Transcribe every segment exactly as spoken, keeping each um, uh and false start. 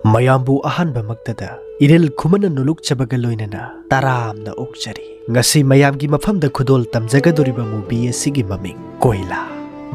ꯃꯌꯥꯝꯕꯨ ꯑꯍꯥꯟꯕꯃꯛꯇꯗ ꯏꯔꯤꯜ ꯈꯨꯃꯟꯅ ꯅꯣꯂꯨꯛꯆꯕꯒ ꯂꯣꯏꯅꯅ ꯇꯔꯥꯝꯅ ꯑꯣꯛꯆꯔꯤ꯫ ꯉꯁꯤ ꯃꯌꯥꯝꯒꯤ ꯃꯐꯝꯗ ꯈꯨꯗꯣꯜ ꯇꯝꯖꯒꯗꯧꯔꯤꯕ movie ꯑꯁꯤꯒꯤ ꯃꯃꯤꯡ ꯀꯣꯏꯂꯥ꯫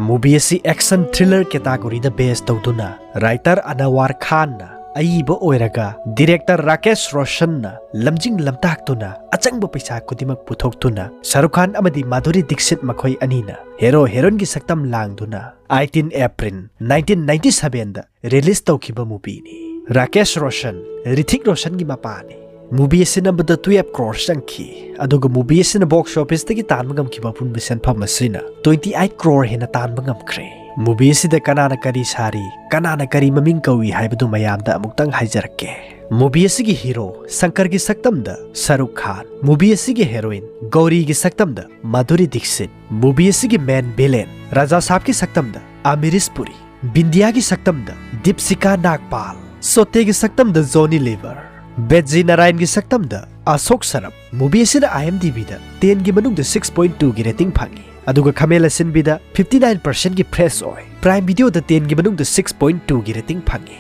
Movie ꯑꯁꯤ action thriller category ꯗ base ꯇꯧꯗꯨꯅ writer ꯑꯅꯋꯥꯔ ꯈꯥꯟꯅ ꯑꯏꯕ ꯑꯣꯏꯔꯒ director ꯔꯥꯀꯦꯁ ꯔꯣꯁꯟꯅ ꯂꯝꯖꯤꯡ ꯂꯝꯇꯥꯛꯇꯨꯅ ꯑꯆꯪꯕ ꯄꯩꯁꯥ ꯈꯨꯗꯤꯡꯃꯛ ꯄꯨꯊꯣꯛꯇꯨꯅ ꯁꯥꯔꯨꯈ ꯈꯥꯟ ꯑꯃꯗꯤ ꯃꯥꯙꯨꯔꯤ ꯗꯤꯛꯁꯤꯠ ꯃꯈꯣꯏ ꯑꯅꯤꯅ hero heroine ꯒꯤ ꯁꯛꯇꯝ ꯂꯥꯡꯗꯨꯅ eighteen April nineteen ninety seven ꯗ release ꯇꯧꯈꯤꯕ movie ꯅꯤ꯫ ꯔꯥꯀꯦꯁ ꯔꯣꯁꯟ, ꯔꯤꯊꯤꯛ ꯔꯣꯁꯟꯒꯤ ꯃꯄꯥꯅꯤ꯫ Movie ꯑꯁꯤ ꯅꯝꯕꯗ twelve crore ꯆꯪꯈꯤ, ꯑꯗꯨꯒ movie ꯑꯁꯤꯅ box office ꯇꯒꯤ ꯇꯥꯟꯕ ꯉꯝꯈꯤꯕ ꯑꯄꯨꯟꯕ ꯁꯦꯟꯐꯝ ꯑꯁꯤꯅ twenty eight crore ꯍꯦꯟꯅ ꯇꯥꯟꯕ ꯉꯝꯈ꯭ꯔꯦ꯫ Movie ꯑꯁꯤꯗ ꯀꯅꯥꯅ ꯀꯔꯤ ꯁꯥꯔꯤ, ꯀꯅꯥꯅ ꯀꯔꯤ ꯃꯃꯤꯡ ꯀꯧꯏ ꯍꯥꯏꯕꯗꯨ ꯃꯌꯥꯝꯗ ꯑꯃꯨꯛꯇꯪ ꯍꯥꯏꯖꯔꯛꯀꯦ꯫ Movie ꯑꯁꯤꯒꯤ hero ꯁꯪꯀꯔꯒꯤ ꯁꯛꯇꯝꯗ ꯁꯥꯔꯨꯈ ꯈꯥꯟ, movie ꯑꯁꯤꯒꯤ heroine ꯒꯧꯔꯤꯒꯤ ꯁꯛꯇꯝꯗ ꯃꯥꯙꯨꯔꯤ ꯗꯤꯛꯁꯤꯠ, movie ꯑꯁꯤꯒꯤ main villain ꯔꯥꯖꯥ ꯁꯥꯕꯀꯤ ꯁꯛꯇꯝꯗ ꯑꯃꯤꯔꯤꯁ ꯄꯨꯔꯤ, ꯕꯤꯟꯗꯤꯌꯥꯒꯤ ꯁꯛꯇꯝꯗ ꯗꯤꯞꯁꯤꯀꯥ ꯅꯥꯒꯄꯥꯜ, ꯁꯣꯇꯦꯒꯤ ꯁꯛꯇꯝꯗ ꯖꯣꯅꯤ ꯂꯤꯚꯔ, ꯕꯦꯖꯤ ꯅꯥꯔꯥꯌꯟꯒꯤ ꯁꯛꯇꯝꯗ ꯑꯁꯣꯛ ꯁꯔꯞ꯫ Movie ꯑꯁꯤꯅ IMDb ꯗ ten ꯒꯤ ꯃꯅꯨꯡꯗ six point two ꯒꯤ rating ꯐꯪꯉꯤ, ꯑꯗꯨꯒ ꯈꯥꯃꯦꯟ ꯑꯁꯤꯟꯕꯤꯗ fifty nine percent ꯒꯤ fresh ꯑꯣꯏ꯫ Prime Video ꯗ ten ꯒꯤ ꯃꯅꯨꯡꯗ six point two ꯒꯤ rating ꯐꯪꯉꯤ꯫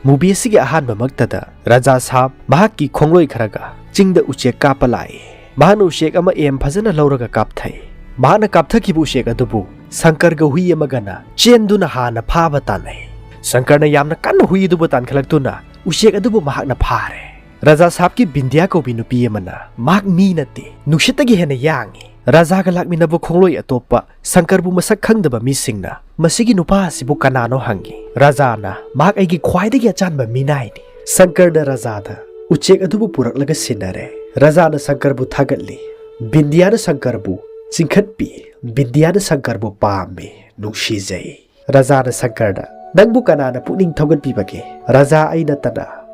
Movie ꯑꯁꯤꯒꯤ ꯑꯍꯥꯟꯕꯃꯛꯇꯗ ꯔꯥꯖꯥ ꯁꯥꯕ ꯃꯍꯥꯛꯀꯤ ꯈꯣꯡꯂꯣꯏ ꯈꯔꯒ ꯆꯤꯡꯗ ꯎꯆꯦꯛ ꯀꯥꯞꯄ ꯂꯥꯛꯏ꯫ ꯃꯍꯥꯛꯅ ꯎꯆꯦꯛ ꯑꯃ aim ꯐꯖꯅ ꯂꯧꯔꯒ ꯀꯥꯞꯊꯩ꯫ ꯃꯍꯥꯛꯅ ꯀꯥꯞꯊꯈꯤꯕ ꯎꯆꯦꯛ ꯑꯗꯨꯕꯨ ꯁꯪꯀꯔꯒ ꯍꯨꯏ ꯑꯃꯒꯅ ꯆꯦꯟꯗꯨꯅ ꯍꯥꯟꯅ ꯐꯥꯕ ꯇꯥꯟꯅꯩ꯫ ꯁꯪꯀꯔꯅ ꯌꯥꯝꯅ ꯀꯟꯅ ꯍꯨꯏ ꯑꯗꯨꯕꯨ ꯇꯥꯟꯈꯠꯂꯛꯇꯨꯅ ꯎꯆꯦꯛ ꯑꯗꯨꯕꯨ ꯃꯍꯥꯛꯅ ꯐꯥꯔꯦ꯫ ꯔꯥꯖꯥ ꯁꯥꯕꯀꯤ ꯕꯤꯟꯗꯤꯌꯥ ꯀꯧꯕꯤ ꯅꯨꯄꯤ ꯑꯃꯅ ꯃꯍꯥꯛ ꯃꯤ ꯅꯠꯇꯦ, ꯅꯨꯡꯁꯤꯠꯇꯒꯤ ꯍꯦꯟꯅ ꯌꯥꯡꯏ꯫ ꯔꯥꯖꯥꯒ ꯂꯥꯛꯃꯤꯟꯅꯕ ꯈꯣꯡꯂꯣꯏ ꯑꯇꯣꯞꯄ ꯁꯪꯀꯔꯕꯨ ꯃꯁꯛ ꯈꯪꯗꯕ ꯃꯤꯁꯤꯡꯅ ꯃꯁꯤꯒꯤ ꯅꯨꯄꯥ ꯑꯁꯤꯕꯨ ꯀꯅꯥꯅꯣ ꯍꯪꯏ꯫ ꯔꯥꯖꯥꯅ ꯃꯍꯥꯛ ꯑꯩꯒꯤ ꯈ꯭ꯋꯥꯏꯗꯒꯤ ꯑꯆꯥꯟꯕ ꯃꯤꯅꯥꯏꯅꯤ꯫ ꯁꯪꯀꯔꯅ ꯔꯥꯖꯥꯗ ꯎꯆꯦꯛ ꯑꯗꯨꯕꯨ ꯄꯨꯔꯛꯂꯒ ꯁꯤꯟꯅꯔꯦ꯫ ꯔꯥꯖꯥꯅ ꯁꯪꯀꯔꯕꯨ ꯊꯥꯒꯠꯂꯤ꯫ ꯕꯤꯟꯗꯤꯌꯥꯅ ꯁꯪꯀꯔꯕꯨ ꯆꯤꯡꯈꯠꯄꯤ꯫ ꯕꯤꯟꯗꯤꯌꯥꯅ ꯁꯪꯀꯔꯕꯨ ꯄꯥꯝꯃꯤ, ꯅꯨꯡꯁꯤꯖꯩ꯫ ꯔꯥꯖꯥꯅ ꯁꯪꯀꯔꯗ, "ꯅꯪꯕꯨ ꯀꯅꯥꯅ ꯄꯨꯛꯅꯤꯡ ꯊꯧꯒꯠꯄꯤꯕꯒꯦ? ꯔꯥꯖꯥ ꯑꯩ ꯅꯠꯇꯅ?"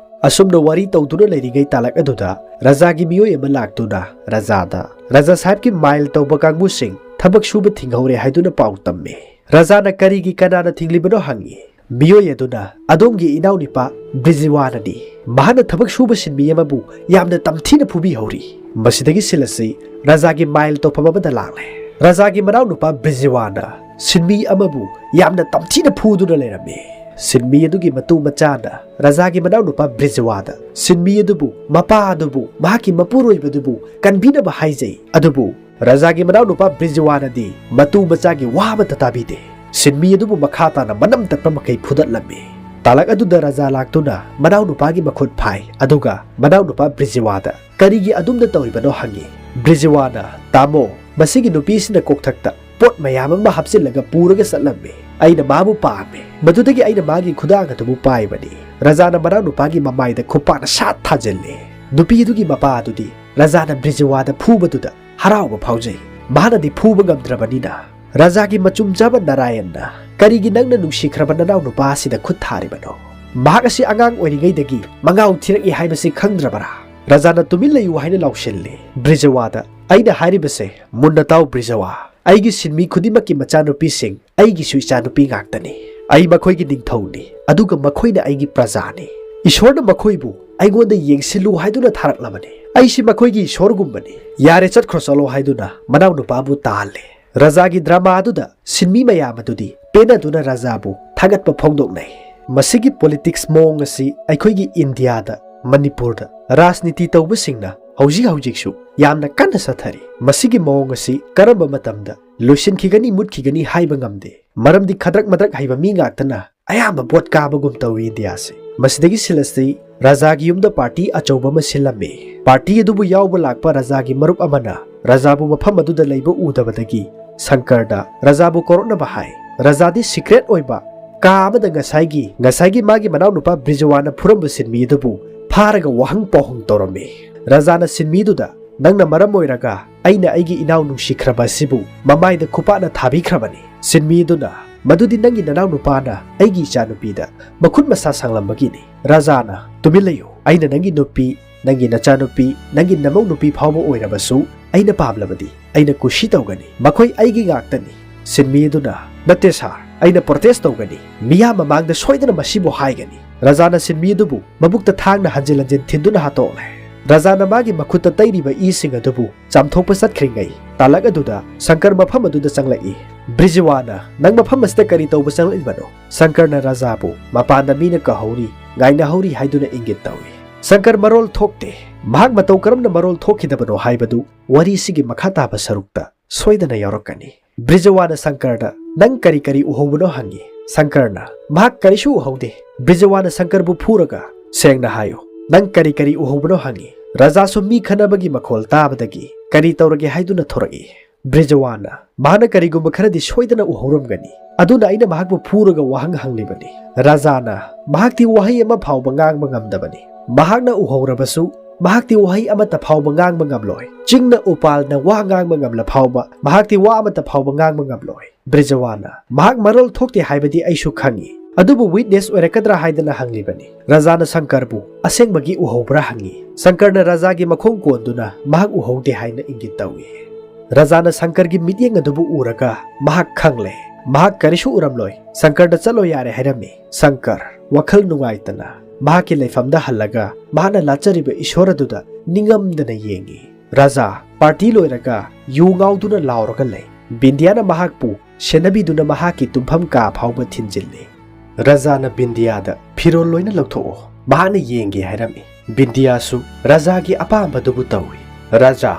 ꯑꯁꯨꯝꯅ ꯋꯥꯔꯤ ꯇꯧꯗꯨꯅ ꯂꯩꯔꯤꯉꯩ ꯇꯥꯂꯛ ꯑꯗꯨꯗ ꯔꯥꯖꯥꯒꯤ ꯃꯤꯑꯣꯏ ꯑꯃ ꯂꯥꯛꯇꯨꯅ ꯔꯥꯖꯥꯗ ꯔꯥꯖꯥ ꯁꯥꯍꯦꯕꯀꯤ ꯃꯥꯏꯜ ꯇꯧꯕ ꯀꯥꯡꯕꯨꯁꯤꯡ ꯊꯕꯛ ꯁꯨꯕ ꯊꯤꯡꯍꯧꯔꯦ ꯍꯥꯏꯗꯨꯅ ꯄꯥꯎ ꯇꯝꯃꯤ꯫ ꯔꯥꯖꯥꯅ ꯀꯔꯤꯒꯤ, ꯀꯅꯥꯅ ꯊꯤꯡꯂꯤꯕꯅꯣ ꯍꯪꯉꯤ꯫ ꯃꯤꯑꯣꯏ ꯑꯗꯨꯅ, "ꯑꯗꯣꯝꯒꯤ ꯏꯅꯥꯎꯅꯨꯄꯥ ꯕ꯭ꯔꯤꯖꯤꯋꯥꯅꯅꯤ꯫ ꯃꯍꯥꯛꯅ ꯊꯕꯛ ꯁꯨꯕ ꯁꯤꯟꯃꯤ ꯑꯃꯕꯨ ꯌꯥꯝꯅ ꯇꯝꯊꯤꯅ ꯐꯨꯕꯤꯍꯧꯔꯤ꯫" ꯃꯁꯤꯗꯒꯤ ꯁꯤꯜ ꯑꯁꯤ ꯔꯥꯖꯥꯒꯤ ꯃꯥꯏꯜ ꯇꯧꯐꯝ ꯑꯃꯗ ꯂꯥꯛꯂꯦ꯫ ꯔꯥꯖꯥꯒꯤ ꯃꯅꯥꯎꯅꯨꯄꯥ ꯕ꯭ꯔꯤꯖꯤꯋꯥꯅ ꯁꯤꯟꯃꯤ ꯑꯃꯕꯨ ꯌꯥꯝꯅ ꯇꯝꯊꯤꯅ ꯐꯨꯗꯨꯅ ꯂꯩꯔꯝꯃꯤ꯫ ꯁꯤꯟꯃꯤ ꯑꯗꯨꯒꯤ ꯃꯇꯨ ꯃꯆꯥꯅ ꯔꯥꯖꯥꯒꯤ ꯃꯅꯥꯎꯅꯨꯄꯥ ꯕ꯭ꯔꯤꯖꯋꯥꯗ ꯁꯤꯟꯃꯤ ꯑꯗꯨꯕꯨ, ꯃꯄꯥ ꯑꯗꯨꯕꯨ, ꯃꯍꯥꯛꯀꯤ ꯃꯄꯨꯔꯣꯏꯕꯗꯨꯕꯨ ꯀꯟꯕꯤꯅꯕ ꯍꯥꯏꯖꯩ, ꯑꯗꯨꯕꯨ ꯔꯥꯖꯥꯒꯤ ꯃꯅꯥꯎꯅꯨꯄꯥ ꯕ꯭ꯔꯤꯖꯋꯥꯅꯗꯤ ꯃꯇꯨ ꯃꯆꯥꯒꯤ ꯋꯥ ꯑꯃꯠꯇ ꯇꯥꯕꯤꯗꯦ꯫ ꯁꯤꯟꯃꯤ ꯑꯗꯨꯕꯨ ꯃꯈꯥ ꯇꯥꯅ ꯃꯅꯝ ꯇꯠꯄ ꯃꯈꯩ ꯐꯨꯗꯠꯂꯝꯃꯤ꯫ ꯇꯥꯂꯛ ꯑꯗꯨꯗ ꯔꯥꯖꯥ ꯂꯥꯛꯇꯨꯅ ꯃꯅꯥꯎꯅꯨꯄꯥꯒꯤ ꯃꯈꯨꯠ ꯐꯥꯏ, ꯑꯗꯨꯒ ꯃꯅꯥꯎꯅꯨꯄꯥ ꯕ꯭ꯔꯤꯖꯋꯥꯗ ꯀꯔꯤꯒꯤ ꯑꯗꯨꯝꯅ ꯇꯧꯔꯤꯕꯅꯣ ꯍꯪꯉꯤ꯫ ꯕ꯭ꯔꯤꯖꯋꯥꯅ, "ꯇꯥꯃꯣ, ꯃꯁꯤꯒꯤ ꯅꯨꯄꯤꯁꯤꯅ ꯀꯣꯛꯊꯛꯇ ꯄꯣꯠ ꯃꯌꯥꯝ ꯑꯃ ꯍꯥꯞꯆꯤꯜꯂꯒ ꯄꯨꯔꯒ ꯆꯠꯂꯝꯃꯤ꯫ ꯑꯩꯅ ꯃꯥꯕꯨ ꯄꯥꯝꯃꯤ꯫ ꯃꯗꯨꯗꯒꯤ ꯑꯩꯅ ꯃꯥꯒꯤ ꯈꯨꯗꯥꯡ ꯑꯗꯨꯕꯨ ꯄꯥꯏꯕꯅꯤ"꯫ ꯔꯥꯖꯥꯅ ꯃꯅꯥꯎꯅꯨꯄꯥꯒꯤ ꯃꯃꯥꯏꯗ ꯈꯨꯄꯥꯛꯅ ꯁꯥꯠ ꯊꯥꯖꯤꯜꯂꯤ꯫ ꯅꯨꯄꯤ ꯑꯗꯨꯒꯤ ꯃꯄꯥ ꯑꯗꯨꯗꯤ ꯔꯥꯖꯥꯅ ꯕ꯭ꯔꯤꯖꯋꯥꯗ ꯐꯨꯕꯗꯨꯗ ꯍꯔꯥꯎꯕ ꯐꯥꯎꯖꯩ꯫ ꯃꯍꯥꯛꯅꯗꯤ ꯐꯨꯕ ꯉꯝꯗ꯭ꯔꯕꯅꯤꯅ, ꯔꯥꯖꯥꯒꯤ ꯃꯆꯨꯝ ꯆꯥꯕ ꯅꯥꯔꯥꯌꯟꯅ, "ꯀꯔꯤꯒꯤ ꯅꯪꯅ ꯅꯨꯡꯁꯤꯈ꯭ꯔꯕ ꯅꯅꯥꯎ ꯅꯨꯄꯥ ꯑꯁꯤꯗ ꯈꯨꯠ ꯊꯥꯔꯤꯕꯅꯣ? ꯃꯍꯥꯛ ꯑꯁꯤ ꯑꯉꯥꯡ ꯑꯣꯏꯔꯤꯉꯩꯗꯒꯤ ꯃꯉꯥꯎ ꯊꯤꯔꯛꯏ ꯍꯥꯏꯕꯁꯤ ꯈꯪꯗ꯭ꯔꯕꯔꯥ?" ꯔꯥꯖꯥꯅ "ꯇꯨꯃꯤꯟ ꯂꯩꯌꯨ" ꯍꯥꯏꯅ ꯂꯥꯎꯁꯤꯜꯂꯤ꯫ ꯕ꯭ꯔꯤꯖꯋꯥꯗ, "ꯑꯩꯅ ꯍꯥꯏꯔꯤꯕꯁꯦ ꯃꯨꯟꯅ ꯇꯥꯎ ꯕ꯭ꯔꯤꯖꯋꯥ, ꯑꯩꯒꯤ ꯁꯤꯟꯃꯤ ꯈꯨꯗꯤꯡꯃꯛꯀꯤ ꯃꯆꯥꯅꯨꯄꯤꯁꯤꯡ ꯑꯩꯒꯤꯁꯨ ꯏꯆꯥꯅꯨꯄꯤ ꯉꯥꯛꯇꯅꯤ꯫ ꯑꯩ ꯃꯈꯣꯏꯒꯤ ꯅꯤꯡꯊꯧꯅꯤ, ꯑꯗꯨꯒ ꯃꯈꯣꯏꯅ ꯑꯩꯒꯤ ꯄ꯭ꯔꯖꯥꯅꯤ꯫ ꯏꯁꯣꯔꯅ ꯃꯈꯣꯏꯕꯨ ꯑꯩꯉꯣꯟꯗ ꯌꯦꯡꯁꯤꯜꯂꯨ ꯍꯥꯏꯗꯨꯅ ꯊꯥꯔꯛꯂꯕꯅꯤ꯫ ꯑꯩꯁꯤ ꯃꯈꯣꯏꯒꯤ ꯏꯁꯣꯔꯒꯨꯝꯕꯅꯤ꯫ ꯌꯥꯔꯦ, ꯆꯠꯈ꯭ꯔꯣ ꯆꯠꯂꯣ" ꯍꯥꯏꯗꯨꯅ ꯃꯅꯥꯎꯅꯨꯄꯥꯕꯨ ꯇꯥꯍꯜꯂꯦ꯫ ꯔꯥꯖꯥꯒꯤ ꯗ꯭ꯔꯃꯥ ꯑꯗꯨꯗ ꯁꯤꯟꯃꯤ ꯃꯌꯥꯝ ꯑꯗꯨꯗꯤ ꯄꯦꯟꯅꯗꯨꯅ ꯔꯥꯖꯥꯕꯨ ꯊꯥꯒꯠꯄ ꯐꯣꯡꯗꯣꯛꯅꯩ꯫ ꯃꯁꯤꯒꯤ ꯄꯣꯂꯤꯇꯤꯛꯁ ꯃꯑꯣꯡ ꯑꯁꯤ ꯑꯩꯈꯣꯏꯒꯤ ꯏꯟꯗꯤꯌꯥꯗ, ꯃꯅꯤꯄꯨꯔꯗ ꯔꯥꯖꯅꯤꯇꯤ ꯇꯧꯕꯁꯤꯡꯅ ꯍꯧꯖꯤꯛ ꯍꯧꯖꯤꯛꯁꯨ ꯌꯥꯝꯅ ꯀꯟꯅ ꯆꯠꯊꯔꯤ꯫ ꯃꯁꯤꯒꯤ ꯃꯑꯣꯡ ꯑꯁꯤ ꯀꯔꯝꯕ ꯃꯇꯝꯗ ꯂꯣꯏꯁꯤꯟꯈꯤꯒꯅꯤ, ꯃꯨꯠꯈꯤꯒꯅꯤ ꯍꯥꯏꯕ ꯉꯝꯗꯦ꯫ ꯃꯔꯝꯗꯤ ꯈꯗ꯭ꯔꯛ ꯃꯗ꯭ꯔꯛ ꯍꯩꯕ ꯃꯤ ꯉꯥꯛꯇꯅ ꯑꯌꯥꯝꯕ ꯚꯣꯠ ꯀꯥꯕꯒꯨꯝ ꯇꯧꯏ ꯏꯟꯗꯤꯌꯥꯁꯦ꯫ ꯃꯁꯤꯗꯒꯤ ꯁꯤꯜꯂꯁꯤ, ꯔꯥꯖꯥꯒꯤ ꯌꯨꯝꯗ ꯄꯥꯔꯇꯤ ꯑꯆꯧꯕ ꯑꯃ ꯁꯤꯜꯂꯝꯃꯤ꯫ ꯄꯥꯔꯇꯤ ꯑꯗꯨꯕꯨ ꯌꯥꯎꯕ ꯂꯥꯛꯄ ꯔꯥꯖꯥꯒꯤ ꯃꯔꯨꯞ ꯑꯃꯅ ꯔꯥꯖꯥꯕꯨ ꯃꯐꯝ ꯑꯗꯨꯗ ꯂꯩꯕ ꯎꯗꯕꯗꯒꯤ ꯁꯪꯀꯔꯗ ꯔꯥꯖꯥꯕꯨ ꯀꯧꯔꯛꯅꯕ ꯍꯥꯏ꯫ ꯔꯥꯖꯥꯗꯤ ꯁꯤꯀ꯭ꯔꯦꯠ ꯑꯣꯏꯕ ꯀꯥ ꯑꯃꯗ ꯉꯁꯥꯏꯒꯤ, ꯉꯁꯥꯏꯒꯤ ꯃꯥꯒꯤ ꯃꯅꯥꯎꯅꯨꯄꯥ ꯕ꯭ꯔꯤꯖꯋꯥꯅ ꯐꯨꯔꯝꯕ ꯁꯤꯟꯃꯤ ꯑꯗꯨꯕꯨ ꯐꯥꯔꯒ ꯋꯥꯍꯪ ꯄꯥꯎꯍꯪ ꯇꯧꯔꯝꯃꯤ꯫ ꯔꯥꯖꯥꯅ ꯁꯤꯟꯃꯤꯗꯨꯗ, "ꯅꯪꯅ ꯃꯔꯝ ꯑꯣꯏꯔꯒ ꯑꯩꯅ ꯑꯩꯒꯤ ꯏꯅꯥꯎ ꯅꯨꯡꯁꯤꯈ꯭ꯔꯕ ꯑꯁꯤꯕꯨ ꯃꯃꯥꯏꯗ ꯈꯨꯄꯥꯛꯅ ꯊꯥꯕꯤꯈ꯭ꯔꯕꯅꯤ"꯫ ꯁꯤꯟꯃꯤꯗꯨꯅ, "ꯃꯗꯨꯗꯤ ꯅꯪꯒꯤ ꯅꯅꯥꯎꯅꯨꯄꯥꯅ ꯑꯩꯒꯤ ꯏꯆꯥꯅꯨꯄꯤꯗ ꯃꯈꯨꯠ ꯃꯁꯥ ꯁꯥꯡꯂꯝꯕꯒꯤꯅꯤ"꯫ ꯔꯥꯖꯥꯅ, "ꯇꯨꯃꯤꯟ ꯂꯩꯌꯨ꯫ ꯑꯩꯅ ꯅꯪꯒꯤ ꯅꯨꯄꯤ, ꯅꯪꯒꯤ ꯅꯆꯥꯅꯨꯄꯤ, ꯅꯪꯒꯤ ꯅꯃꯧ ꯅꯨꯄꯤ ꯐꯥꯎꯕ ꯑꯣꯏꯔꯕꯁꯨ ꯑꯩꯅ ꯄꯥꯝꯂꯕꯗꯤ ꯑꯩꯅ ꯀꯨꯁꯤ ꯇꯧꯒꯅꯤ꯫ ꯃꯈꯣꯏ ꯑꯩꯒꯤ ꯉꯥꯛꯇꯅꯤ"꯫ ꯁꯤꯟꯃꯤ ꯑꯗꯨꯅ, "ꯅꯠꯇꯦ ꯁꯥꯔ, ꯑꯩꯅ ꯄ꯭ꯔꯣꯇꯦꯁ ꯇꯧꯒꯅꯤ꯫ ꯃꯤꯌꯥꯝ ꯃꯃꯥꯡꯗ ꯁꯣꯏꯗꯅ ꯃꯁꯤꯕꯨ ꯍꯥꯏꯒꯅꯤ"꯫ ꯔꯥꯖꯥꯅ ꯁꯤꯟꯃꯤ ꯑꯗꯨꯕꯨ ꯃꯕꯨꯛꯇ ꯊꯥꯡꯅ ꯍꯟꯖꯤꯟ ꯍꯟꯖꯤꯟ ꯊꯤꯟꯗꯨꯅ ꯍꯥꯠꯇꯣꯛꯂꯦ꯫ ꯔꯥꯖꯥꯅ ꯃꯥꯒꯤ ꯃꯈꯨꯠꯇ ꯇꯩꯔꯤꯕ ꯏꯁꯤꯡ ꯑꯗꯨꯕꯨ ꯆꯥꯝꯊꯣꯛꯄ ꯆꯠꯈ꯭ꯔꯤꯉꯩ, ꯇꯥꯂꯛ ꯑꯗꯨꯗ ꯁꯪꯀꯔ ꯃꯐꯝ ꯑꯗꯨꯗ ꯆꯪꯂꯛꯏ꯫ ꯕ꯭ꯔꯤꯖꯋꯥꯅ, "ꯅꯪ ꯃꯐꯝ ꯑꯁꯤꯗ ꯀꯔꯤ ꯇꯧꯕ ꯆꯪꯂꯛꯂꯤꯕꯅꯣ?" ꯁꯪꯀꯔꯅ ꯔꯥꯖꯥꯕꯨ ꯃꯄꯥꯟꯗ ꯃꯤꯅ ꯀꯧꯍꯧꯔꯤ, ꯉꯥꯏꯅꯍꯧꯔꯤ ꯍꯥꯏꯗꯨꯅ ꯏꯪꯒꯤꯠ ꯇꯧꯏ꯫ ꯁꯪꯀꯔ ꯃꯔꯣꯜ ꯊꯣꯛꯇꯦ꯫ ꯃꯍꯥꯛ ꯃꯇꯧ ꯀꯔꯝꯅ ꯃꯔꯣꯜ ꯊꯣꯛꯈꯤꯗꯕꯅꯣ ꯍꯥꯏꯕꯗꯨ ꯋꯥꯔꯤꯁꯤꯒꯤ ꯃꯈꯥ ꯇꯥꯕ ꯁꯔꯨꯛꯇ ꯁꯣꯏꯗꯅ ꯌꯥꯎꯔꯛꯀꯅꯤ꯫ ꯕ꯭ꯔꯤꯖꯋꯥꯅ ꯁꯪꯀꯔꯗ, "ꯅꯪ ꯀꯔꯤ ꯀꯔꯤ ꯎꯍꯧꯕꯅꯣ?" ꯍꯪꯉꯤ꯫ ꯁꯪꯀꯔꯅ, "ꯃꯍꯥꯛ ꯀꯔꯤꯁꯨ ꯎꯍꯧꯗꯦ꯫" ꯕ꯭ꯔꯤꯖꯋꯥꯅ ꯁꯪꯀꯔꯕꯨ ꯐꯨꯔꯒ, "ꯁꯦꯡꯅ ꯍꯥꯏꯌꯨ, ꯅꯪ ꯀꯔꯤ ꯀꯔꯤ ꯎꯍꯧꯕꯅꯣ?" ꯍꯪꯉꯤ꯫ ꯔꯥꯖꯥꯁꯨ ꯃꯤ ꯈꯠꯅꯕꯒꯤ ꯃꯈꯣꯜ ꯇꯥꯕꯗꯒꯤ ꯀꯔꯤ ꯇꯧꯔꯒꯦ ꯍꯥꯏꯗꯨꯅ ꯊꯣꯔꯛꯏ꯫ ꯕ꯭ꯔꯤꯖꯋꯥꯅ, "ꯃꯍꯥꯛꯅ ꯀꯔꯤꯒꯨꯝꯕ ꯈꯔꯗꯤ ꯁꯣꯏꯗꯅ ꯎꯍꯧꯔꯝꯒꯅꯤ, ꯑꯗꯨꯅ ꯑꯩꯅ ꯃꯍꯥꯛꯄꯨ ꯐꯨꯔꯒ ꯋꯥꯍꯪ ꯍꯪꯂꯤꯕꯅꯤ꯫" ꯔꯥꯖꯥꯅ, "ꯃꯍꯥꯛꯇꯤ ꯋꯥꯍꯩ ꯑꯃ ꯐꯥꯎꯕ ꯉꯥꯡꯕ ꯉꯝꯗꯕꯅꯤ꯫ ꯃꯍꯥꯛꯅ ꯎꯍꯧꯔꯕꯁꯨ ꯃꯍꯥꯛꯇꯤ ꯋꯥꯍꯩ ꯑꯃꯠꯇ ꯐꯥꯎꯕ ꯉꯥꯡꯕ ꯉꯝꯂꯣꯏ꯫ ꯆꯤꯡꯅ ꯎꯄꯥꯜꯅ ꯋꯥ ꯉꯥꯡꯕ ꯉꯝꯂ ꯐꯥꯎꯕ ꯃꯍꯥꯛꯇꯤ ꯋꯥ ꯑꯃꯠꯇ ꯐꯥꯎꯕ ꯉꯥꯡꯕ ꯉꯝꯂꯣꯏ꯫" ꯕ꯭ꯔꯤꯖꯋꯥꯅ, "ꯃꯍꯥꯛ ꯃꯔꯣꯜ ꯊꯣꯛꯇꯦ ꯍꯥꯏꯕꯗꯤ ꯑꯩꯁꯨ ꯈꯪꯏ, ꯑꯗꯨꯕꯨ ꯋꯤꯠꯅꯦꯁ ꯑꯣꯏꯔꯛꯀꯗ꯭ꯔꯥ ꯍꯥꯏꯗꯅ ꯍꯪꯂꯤꯕꯅꯤ꯫" ꯔꯥꯖꯥꯅ ꯁꯪꯀꯔꯕꯨ, "ꯑꯁꯦꯡꯕꯒꯤ ꯎꯍꯧꯕ꯭ꯔꯥ?" ꯍꯪꯏ꯫ ꯁꯪꯀꯔꯅ ꯔꯥꯖꯥꯒꯤ ꯃꯈꯣꯡ ꯀꯣꯟꯗꯨꯅ ꯃꯍꯥꯛ ꯎꯍꯧꯗꯦ ꯍꯥꯏꯅ ꯏꯪꯒꯤꯠ ꯇꯧꯏ꯫ ꯔꯥꯖꯥꯅ ꯁꯪꯀꯔꯒꯤ ꯃꯤꯠꯌꯦꯡ ꯑꯗꯨꯕꯨ ꯎꯔꯒ ꯃꯍꯥꯛ ꯈꯪꯂꯦ꯫ ꯃꯍꯥꯛ ꯀꯔꯤꯁꯨ ꯎꯔꯝꯂꯣꯏ꯫ "ꯁꯪꯀꯔꯗ ꯆꯠꯂꯣ ꯌꯥꯔꯦ," ꯍꯥꯏꯔꯝꯃꯤ꯫ ꯁꯪꯀꯔ, ꯋꯥꯈꯜ ꯅꯨꯡꯉꯥꯏꯇꯅ, ꯃꯍꯥꯛꯀꯤ ꯂꯩꯐꯝꯗ ꯍꯜꯂꯒ ꯃꯍꯥꯛꯅ ꯂꯥꯠꯆꯔꯤꯕ ꯏꯁꯣꯔ ꯑꯗꯨꯗ ꯅꯤꯡꯉꯝꯗꯅ ꯌꯦꯡꯏ꯫ ꯔꯥꯖꯥ, ꯄꯥꯔꯇꯤ ꯂꯣꯏꯔꯒ ꯌꯨ ꯉꯥꯎꯗꯨꯅ ꯂꯥꯎꯔꯒ ꯂꯩ꯫ ꯕꯤꯟꯗꯤꯌꯥꯅ ꯃꯍꯥꯛꯄꯨ ꯁꯦꯟꯅꯕꯤꯗꯨꯅ ꯃꯍꯥꯛꯀꯤ ꯇꯨꯝꯐꯝ ꯀꯥ ꯐꯥꯎꯕ ꯊꯤꯟꯖꯤꯜꯂꯤ꯫ ꯔꯥꯖꯥꯅ ꯕꯤꯟꯗꯤꯌꯥꯗ, "ꯐꯤꯔꯣꯜ ꯂꯣꯏꯅ ꯂꯧꯊꯣꯛꯑꯣ, ꯃꯍꯥꯛꯅ ꯌꯦꯡꯒꯦ," ꯍꯥꯏꯔꯝꯃꯤ꯫ ꯕꯤꯟꯗꯤꯌꯥꯁꯨ ꯔꯥꯖꯥꯒꯤ ꯑꯄꯥꯝꯕꯗꯨꯕꯨ ꯇꯧꯏ꯫ ꯔꯥꯖꯥ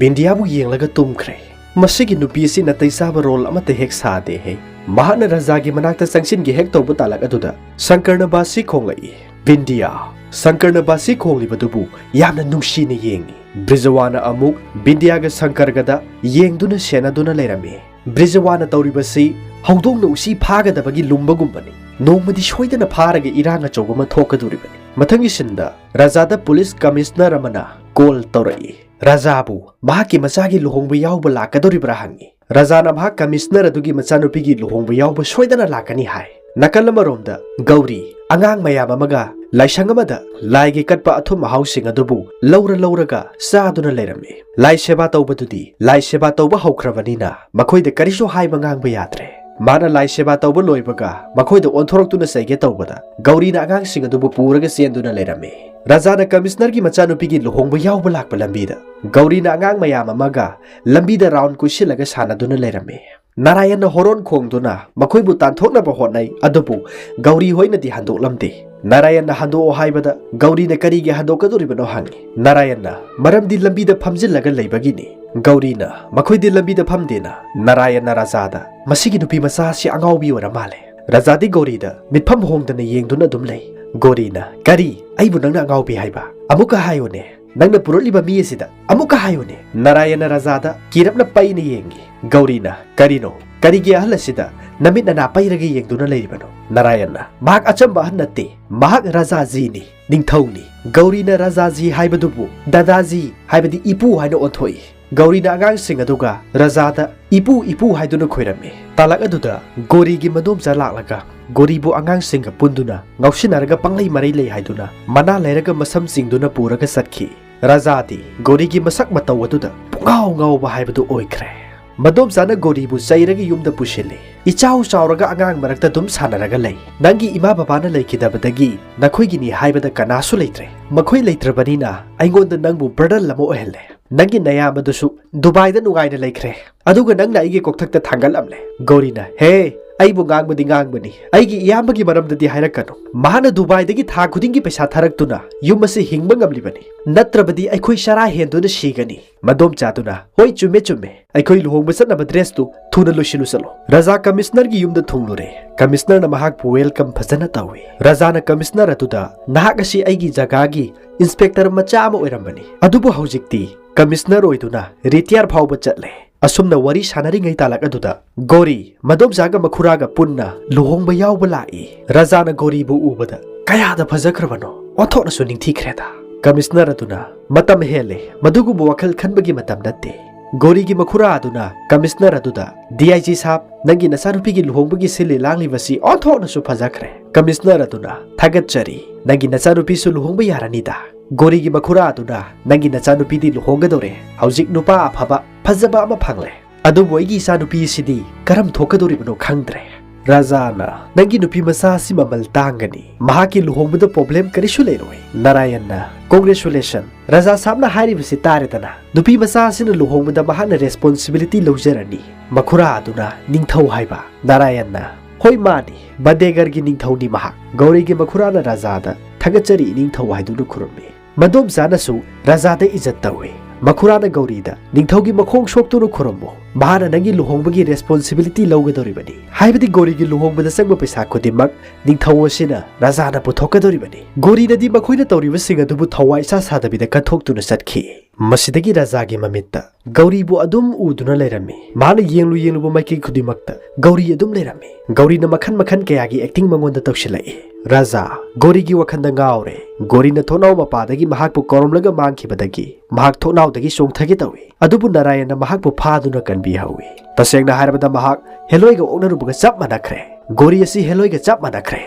ꯕꯤꯟꯗꯤꯌꯥꯕꯨ ꯌꯦꯡꯂꯒ ꯇꯨꯝꯈ꯭ꯔꯦ꯫ "ꯃꯁꯤꯒꯤ ꯅꯨꯄꯤ ꯑꯁꯤ ꯅꯥꯇꯩ ꯆꯥꯕ ꯔꯣꯜ ꯑꯃꯠꯇ ꯍꯦꯛ ꯁꯥꯗꯦꯍꯦ꯫" ꯃꯍꯥꯛꯅ ꯔꯥꯖꯥꯒꯤ ꯃꯅꯥꯛꯇ ꯆꯪꯁꯤꯟꯒꯦ ꯍꯦꯛ ꯇꯧꯕ ꯇꯥꯂꯛ ꯑꯗꯨꯗ ꯁꯪꯀꯔꯅ ꯕꯥꯁꯤ ꯈꯣꯡꯂꯛꯏ꯫ ꯕꯤꯟꯗꯤꯌꯥ, ꯁꯪꯀꯔꯅ ꯕꯥꯁꯤ ꯈꯣꯡꯂꯤꯕꯗꯨꯕꯨ ꯌꯥꯝꯅ ꯅꯨꯡꯁꯤꯅ ꯌꯦꯡꯏ꯫ ꯕ꯭ꯔꯤꯖꯋꯥꯅ ꯑꯃꯨꯛ ꯕꯤꯟꯗꯤꯌꯥꯒ ꯁꯪꯀꯔꯒꯗ ꯌꯦꯡꯗꯨꯅ ꯁꯦꯟꯅꯗꯨꯅ ꯂꯩꯔꯝꯃꯤ꯫ ꯕ꯭ꯔꯤꯖꯋꯥꯅ ꯇꯧꯔꯤꯕꯁꯤ ꯍꯧꯗꯣꯡꯅ ꯎꯆꯤ ꯐꯥꯒꯗꯕꯒꯤ ꯂꯨꯝꯕꯒꯨꯝꯕꯅꯤ꯫ ꯅꯣꯡꯃꯗꯤ ꯁꯣꯏꯗꯅ ꯐꯥꯔꯒ ꯏꯔꯥꯡ ꯑꯆꯧꯕ ꯑꯃ ꯊꯣꯛꯀꯗꯧꯔꯤꯕꯅꯤ꯫ ꯃꯊꯪꯒꯤ ꯁꯤꯟꯗ ꯔꯥꯖꯥꯗ ꯄꯨꯂꯤꯁ ꯀꯃꯤꯁꯅꯔ ꯑꯃꯅ ꯀꯣꯜ ꯇꯧꯔꯛꯏ꯫ ꯔꯥꯖꯥꯕꯨ ꯃꯍꯥꯛꯀꯤ ꯃꯆꯥꯒꯤ ꯂꯨꯍꯣꯡꯕ ꯌꯥꯎꯕ ꯂꯥꯛꯀꯗꯧꯔꯤꯕ꯭ꯔꯥ ꯍꯪꯉꯤ꯫ ꯔꯥꯖꯥꯅ ꯃꯍꯥꯛ ꯀꯃꯤꯁꯅꯔ ꯑꯗꯨꯒꯤ ꯃꯆꯥꯅꯨꯄꯤꯒꯤ ꯂꯨꯍꯣꯡꯕ ꯌꯥꯎꯕ ꯁꯣꯏꯗꯅ ꯂꯥꯛꯀꯅꯤ ꯍꯥꯏ꯫ ꯅꯥꯀꯜ ꯑꯃꯔꯣꯝꯗ ꯒꯧꯔꯤ ꯑꯉꯥꯡ ꯃꯌꯥꯝ ꯑꯃꯒ ꯂꯥꯏꯁꯪ ꯑꯃꯗ ꯂꯥꯏꯒꯤ ꯀꯠꯄ ꯑꯊꯨꯝ ꯑꯍꯥꯎꯁꯤꯡ ꯑꯗꯨꯕꯨ ꯂꯧꯔ ꯂꯧꯔꯒ ꯆꯥꯗꯨꯅ ꯂꯩꯔꯝꯃꯤ꯫ ꯂꯥꯏ ꯁꯦꯕꯥ ꯇꯧꯕꯗꯨꯗꯤ ꯂꯥꯏ ꯁꯦꯕꯥ ꯇꯧꯕ ꯍꯧꯈ꯭ꯔꯕꯅꯤꯅ ꯃꯈꯣꯏꯗ ꯀꯔꯤꯁꯨ ꯍꯥꯏꯕ ꯉꯥꯡꯕ ꯌꯥꯗ꯭ꯔꯦ꯫ ꯃꯥꯅ ꯂꯥꯏ ꯁꯦꯕꯥ ꯇꯧꯕ ꯂꯣꯏꯕꯒ ꯃꯈꯣꯏꯗ ꯑꯣꯟꯊꯣꯔꯛꯇꯨꯅ ꯆꯩꯒꯦ ꯇꯧꯕꯗ, ꯒꯧꯔꯤꯅ ꯑꯉꯥꯡꯁꯤꯡ ꯑꯗꯨꯕꯨ ꯄꯨꯔꯒ ꯆꯦꯟꯗꯨꯅ ꯂꯩꯔꯝꯃꯤ꯫ ꯔꯥꯖꯥꯅ ꯀꯃꯤꯁꯅꯔꯒꯤ ꯃꯆꯥꯅꯨꯄꯤꯒꯤ ꯂꯨꯍꯣꯡꯕ ꯌꯥꯎꯕ ꯂꯥꯛꯄ ꯂꯝꯕꯤꯗ ꯒꯧꯔꯤꯅ ꯑꯉꯥꯡ ꯃꯌꯥꯝ ꯑꯃꯒ ꯂꯝꯕꯤꯗ ꯔꯥꯎꯟ ꯀꯣꯏꯁꯤꯜꯂꯒ ꯁꯥꯟꯅꯗꯨꯅ ꯂꯩꯔꯝꯃꯤ꯫ ꯅꯥꯔꯥꯌꯟꯅ ꯍꯣꯔꯣꯟ ꯈꯣꯡꯗꯨꯅ ꯃꯈꯣꯏꯕꯨ ꯇꯥꯟꯊꯣꯛꯅꯕ ꯍꯣꯠꯅꯩ, ꯑꯗꯨꯕꯨ ꯒꯧꯔꯤ ꯍꯣꯏꯅꯗꯤ ꯍꯟꯗꯣꯛꯂꯝꯗꯦ꯫ ꯅꯥꯔꯥꯌꯟꯅ ꯍꯟꯗꯣꯛꯑꯣ ꯍꯥꯏꯕꯗ ꯒꯧꯔꯤꯅ ꯀꯔꯤꯒꯤ ꯍꯟꯗꯣꯛꯀꯗꯧꯔꯤꯕꯅꯣ ꯍꯪꯉꯤ꯫ ꯅꯥꯔꯥꯌꯟꯅ ꯃꯔꯝꯗꯤ ꯂꯝꯕꯤꯗ ꯐꯝꯖꯤꯜꯂꯒ ꯂꯩꯕꯒꯤꯅꯤ꯫ ꯒꯧꯔꯤꯅ ꯃꯈꯣꯏꯗꯤ ꯂꯝꯕꯤꯗ ꯐꯝꯗꯦꯅ꯫ ꯅꯥꯔꯥꯌꯟꯅ ꯔꯥꯖꯥꯗ ꯃꯁꯤꯒꯤ ꯅꯨꯄꯤ ꯃꯆꯥ ꯑꯁꯤ ꯑꯉꯥꯎꯕꯤ ꯑꯣꯏꯔ ꯃꯥꯜꯂꯦ꯫ ꯔꯥꯖꯥꯗꯤ ꯒꯧꯔꯤꯗ ꯃꯤꯠꯐꯝ ꯍꯣꯡꯗꯅ ꯌꯦꯡꯗꯨꯅ ꯑꯗꯨꯝ ꯂꯩ꯫ ꯒꯧꯔꯤꯅ, "ꯀꯔꯤ? ꯑꯩꯕꯨ ꯅꯪꯅ ꯑꯉꯥꯎꯕꯤ ꯍꯥꯏꯕ? ꯑꯃꯨꯛꯀ ꯍꯥꯏꯌꯨꯅꯦ꯫ ꯅꯪꯅ ꯄꯨꯔꯛꯂꯤꯕ ꯃꯤ ꯑꯁꯤꯗ ꯑꯃꯨꯛꯀ ꯍꯥꯏꯌꯨꯅꯦ꯫" ꯅꯥꯔꯥꯌꯟꯅ ꯔꯥꯖꯥꯗ ꯀꯤꯔꯞꯅ ꯄꯩꯅ ꯌꯦꯡꯉꯤ꯫ ꯒꯧꯔꯤꯅ, "ꯀꯔꯤꯅꯣ? ꯀꯔꯤꯒꯤ ꯑꯍꯜ ꯑꯁꯤꯗ ꯅꯃꯤꯠ ꯅꯅꯥ ꯄꯩꯔꯒ ꯌꯦꯡꯗꯨꯅ ꯂꯩꯔꯤꯕꯅꯣ?" ꯅꯥꯔꯥꯌꯟꯅ, "ꯃꯍꯥꯛ ꯑꯆꯝꯕ ꯑꯍꯜ ꯅꯠꯇꯦ꯫ ꯃꯍꯥꯛ ꯔꯥꯖꯥꯖꯤꯅꯤ, ꯅꯤꯡꯊꯧꯅꯤ꯫" ꯒꯧꯔꯤꯅ ꯔꯥꯖꯥꯖꯤ ꯍꯥꯏꯕꯗꯨꯕꯨ ꯗꯥꯗꯥꯖꯤ, ꯍꯥꯏꯕꯗꯤ ꯏꯄꯨ ꯍꯥꯏꯅ ꯑꯣꯟꯊꯣꯛꯏ꯫ ꯒꯧꯔꯤꯅ ꯑꯉꯥꯡꯁꯤꯡ ꯑꯗꯨꯒ ꯔꯥꯖꯥꯗ "ꯏꯄꯨ, ꯏꯄꯨ" ꯍꯥꯏꯗꯨꯅ ꯈꯣꯏꯔꯝꯃꯤ꯫ ꯇꯥꯂꯛ ꯑꯗꯨꯗ ꯒꯣꯔꯤꯒꯤ ꯃꯗꯣꯝꯆꯥ ꯂꯥꯛꯂꯒ ꯒꯣꯔꯤꯕꯨ ꯑꯉꯥꯡꯁꯤꯡꯒ ꯄꯨꯟꯗꯨꯅ ꯉꯥꯎꯁꯤꯟꯅꯔꯒ ꯄꯪꯂꯩ ꯃꯔꯩ ꯂꯩ ꯍꯥꯏꯗꯨꯅ ꯃꯅꯥ ꯂꯩꯔꯒ ꯃꯁꯝ ꯆꯤꯡꯗꯨꯅ ꯄꯨꯔꯒ ꯆꯠꯈꯤ꯫ ꯔꯥꯖꯥꯗꯤ ꯒꯣꯔꯤꯒꯤ ꯃꯁꯛ ꯃꯇꯧ ꯑꯗꯨꯗ ꯄꯨꯡꯉꯥꯎ ꯉꯥꯎꯕ ꯍꯥꯏꯕꯗꯨ ꯑꯣꯏꯈ꯭ꯔꯦ꯫ ꯃꯗꯣꯝꯆꯥꯅ ꯒꯣꯔꯤꯕꯨ ꯆꯩꯔꯒ ꯌꯨꯝꯗ ꯄꯨꯁꯤꯜꯂꯤ꯫ "ꯏꯆꯥꯎ ꯆꯥꯎꯔꯒ ꯑꯉꯥꯡ ꯃꯔꯛꯇ ꯑꯗꯨꯝ ꯁꯥꯟꯅꯔꯒ ꯂꯩ꯫ ꯅꯪꯒꯤ ꯏꯃꯥ ꯕꯕꯥꯅ ꯂꯩꯈꯤꯗꯕꯗꯒꯤ ꯅꯈꯣꯏꯒꯤꯅꯤ ꯍꯥꯏꯕꯗ ꯀꯅꯥꯁꯨ ꯂꯩꯇ꯭ꯔꯦ꯫ ꯃꯈꯣꯏ ꯂꯩꯇ꯭ꯔꯕꯅꯤꯅ ꯑꯩꯉꯣꯟꯗ ꯅꯪꯕꯨ ꯕꯔꯗꯟ ꯑꯃ ꯑꯣꯏꯍꯜꯂꯦ꯫ ꯅꯪꯒꯤ ꯅꯌꯥꯝꯕꯗꯨꯁꯨ ꯗꯨꯕꯥꯏꯗ ꯅꯨꯡꯉꯥꯏꯅ ꯂꯩꯈ꯭ꯔꯦ, ꯑꯗꯨꯒ ꯅꯪꯅ ꯑꯩꯒꯤ ꯀꯣꯛꯊꯛꯇ ꯊꯥꯡꯒꯠꯂꯝꯂꯦ꯫" ꯒꯧꯔꯤꯅ, "ꯍꯦ, ꯑꯩꯕꯨ ꯉꯥꯡꯕꯗꯤ ꯉꯥꯡꯕꯅꯤ, ꯑꯩꯒꯤ ꯏꯌꯥꯝꯕꯒꯤ ꯃꯔꯝꯗꯗꯤ ꯍꯥꯏꯔꯛꯀꯅꯨ꯫ ꯃꯍꯥꯛꯅ ꯗꯨꯕꯥꯏꯗꯒꯤ ꯊꯥ ꯈꯨꯗꯤꯡꯒꯤ ꯄꯩꯁꯥ ꯊꯥꯔꯛꯇꯨꯅ ꯌꯨꯝ ꯑꯁꯤ ꯍꯤꯡꯕ ꯉꯝꯂꯤꯕꯅꯤ, ꯅꯠꯇ꯭ꯔꯕꯗꯤ ꯑꯩꯈꯣꯏ ꯆꯔꯥ ꯍꯦꯟꯗꯨꯅ ꯁꯤꯒꯅꯤ꯫" ꯃꯗꯣꯝꯆꯥꯗꯨꯅ, "ꯍꯣꯏ, ꯆꯨꯝꯃꯦ, ꯆꯨꯝꯃꯦ꯫ ꯑꯩꯈꯣꯏ ꯂꯨꯍꯣꯡꯕ ꯆꯠꯅꯕ ꯗ꯭ꯔꯦꯁꯇꯨ ꯊꯨꯅ ꯂꯣꯏꯁꯤꯜꯂꯨ ꯆꯠꯂꯣ꯫" ꯔꯥꯖꯥ ꯀꯃꯤꯁꯅꯔꯒꯤ ꯌꯨꯝꯗ ꯊꯨꯡꯂꯨꯔꯦ꯫ ꯀꯃꯤꯁꯅꯔꯅ ꯃꯍꯥꯛꯄꯨ ꯋꯦꯜꯀꯝ ꯐꯖꯅ ꯇꯧꯏ꯫ ꯔꯥꯖꯥꯅ ꯀꯃꯤꯁꯅꯔ ꯑꯗꯨꯗ, "ꯅꯍꯥꯛ ꯑꯁꯤ ꯑꯩꯒꯤ ꯖꯒꯥꯒꯤ ꯏꯟꯁꯄꯦꯛꯇꯔ ꯃꯆꯥ ꯑꯃ ꯑꯣꯏꯔꯝꯕꯅꯤ, ꯑꯗꯨꯕꯨ ꯍꯧꯖꯤꯛꯇꯤ ꯀꯃꯤꯁꯅꯔ ꯑꯣꯏꯗꯨꯅ ꯔꯤꯇꯤꯌꯥꯔ ꯐꯥꯎꯕ ꯆꯠꯂꯦ꯫" ꯑꯁꯨꯝꯅ ꯋꯥꯔꯤ ꯁꯥꯟꯅꯔꯤꯉꯩ ꯇꯥꯂꯛ ꯑꯗꯨꯗ ꯒꯣꯔꯤ ꯃꯗꯣꯝꯆꯥꯒ ꯃꯈꯨꯔꯥꯒ ꯄꯨꯟꯅ ꯂꯨꯍꯣꯡꯕ ꯌꯥꯎꯕ ꯂꯥꯛꯏ꯫ ꯔꯥꯖꯥꯅ ꯒꯣꯔꯤꯕꯨ ꯎꯕꯗ, "ꯀꯌꯥꯗ ꯐꯖꯈ꯭ꯔꯕꯅꯣ! ꯑꯣꯟꯊꯣꯛꯅꯁꯨ ꯅꯤꯡꯊꯤꯈ꯭ꯔꯦꯗ꯫" ꯀꯃꯤꯁꯅꯔ ꯑꯗꯨꯅ, "ꯃꯇꯝ ꯍꯦꯜꯂꯦ, ꯃꯗꯨꯒꯨꯝꯕ ꯋꯥꯈꯜ ꯈꯟꯕꯒꯤ ꯃꯇꯝ ꯅꯠꯇꯦ꯫" ꯒꯣꯔꯤꯒꯤ ꯃꯈꯨꯔꯥ ꯑꯗꯨꯅ ꯀꯃꯤꯁꯅꯔ ꯑꯗꯨꯗ, "ꯗꯤ ꯑꯥꯏ ꯖꯤ ꯁꯥꯕ, ꯅꯪꯒꯤ ꯅꯆꯥꯅꯨꯄꯤꯒꯤ ꯂꯨꯍꯣꯡꯕꯒꯤ ꯁꯤꯜꯂꯤ ꯂꯥꯡꯂꯤꯕꯁꯤ ꯑꯣꯟꯊꯣꯛꯅꯁꯨ ꯐꯖꯈ꯭ꯔꯦ꯫" ꯀꯃꯤꯁꯅꯔ ꯑꯗꯨꯅ, "ꯊꯥꯒꯠꯆꯔꯤ꯫ ꯅꯪꯒꯤ ꯅꯆꯥꯅꯨꯄꯤꯁꯨ ꯂꯨꯍꯣꯡꯕ ꯌꯥꯔꯅꯤꯗ꯫" ꯒꯣꯔꯤꯒꯤ ꯃꯈꯨꯔꯥ ꯑꯗꯨꯅ, "ꯅꯪꯒꯤ ꯅꯆꯥꯅꯨꯄꯤꯗꯤ ꯂꯨꯍꯣꯡꯒꯗꯧꯔꯦ꯫ ꯍꯧꯖꯤꯛ ꯅꯨꯄꯥ ꯑꯐꯕ, ꯐꯖꯕ ꯑꯃ ꯐꯪꯂꯦ꯫ "ꯑꯗꯨꯕꯨ ꯑꯩꯒꯤ ꯏꯆꯥꯅꯨꯄꯤ ꯑꯁꯤꯗꯤ ꯀꯔꯝ ꯊꯣꯛꯀꯗꯧꯔꯤꯕꯅꯣ ꯈꯪꯗ꯭ꯔꯦ꯫" ꯔꯥꯖꯥꯅ, "ꯅꯪꯒꯤ ꯅꯨꯄꯤ ꯃꯆꯥ ꯑꯁꯤ ꯃꯃꯜ ꯇꯥꯡꯒꯅꯤ, ꯃꯍꯥꯛꯀꯤ ꯂꯨꯍꯣꯡꯕꯗ ꯄ꯭ꯔꯣꯕ꯭ꯂꯦꯝ ꯀꯔꯤꯁꯨ ꯂꯩꯔꯣꯏ꯫" ꯅꯥꯔꯥꯌꯟꯅ, "ꯀꯣꯡꯒ꯭ꯔꯦꯆꯨꯂꯦꯁꯟ, ꯔꯥꯖꯥ ꯁꯥꯕꯅ ꯍꯥꯏꯔꯤꯕꯁꯤ ꯇꯥꯔꯦꯗꯅ, ꯅꯨꯄꯤ ꯃꯆꯥ ꯑꯁꯤꯅ ꯂꯨꯍꯣꯡꯕꯗ ꯃꯍꯥꯛꯅ ꯔꯦꯁꯄꯣꯟꯁꯤꯕꯤꯂꯤꯇꯤ ꯂꯧꯖꯔꯅꯤ꯫" ꯃꯈꯨꯔꯥ ꯑꯗꯨꯅ, "ꯅꯤꯡꯊꯧ ꯍꯥꯏꯕ?" ꯅꯥꯔꯥꯌꯟꯅ, "ꯍꯣꯏ, ꯃꯥꯅꯤ, ꯕꯟꯗꯦꯒꯔꯒꯤ ꯅꯤꯡꯊꯧꯅꯤ ꯃꯍꯥꯛ꯫" ꯒꯧꯔꯤꯒꯤ ꯃꯈꯨꯔꯥꯅ ꯔꯥꯖꯥꯗ, "ꯊꯥꯒꯠꯆꯔꯤ ꯏꯅꯤꯡꯊꯧ" ꯍꯥꯏꯗꯨꯅ ꯈꯨꯔꯨꯝꯃꯤ꯫ ꯃꯗꯣꯝꯆꯥꯅꯁꯨ ꯔꯥꯖꯥꯗ ꯏꯖꯠ ꯇꯧꯏ꯫ ꯃꯈꯨꯔꯥꯅ ꯒꯧꯔꯤꯗ, "ꯅꯤꯡꯊꯧꯒꯤ ꯃꯈꯣꯡ ꯁꯣꯛꯇꯨꯅ ꯈꯨꯔꯨꯝꯃꯨ, ꯃꯍꯥꯛꯅ ꯅꯪꯒꯤ ꯂꯨꯍꯣꯡꯕꯒꯤ ꯔꯦꯁꯄꯣꯟꯁꯤꯕꯤꯂꯤꯇꯤ ꯂꯧꯒꯗꯧꯔꯤꯕꯅꯤ, ꯍꯥꯏꯕꯗꯤ ꯒꯧꯔꯤꯒꯤ ꯂꯨꯍꯣꯡꯕꯗ ꯆꯪꯕ ꯄꯩꯁꯥ ꯈꯨꯗꯤꯡꯃꯛ ꯅꯤꯡꯊꯧ ꯑꯁꯤꯅ ꯔꯥꯖꯥꯅ ꯄꯨꯊꯣꯛꯀꯗꯧꯔꯤꯕꯅꯤ꯫" ꯒꯧꯔꯤꯅꯗꯤ ꯃꯈꯣꯏꯅ ꯇꯧꯔꯤꯕꯁꯤꯡ ꯑꯗꯨꯕꯨ ꯊꯋꯥꯏ ꯏꯁꯥ ꯁꯥꯗꯕꯤꯗ ꯀꯠꯊꯣꯛꯇꯨꯅ ꯆꯠꯈꯤ꯫ ꯃꯁꯤꯗꯒꯤ ꯔꯥꯖꯥꯒꯤ ꯃꯃꯤꯠꯇ ꯒꯧꯔꯤꯕꯨ ꯑꯗꯨꯝ ꯎꯗꯨꯅ ꯂꯩꯔꯝꯃꯤ꯫ ꯃꯥꯅ ꯌꯦꯡꯂꯨ ꯌꯦꯡꯂꯨꯕ ꯃꯥꯏꯀꯩ ꯈꯨꯗꯤꯡꯃꯛꯇ ꯒꯧꯔꯤ ꯑꯗꯨꯝ ꯂꯩꯔꯝꯃꯤ꯫ ꯒꯧꯔꯤꯅ ꯃꯈꯟ ꯃꯈꯟ ꯀꯌꯥꯒꯤ ꯑꯦꯛꯇꯤꯡ ꯃꯉꯣꯟꯗ ꯇꯧꯁꯤꯜꯂꯛꯏ꯫ ꯔꯥꯖꯥ ꯒꯧꯔꯤꯒꯤ ꯋꯥꯈꯜꯗ ꯉꯥꯎꯔꯦ꯫ ꯒꯧꯔꯤꯅ ꯊꯣꯡꯅꯥꯎ ꯃꯄꯥꯗꯒꯤ ꯃꯍꯥꯛꯄꯨ ꯀꯧꯔꯝꯂꯒ ꯃꯥꯡꯈꯤꯕꯗꯒꯤ ꯃꯍꯥꯛ ꯊꯣꯡꯅꯥꯎꯗꯒꯤ ꯆꯣꯡꯊꯒꯦ ꯇꯧꯏ꯫ ꯑꯗꯨꯕꯨ ꯅꯥꯔꯥꯌꯟꯅ ꯃꯍꯥꯛꯄꯨ ꯐꯥꯗꯨꯅ ꯀꯟꯕꯤꯍꯧꯏ꯫ ꯇꯁꯦꯡꯅ ꯍꯥꯏꯔꯕꯗ ꯃꯍꯥꯛ ꯍꯦꯂꯣꯏꯒ ꯑꯣꯛꯅꯔꯨꯕꯒ ꯆꯞ ꯃꯥꯟꯅꯈ꯭ꯔꯦ꯫ ꯒꯧꯔꯤ ꯑꯁꯤ ꯍꯦꯂꯣꯏꯒ ꯆꯞ ꯃꯥꯟꯅꯈ꯭ꯔꯦ꯫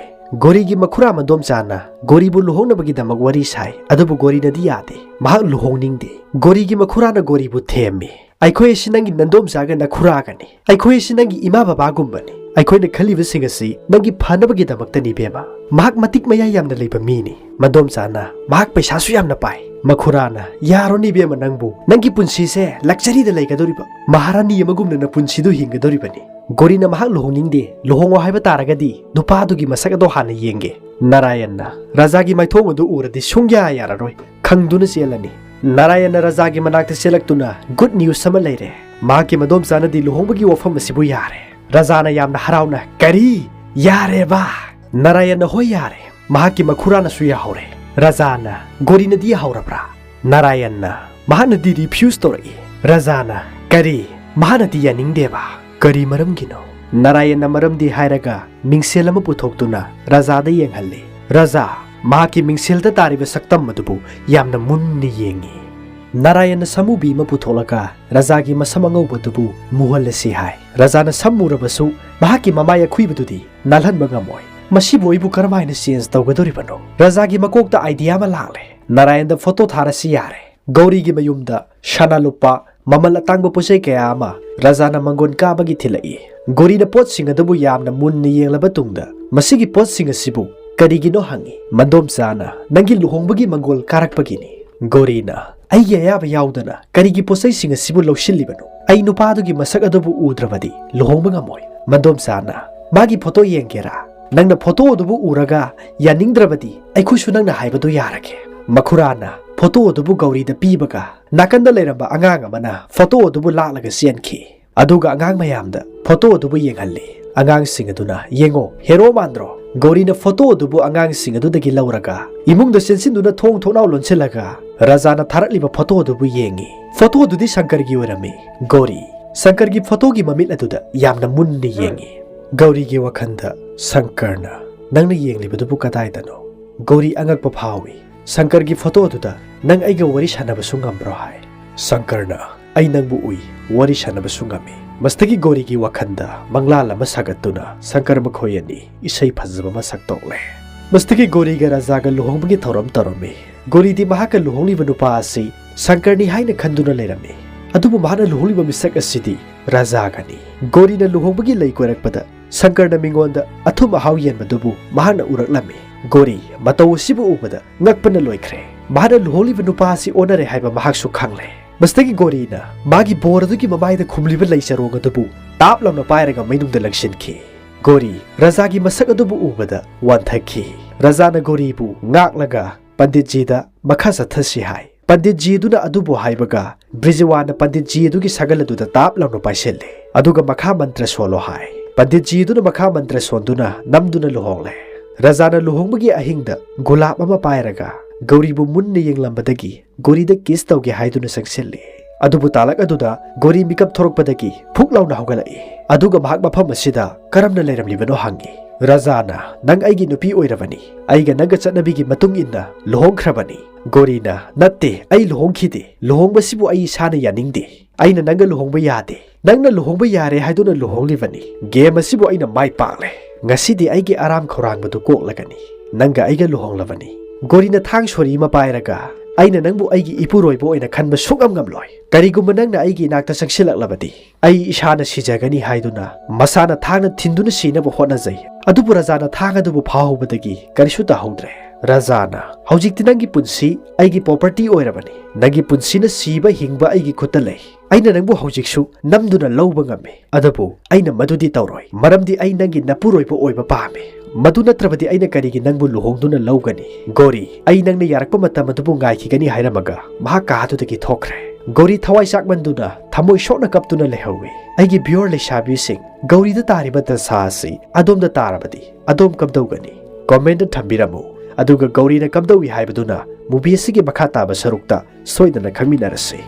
ꯒꯧꯔꯤꯒꯤ ꯃꯈꯨꯔꯥ ꯃꯗꯣꯝꯆꯥꯅ ꯒꯧꯔꯤꯕꯨ ꯂꯨꯍꯣꯡꯅꯕꯒꯤꯗꯃꯛ ꯋꯥꯔꯤ ꯁꯥꯏ, ꯑꯗꯨꯕꯨ ꯒꯧꯔꯤꯅꯗꯤ ꯌꯥꯗꯦ꯫ ꯃꯍꯥꯛ ꯂꯨꯍꯣꯡꯅꯤꯡꯗꯦ꯫ ꯒꯧꯔꯤꯒꯤ ꯃꯈꯨꯔꯥꯅ ꯒꯧꯔꯤꯕꯨ ꯊꯦꯝꯃꯤ꯫ "ꯑꯩꯈꯣꯏ ꯑꯁꯤ ꯅꯪꯒꯤ ꯅꯗꯣꯝꯆꯥꯒ ꯅꯈꯨꯔꯥꯒꯅꯤ꯫ ꯑꯩꯈꯣꯏ ꯑꯁꯤ ꯅꯪꯒꯤ ꯏꯃꯥ ꯕꯕꯥꯒꯨꯝꯕꯅꯤ꯫ ꯑꯩꯈꯣꯏꯅ ꯈꯜꯂꯤꯕꯁꯤꯡ ꯑꯁꯤ ꯅꯪꯒꯤ ꯐꯅꯕꯒꯤꯗꯃꯛꯇꯅꯤ, ꯏꯕꯦꯝꯃ꯫ ꯃꯍꯥꯛ ꯃꯇꯤꯛ ꯃꯌꯥꯏ ꯌꯥꯝꯅ ꯂꯩꯕ ꯃꯤꯅꯤ꯫" ꯃꯗꯣꯝꯆꯥꯅ, "ꯃꯍꯥꯛ ꯄꯩꯁꯥꯁꯨ ꯌꯥꯝꯅ ꯄꯥꯏ꯫" ꯃꯈꯨꯔꯥꯅ, "ꯌꯥꯔꯣꯅꯤ, ꯏꯕꯦꯝꯃ, ꯅꯪꯕꯨ꯫ ꯅꯪꯒꯤ ꯄꯨꯟꯁꯤꯁꯦ ꯂꯛꯖꯔꯤꯗ ꯂꯩꯒꯗꯧꯔꯤꯕ, ꯃꯍꯥꯔꯥꯅꯤ ꯑꯃꯒꯨꯝꯅ ꯅꯄꯨꯟꯁꯤꯗꯨ ꯍꯤꯡꯒꯗꯧꯔꯤꯕꯅꯤ꯫" ꯒꯣꯔꯤꯅ ꯃꯍꯥꯛ ꯂꯨꯍꯣꯡꯅꯤꯡꯗꯦ, ꯂꯨꯍꯣꯡꯉꯣ ꯍꯥꯏꯕ ꯇꯥꯔꯒꯗꯤ ꯅꯨꯄꯥꯗꯨꯒꯤ ꯃꯁꯛ ꯑꯗꯣ ꯍꯥꯟꯅ ꯌꯦꯡꯒꯦ꯫ ꯅꯥꯔꯥꯌꯟꯅ, "ꯔꯥꯖꯥꯒꯤ ꯃꯥꯏꯊꯣꯡ ꯑꯗꯨ ꯎꯔꯗꯤ ꯁꯨꯡꯌꯥ ꯌꯥꯔꯔꯣꯏ꯫ ꯈꯪꯗꯨꯅ ꯆꯦꯜꯂꯅꯤ꯫" ꯅꯥꯔꯥꯌꯟꯅ ꯔꯥꯖꯥꯒꯤ ꯃꯅꯥꯛꯇ ꯆꯦꯜꯂꯛꯇꯨꯅ, "ꯒꯨꯗ ꯅ꯭ꯌꯨꯁ ꯑꯃ ꯂꯩꯔꯦ꯫ ꯃꯍꯥꯛꯀꯤ ꯃꯗꯣꯝꯆꯥꯅꯗꯤ ꯂꯨꯍꯣꯡꯕꯒꯤ ꯋꯥꯐꯝ ꯑꯁꯤꯕꯨ ꯌꯥꯔꯦ꯫" ꯔꯥꯖꯥꯅ ꯌꯥꯝꯅ ꯍꯔꯥꯎꯅ, "ꯀꯔꯤ? ꯌꯥꯔꯦꯕ?" ꯅꯥꯔꯥꯌꯟꯅ, "ꯍꯣꯏ, ꯌꯥꯔꯦ꯫ ꯃꯍꯥꯛꯀꯤ ꯃꯈꯨꯔꯥꯅꯁꯨ ꯌꯥꯍꯧꯔꯦ꯫" ꯔꯥꯖꯥꯅ, "ꯒꯣꯔꯤꯅꯗꯤ ꯌꯥꯍꯧꯔꯕ꯭ꯔꯥ?" ꯅꯥꯔꯥꯌꯟꯅ, "ꯃꯍꯥꯛꯅꯗꯤ ꯔꯤꯐ꯭ꯌꯨꯁ ꯇꯧꯔꯛꯏ꯫" ꯔꯥꯖꯥꯅ, "ꯀꯔꯤ? ꯃꯍꯥꯛꯅꯗꯤ ꯌꯥꯅꯤꯡꯗꯦꯕ? ꯀꯔꯤ ꯃꯔꯝꯒꯤꯅꯣ?" ꯅꯥꯔꯥꯌꯟꯅ ꯃꯔꯝꯗꯤ ꯍꯥꯏꯔꯒ ꯃꯤꯡꯁꯦꯜ ꯑꯃ ꯄꯨꯊꯣꯛꯇꯨꯅ ꯔꯥꯖꯥꯗ ꯌꯦꯡꯍꯜꯂꯤ꯫ ꯔꯥꯖꯥ, ꯃꯍꯥꯛꯀꯤ ꯃꯤꯡꯁꯦꯜꯗ ꯇꯥꯔꯤꯕ ꯁꯛꯇꯝ ꯑꯗꯨꯕꯨ ꯌꯥꯝꯅ ꯃꯨꯟꯅ ꯌꯦꯡꯉꯤ꯫ ꯅꯥꯔꯥꯌꯟꯅ ꯁꯃꯨꯕꯤ ꯑꯃ ꯄꯨꯊꯣꯛꯂꯒ ꯔꯥꯖꯥꯒꯤ ꯃꯁꯝ ꯑꯉꯧꯕꯗꯨꯕꯨ ꯃꯨꯍꯜꯂꯁꯤ ꯍꯥꯏ꯫ ꯔꯥꯖꯥꯅ ꯁꯝ ꯃꯨꯔꯕꯁꯨ ꯃꯍꯥꯛꯀꯤ ꯃꯃꯥꯏ ꯑꯈꯨꯏꯕꯗꯨꯗꯤ ꯅꯥꯜꯍꯟꯕ ꯉꯝꯃꯣꯏ꯫ "ꯃꯁꯤꯕꯨ ꯑꯩꯕꯨ ꯀꯔꯝꯍꯥꯏꯅ ꯆꯦꯟꯖ ꯇꯧꯒꯗꯧꯔꯤꯕꯅꯣ?" ꯔꯥꯖꯥꯒꯤ ꯃꯀꯣꯛꯇ ꯑꯥꯏꯗꯤꯌꯥ ꯑꯃ ꯂꯥꯛꯂꯦ꯫ ꯅꯥꯔꯥꯌꯟꯗ ꯐꯣꯇꯣ ꯊꯥꯔꯁꯤ ꯌꯥꯔꯦ꯫ ꯒꯧꯔꯤꯒꯤ ꯃꯌꯨꯝꯗ ꯁꯅꯥ ꯂꯨꯄꯥ ꯃꯃꯜ ꯑꯇꯥꯡꯕ ꯄꯣꯠꯆꯩ ꯀꯌꯥ ꯑꯃ ꯔꯥꯖꯥꯅ ꯃꯪꯒꯣꯟ ꯀꯥꯕꯒꯤ ꯊꯤꯜꯂꯛꯏ꯫ ꯒꯣꯔꯤꯅ ꯄꯣꯠꯁꯤꯡ ꯑꯗꯨꯕꯨ ꯌꯥꯝꯅ ꯃꯨꯟꯅ ꯌꯦꯡꯂꯕ ꯇꯨꯡꯗ, "ꯃꯁꯤꯒꯤ ꯄꯣꯠꯁꯤꯡ ꯑꯁꯤꯕꯨ ꯀꯔꯤꯒꯤꯅꯣ?" ꯍꯪꯉꯤ꯫ ꯃꯟꯗꯣꯝꯆꯥꯅ, "ꯅꯪꯒꯤ ꯂꯨꯍꯣꯡꯕꯒꯤ ꯃꯪꯒꯣꯜ ꯀꯥꯔꯛꯄꯒꯤꯅꯤ"꯫ ꯒꯣꯔꯤꯅ, "ꯑꯩꯒꯤ ꯑꯌꯥꯕ ꯌꯥꯎꯗꯅ ꯀꯔꯤꯒꯤ ꯄꯣꯠꯆꯩꯁꯤꯡ ꯑꯁꯤꯕꯨ ꯂꯧꯁꯤꯜꯂꯤꯕꯅꯣ? ꯑꯩ ꯅꯨꯄꯥꯗꯨꯒꯤ ꯃꯁꯛ ꯑꯗꯨꯕꯨ ꯎꯗ꯭ꯔꯕꯗꯤ ꯂꯨꯍꯣꯡꯕ ꯉꯝꯃꯣꯏ"꯫ ꯃꯟꯗꯣꯝꯆꯥꯅ, "ꯃꯥꯒꯤ ꯐꯣꯇꯣ ꯌꯦꯡꯒꯦꯔꯥ? ꯅꯪꯅ ꯐꯣꯇꯣ ꯑꯗꯨꯕꯨ ꯎꯔꯒ ꯌꯥꯅꯤꯡꯗ꯭ꯔꯕꯗꯤ ꯑꯩꯈꯣꯏꯁꯨ ꯅꯪꯅ ꯍꯥꯏꯕꯗꯨ ꯌꯥꯔꯒꯦ"꯫ ꯃꯈꯨꯔꯥꯅ ꯐꯣꯇꯣ ꯑꯗꯨꯕꯨ ꯒꯧꯔꯤꯗ ꯄꯤꯕꯒ, ꯅꯥꯀꯟꯗ ꯂꯩꯔꯝꯕ ꯑꯉꯥꯡ ꯑꯃꯅ ꯐꯣꯇꯣ ꯑꯗꯨꯕꯨ ꯂꯥꯛꯂꯒ ꯆꯦꯟꯈꯤ꯫ ꯑꯗꯨꯒ ꯑꯉꯥꯡ ꯃꯌꯥꯝꯗ ꯐꯣꯇꯣ ꯑꯗꯨꯕꯨ ꯌꯦꯡꯍꯜꯂꯤ꯫ ꯑꯉꯥꯡꯁꯤꯡ ꯑꯗꯨꯅ, "ꯌꯦꯡꯉꯣ, ꯍꯦꯔꯣ ꯃꯥꯟꯗ꯭ꯔꯣ?" ꯒꯧꯔꯤꯅ ꯐꯣꯇꯣ ꯑꯗꯨꯕꯨ ꯑꯉꯥꯡꯁꯤꯡ ꯑꯗꯨꯗꯒꯤ ꯂꯧꯔꯒ ꯏꯃꯨꯡꯗ ꯆꯦꯟꯁꯤꯟꯗꯨꯅ ꯊꯣꯡ ꯊꯣꯡꯅꯥꯎ ꯂꯣꯟꯁꯤꯜꯂꯒ ꯔꯥꯖꯥꯅ ꯊꯥꯔꯛꯂꯤꯕ ꯐꯣꯇꯣ ꯑꯗꯨꯕꯨ ꯌꯦꯡꯉꯤ꯫ ꯐꯣꯇꯣ ꯑꯗꯨꯗꯤ ꯁꯪꯀꯔꯒꯤ ꯑꯣꯏꯔꯝꯃꯤ꯫ ꯒꯧꯔꯤ ꯁꯪꯀꯔꯒꯤ ꯐꯣꯇꯣꯒꯤ ꯃꯃꯤꯠ ꯑꯗꯨꯗ ꯌꯥꯝꯅ ꯃꯨꯟꯅ ꯌꯦꯡꯉꯤ꯫ ꯒꯧꯔꯤꯒꯤ ꯋꯥꯈꯜꯗ ꯁꯪꯀꯔꯅ, "ꯅꯪꯅ ꯌꯦꯡꯂꯤꯕꯗꯨꯕꯨ ꯀꯗꯥꯏꯗꯅꯣ?" ꯒꯧꯔꯤ ꯑꯉꯛꯄ ꯐꯥꯎꯏ꯫ ꯁꯪꯀꯔꯒꯤ ꯐꯣꯇꯣ ꯑꯗꯨꯗ, "ꯅꯪ ꯑꯩꯒ ꯋꯥꯔꯤ ꯁꯥꯟꯅꯕꯁꯨ ꯉꯝꯕ꯭ꯔꯣ?" ꯍꯥꯏ꯫ ꯁꯪꯀꯔꯅ, "ꯑꯩ ꯅꯪꯕꯨ ꯎꯏ, ꯋꯥꯔꯤ ꯁꯥꯟꯅꯕꯁꯨ ꯉꯝꯃꯤ"꯫ ꯃꯁꯤꯗꯒꯤ ꯒꯣꯔꯤꯒꯤ ꯋꯥꯈꯜꯗ ꯃꯪꯂꯥꯜ ꯑꯃ ꯁꯥꯒꯠꯇꯨꯅ ꯁꯪꯀꯔ ꯃꯈꯣꯏ ꯑꯅꯤ ꯏꯁꯩ ꯐꯖꯕ ꯑꯃ ꯁꯛꯇꯣꯛꯂꯦ꯫ ꯃꯁꯤꯗꯒꯤ ꯒꯣꯔꯤꯒ ꯔꯥꯖꯥꯒ ꯂꯨꯍꯣꯡꯕꯒꯤ ꯊꯧꯔꯝ ꯇꯧꯔꯝꯃꯤ꯫ ꯒꯣꯔꯤꯗꯤ ꯃꯍꯥꯛꯀ ꯂꯨꯍꯣꯡꯂꯤꯕ ꯅꯨꯄꯥ ꯑꯁꯤ ꯁꯪꯀꯔꯅꯤ ꯍꯥꯏꯅ ꯈꯟꯗꯨꯅ ꯂꯩꯔꯝꯃꯤ꯫ ꯑꯗꯨꯕꯨ ꯃꯍꯥꯛꯅ ꯂꯨꯍꯣꯡꯂꯤꯕ ꯃꯤꯁꯛ ꯑꯁꯤꯗꯤ ꯔꯥꯖꯥꯒꯅꯤ꯫ ꯒꯣꯔꯤꯅ ꯂꯨꯍꯣꯡꯕꯒꯤ ꯂꯩ ꯀꯣꯏꯔꯛꯄꯗ ꯁꯪꯀꯔꯅ ꯃꯤꯉꯣꯟꯗ ꯑꯊꯨꯝ ꯑꯍꯥꯎ ꯌꯦꯟꯕꯗꯨꯕꯨ ꯃꯍꯥꯛꯅ ꯎꯔꯛꯂꯝꯃꯤ꯫ ꯒꯣꯔꯤ ꯃꯇꯧ ꯑꯁꯤꯕꯨ ꯎꯕꯗ ꯉꯛꯄꯅ ꯂꯣꯏꯈ꯭ꯔꯦ꯫ ꯃꯍꯥꯛꯅ ꯂꯨꯍꯣꯡꯂꯤꯕ ꯅꯨꯄꯥ ꯑꯁꯤ ꯑꯣꯟꯅꯔꯦ ꯍꯥꯏꯕ ꯃꯍꯥꯛꯁꯨ ꯈꯪꯂꯦ꯫ ꯃꯁꯤꯗꯒꯤ ꯒꯣꯔꯤꯅ ꯃꯥꯒꯤ ꯕꯣꯔ ꯑꯗꯨꯒꯤ ꯃꯃꯥꯏꯗ ꯈꯨꯝꯂꯤꯕ ꯂꯩ ꯆꯔꯣꯡ ꯑꯗꯨꯕꯨ ꯇꯥꯞ ꯂꯥꯎꯅ ꯄꯥꯏꯔꯒ ꯃꯩꯅꯨꯡꯗ ꯂꯪꯁꯤꯟꯈꯤ꯫ ꯒꯣꯔꯤ ꯔꯥꯖꯥꯒꯤ ꯃꯁꯛ ꯑꯗꯨꯕꯨ ꯎꯕꯗ ꯋꯥꯟꯊꯈꯤ꯫ ꯔꯥꯖꯥꯅ ꯒꯣꯔꯤꯕꯨ ꯉꯥꯛꯂꯒ ꯄꯟꯗꯤꯠꯖꯤꯗ ꯃꯈꯥ ꯆꯠꯊꯁꯤ ꯍꯥꯏ꯫ ꯄꯟꯗꯤꯠꯖꯤ ꯑꯗꯨꯅ ꯑꯗꯨꯕꯨ ꯍꯥꯏꯕꯒ ꯕ꯭ꯔꯤꯖꯋꯥꯅ ꯄꯟꯗꯤꯠꯖꯤ ꯑꯗꯨꯒꯤ ꯁꯒꯜ ꯑꯗꯨꯗ ꯇꯥꯞ ꯂꯥꯎꯅ ꯄꯥꯏꯁꯤꯜꯂꯤ꯫ ꯑꯗꯨꯒ ꯃꯈꯥ ꯃꯟꯇ꯭ꯔ ꯁꯣꯜꯂꯣ ꯍꯥꯏ꯫ ꯄꯟꯗꯤꯠꯖꯤ ꯑꯗꯨꯅ ꯃꯈꯥ ꯃꯟꯇ꯭ꯔ ꯁꯣꯟꯗꯨꯅ ꯅꯝꯗꯨꯅ ꯂꯨꯍꯣꯡꯂꯦ꯫ ꯔꯥꯖꯥꯅ ꯂꯨꯍꯣꯡꯕꯒꯤ ꯑꯍꯤꯡꯗ ꯒꯨꯂꯥꯞ ꯑꯃ ꯄꯥꯏꯔꯒ ꯒꯧꯔꯤꯕꯨ ꯃꯨꯟꯅ ꯌꯦꯡꯂꯝꯕꯗꯒꯤ ꯒꯣꯔꯤꯗ ꯀꯤꯁ ꯇꯧꯒꯦ ꯍꯥꯏꯗꯨꯅ ꯆꯪꯁꯤꯜꯂꯤ꯫ ꯑꯗꯨꯕꯨ ꯇꯥꯂꯛ ꯑꯗꯨꯗ ꯒꯣꯔꯤ ꯃꯤꯀꯞ ꯊꯣꯔꯛꯄꯗꯒꯤ ꯐꯨꯛ ꯂꯥꯎꯅ ꯍꯧꯒꯠꯂꯛꯏ꯫ ꯑꯗꯨꯒ ꯃꯍꯥꯛ ꯃꯐꯝ ꯑꯁꯤꯗ ꯀꯔꯝꯅ ꯂꯩꯔꯝꯂꯤꯕꯅꯣ ꯍꯪꯉꯤ꯫ ꯔꯥꯖꯥꯅ, "ꯅꯪ ꯑꯩꯒꯤ ꯅꯨꯄꯤ ꯑꯣꯏꯔꯕꯅꯤ꯫ ꯑꯩꯒ ꯅꯪꯒ ꯆꯠꯅꯕꯤꯒꯤ ꯃꯇꯨꯡ ꯏꯟꯅ ꯂꯨꯍꯣꯡꯈ꯭ꯔꯕꯅꯤ"꯫ ꯒꯣꯔꯤꯅ, "ꯅꯠꯇꯦ, ꯑꯩ ꯂꯨꯍꯣꯡꯈꯤꯗꯦ꯫ ꯂꯨꯍꯣꯡꯕꯁꯤꯕꯨ ꯑꯩ ꯏꯁꯥꯅ ꯌꯥꯅꯤꯡꯗꯦ꯫ ꯑꯩꯅ ꯅꯪꯒ ꯂꯨꯍꯣꯡꯕ ꯌꯥꯗꯦ꯫ ꯅꯪꯅ ꯂꯨꯍꯣꯡꯕ ꯌꯥꯔꯦ ꯍꯥꯏꯗꯨꯅ ꯂꯨꯍꯣꯡꯂꯤꯕꯅꯤ꯫ ꯒꯦꯝ ꯑꯁꯤꯕꯨ ꯑꯩꯅ ꯃꯥꯏ ꯄꯥꯛꯂꯦ꯫ ꯉꯁꯤꯗꯤ ꯑꯩꯒꯤ ꯑꯔꯥꯝ ꯈꯧꯔꯥꯡꯕꯗꯨ ꯀꯣꯛꯂꯒꯅꯤ꯫ ꯅꯪꯒ ꯑꯩꯒ ꯂꯨꯍꯣꯡꯂꯕꯅꯤ"꯫ ꯒꯣꯔꯤꯅ ꯊꯥꯡ ꯁꯣꯔꯤ ꯑꯃ ꯄꯥꯏꯔꯒ, "ꯑꯩꯅ ꯅꯪꯕꯨ ꯑꯩꯒꯤ ꯏꯄꯨꯔꯣꯏꯕ ꯑꯣꯏꯅ ꯈꯟꯕ ꯁꯨꯡꯉꯝ ꯉꯝꯂꯣꯏ"꯫ "ꯀꯔꯤꯒꯨꯝꯕ ꯅꯪꯅ ꯑꯩꯒꯤ ꯏꯅꯥꯛꯇ ꯆꯪꯁꯤꯜꯂꯛꯂꯕꯗꯤ, ꯑꯩ ꯏꯁꯥꯅ ꯁꯤꯖꯒꯅꯤ" ꯍꯥꯏꯗꯨꯅ ꯃꯁꯥꯅ ꯊꯥꯡꯅ ꯊꯤꯟꯗꯨꯅ ꯁꯤꯅꯕ ꯍꯣꯠꯅꯖꯩ꯫ ꯑꯗꯨꯕꯨ ꯔꯖꯥꯅ ꯊꯥꯡ ꯑꯗꯨꯕꯨ ꯐꯥꯍꯧꯕꯗꯒꯤ ꯀꯔꯤꯁꯨ ꯇꯧꯍꯧꯗ꯭ꯔꯦ꯫ ꯔꯖꯥꯅ, "ꯍꯧꯖꯤꯛꯇꯤ ꯅꯪꯒꯤ ꯄꯨꯟꯁꯤ ꯑꯩꯒꯤ property ꯑꯣꯏꯔꯕꯅꯤ꯫ ꯅꯪꯒꯤ ꯄꯨꯟꯁꯤꯅ ꯁꯤꯕ ꯍꯤꯡꯕ ꯑꯩꯒꯤ ꯈꯨꯠꯇ ꯂꯩ꯫ ꯑꯩꯅ ꯅꯪꯕꯨ ꯍꯧꯖꯤꯛꯁꯨ ꯅꯝꯗꯨꯅ ꯂꯧꯕ ꯉꯝꯃꯤ, ꯑꯗꯨꯕꯨ ꯑꯩꯅ ꯃꯗꯨꯗꯤ ꯇꯧꯔꯣꯏ, ꯃꯔꯝꯗꯤ ꯑꯩ ꯅꯪꯒꯤ ꯅꯄꯨꯔꯣꯏꯕ ꯑꯣꯏꯕ ꯄꯥꯝꯃꯤ꯫ ꯃꯗꯨ ꯅꯠꯇ꯭ꯔꯕꯗꯤ ꯑꯩꯅ ꯀꯔꯤꯒꯤ ꯅꯪꯕꯨ ꯂꯨꯍꯣꯡꯗꯨꯅ ꯂꯧꯒꯅꯤ? ꯒꯣꯔꯤ, ꯑꯩ ꯅꯪꯅ ꯌꯥꯔꯛꯄ ꯃꯇꯝ ꯑꯗꯨꯕꯨ ꯉꯥꯏꯈꯤꯒꯅꯤ" ꯍꯥꯏꯔꯝꯃꯒ ꯃꯍꯥꯛ ꯀꯥ ꯑꯗꯨꯗꯒꯤ ꯊꯣꯛꯈ꯭ꯔꯦ꯫ ꯒꯣꯔꯤ ꯊꯋꯥꯏ ꯆꯥꯛꯃꯟꯗꯨꯅ ꯊꯃꯣꯏ ꯁꯣꯛꯅ ꯀꯞꯇꯨꯅ ꯂꯩꯍꯧꯏ꯫ ꯑꯩꯒꯤ viewer ꯂꯩꯁꯥꯕꯤꯁꯤꯡ, ꯒꯧꯔꯤꯗ ꯇꯥꯔꯤꯕ ꯗꯁꯥ ꯑꯁꯤ ꯑꯗꯣꯝꯗ ꯇꯥꯔꯕꯗꯤ ꯑꯗꯣꯝ ꯀꯝꯗꯧꯒꯅꯤ? Commentꯗ ꯊꯝꯕꯤꯔꯝꯃꯨ꯫ ꯑꯗꯨꯒ ꯒꯧꯔꯤꯅ ꯀꯝꯗꯧꯏ ꯍꯥꯏꯕꯗꯨꯅ movie ꯑꯁꯤꯒꯤ ꯃꯈꯥ ꯇꯥꯕ ꯁꯔꯨꯛꯇ ꯁꯣꯏꯗꯅ ꯈꯪꯃꯤꯟꯅꯔꯁꯤ꯫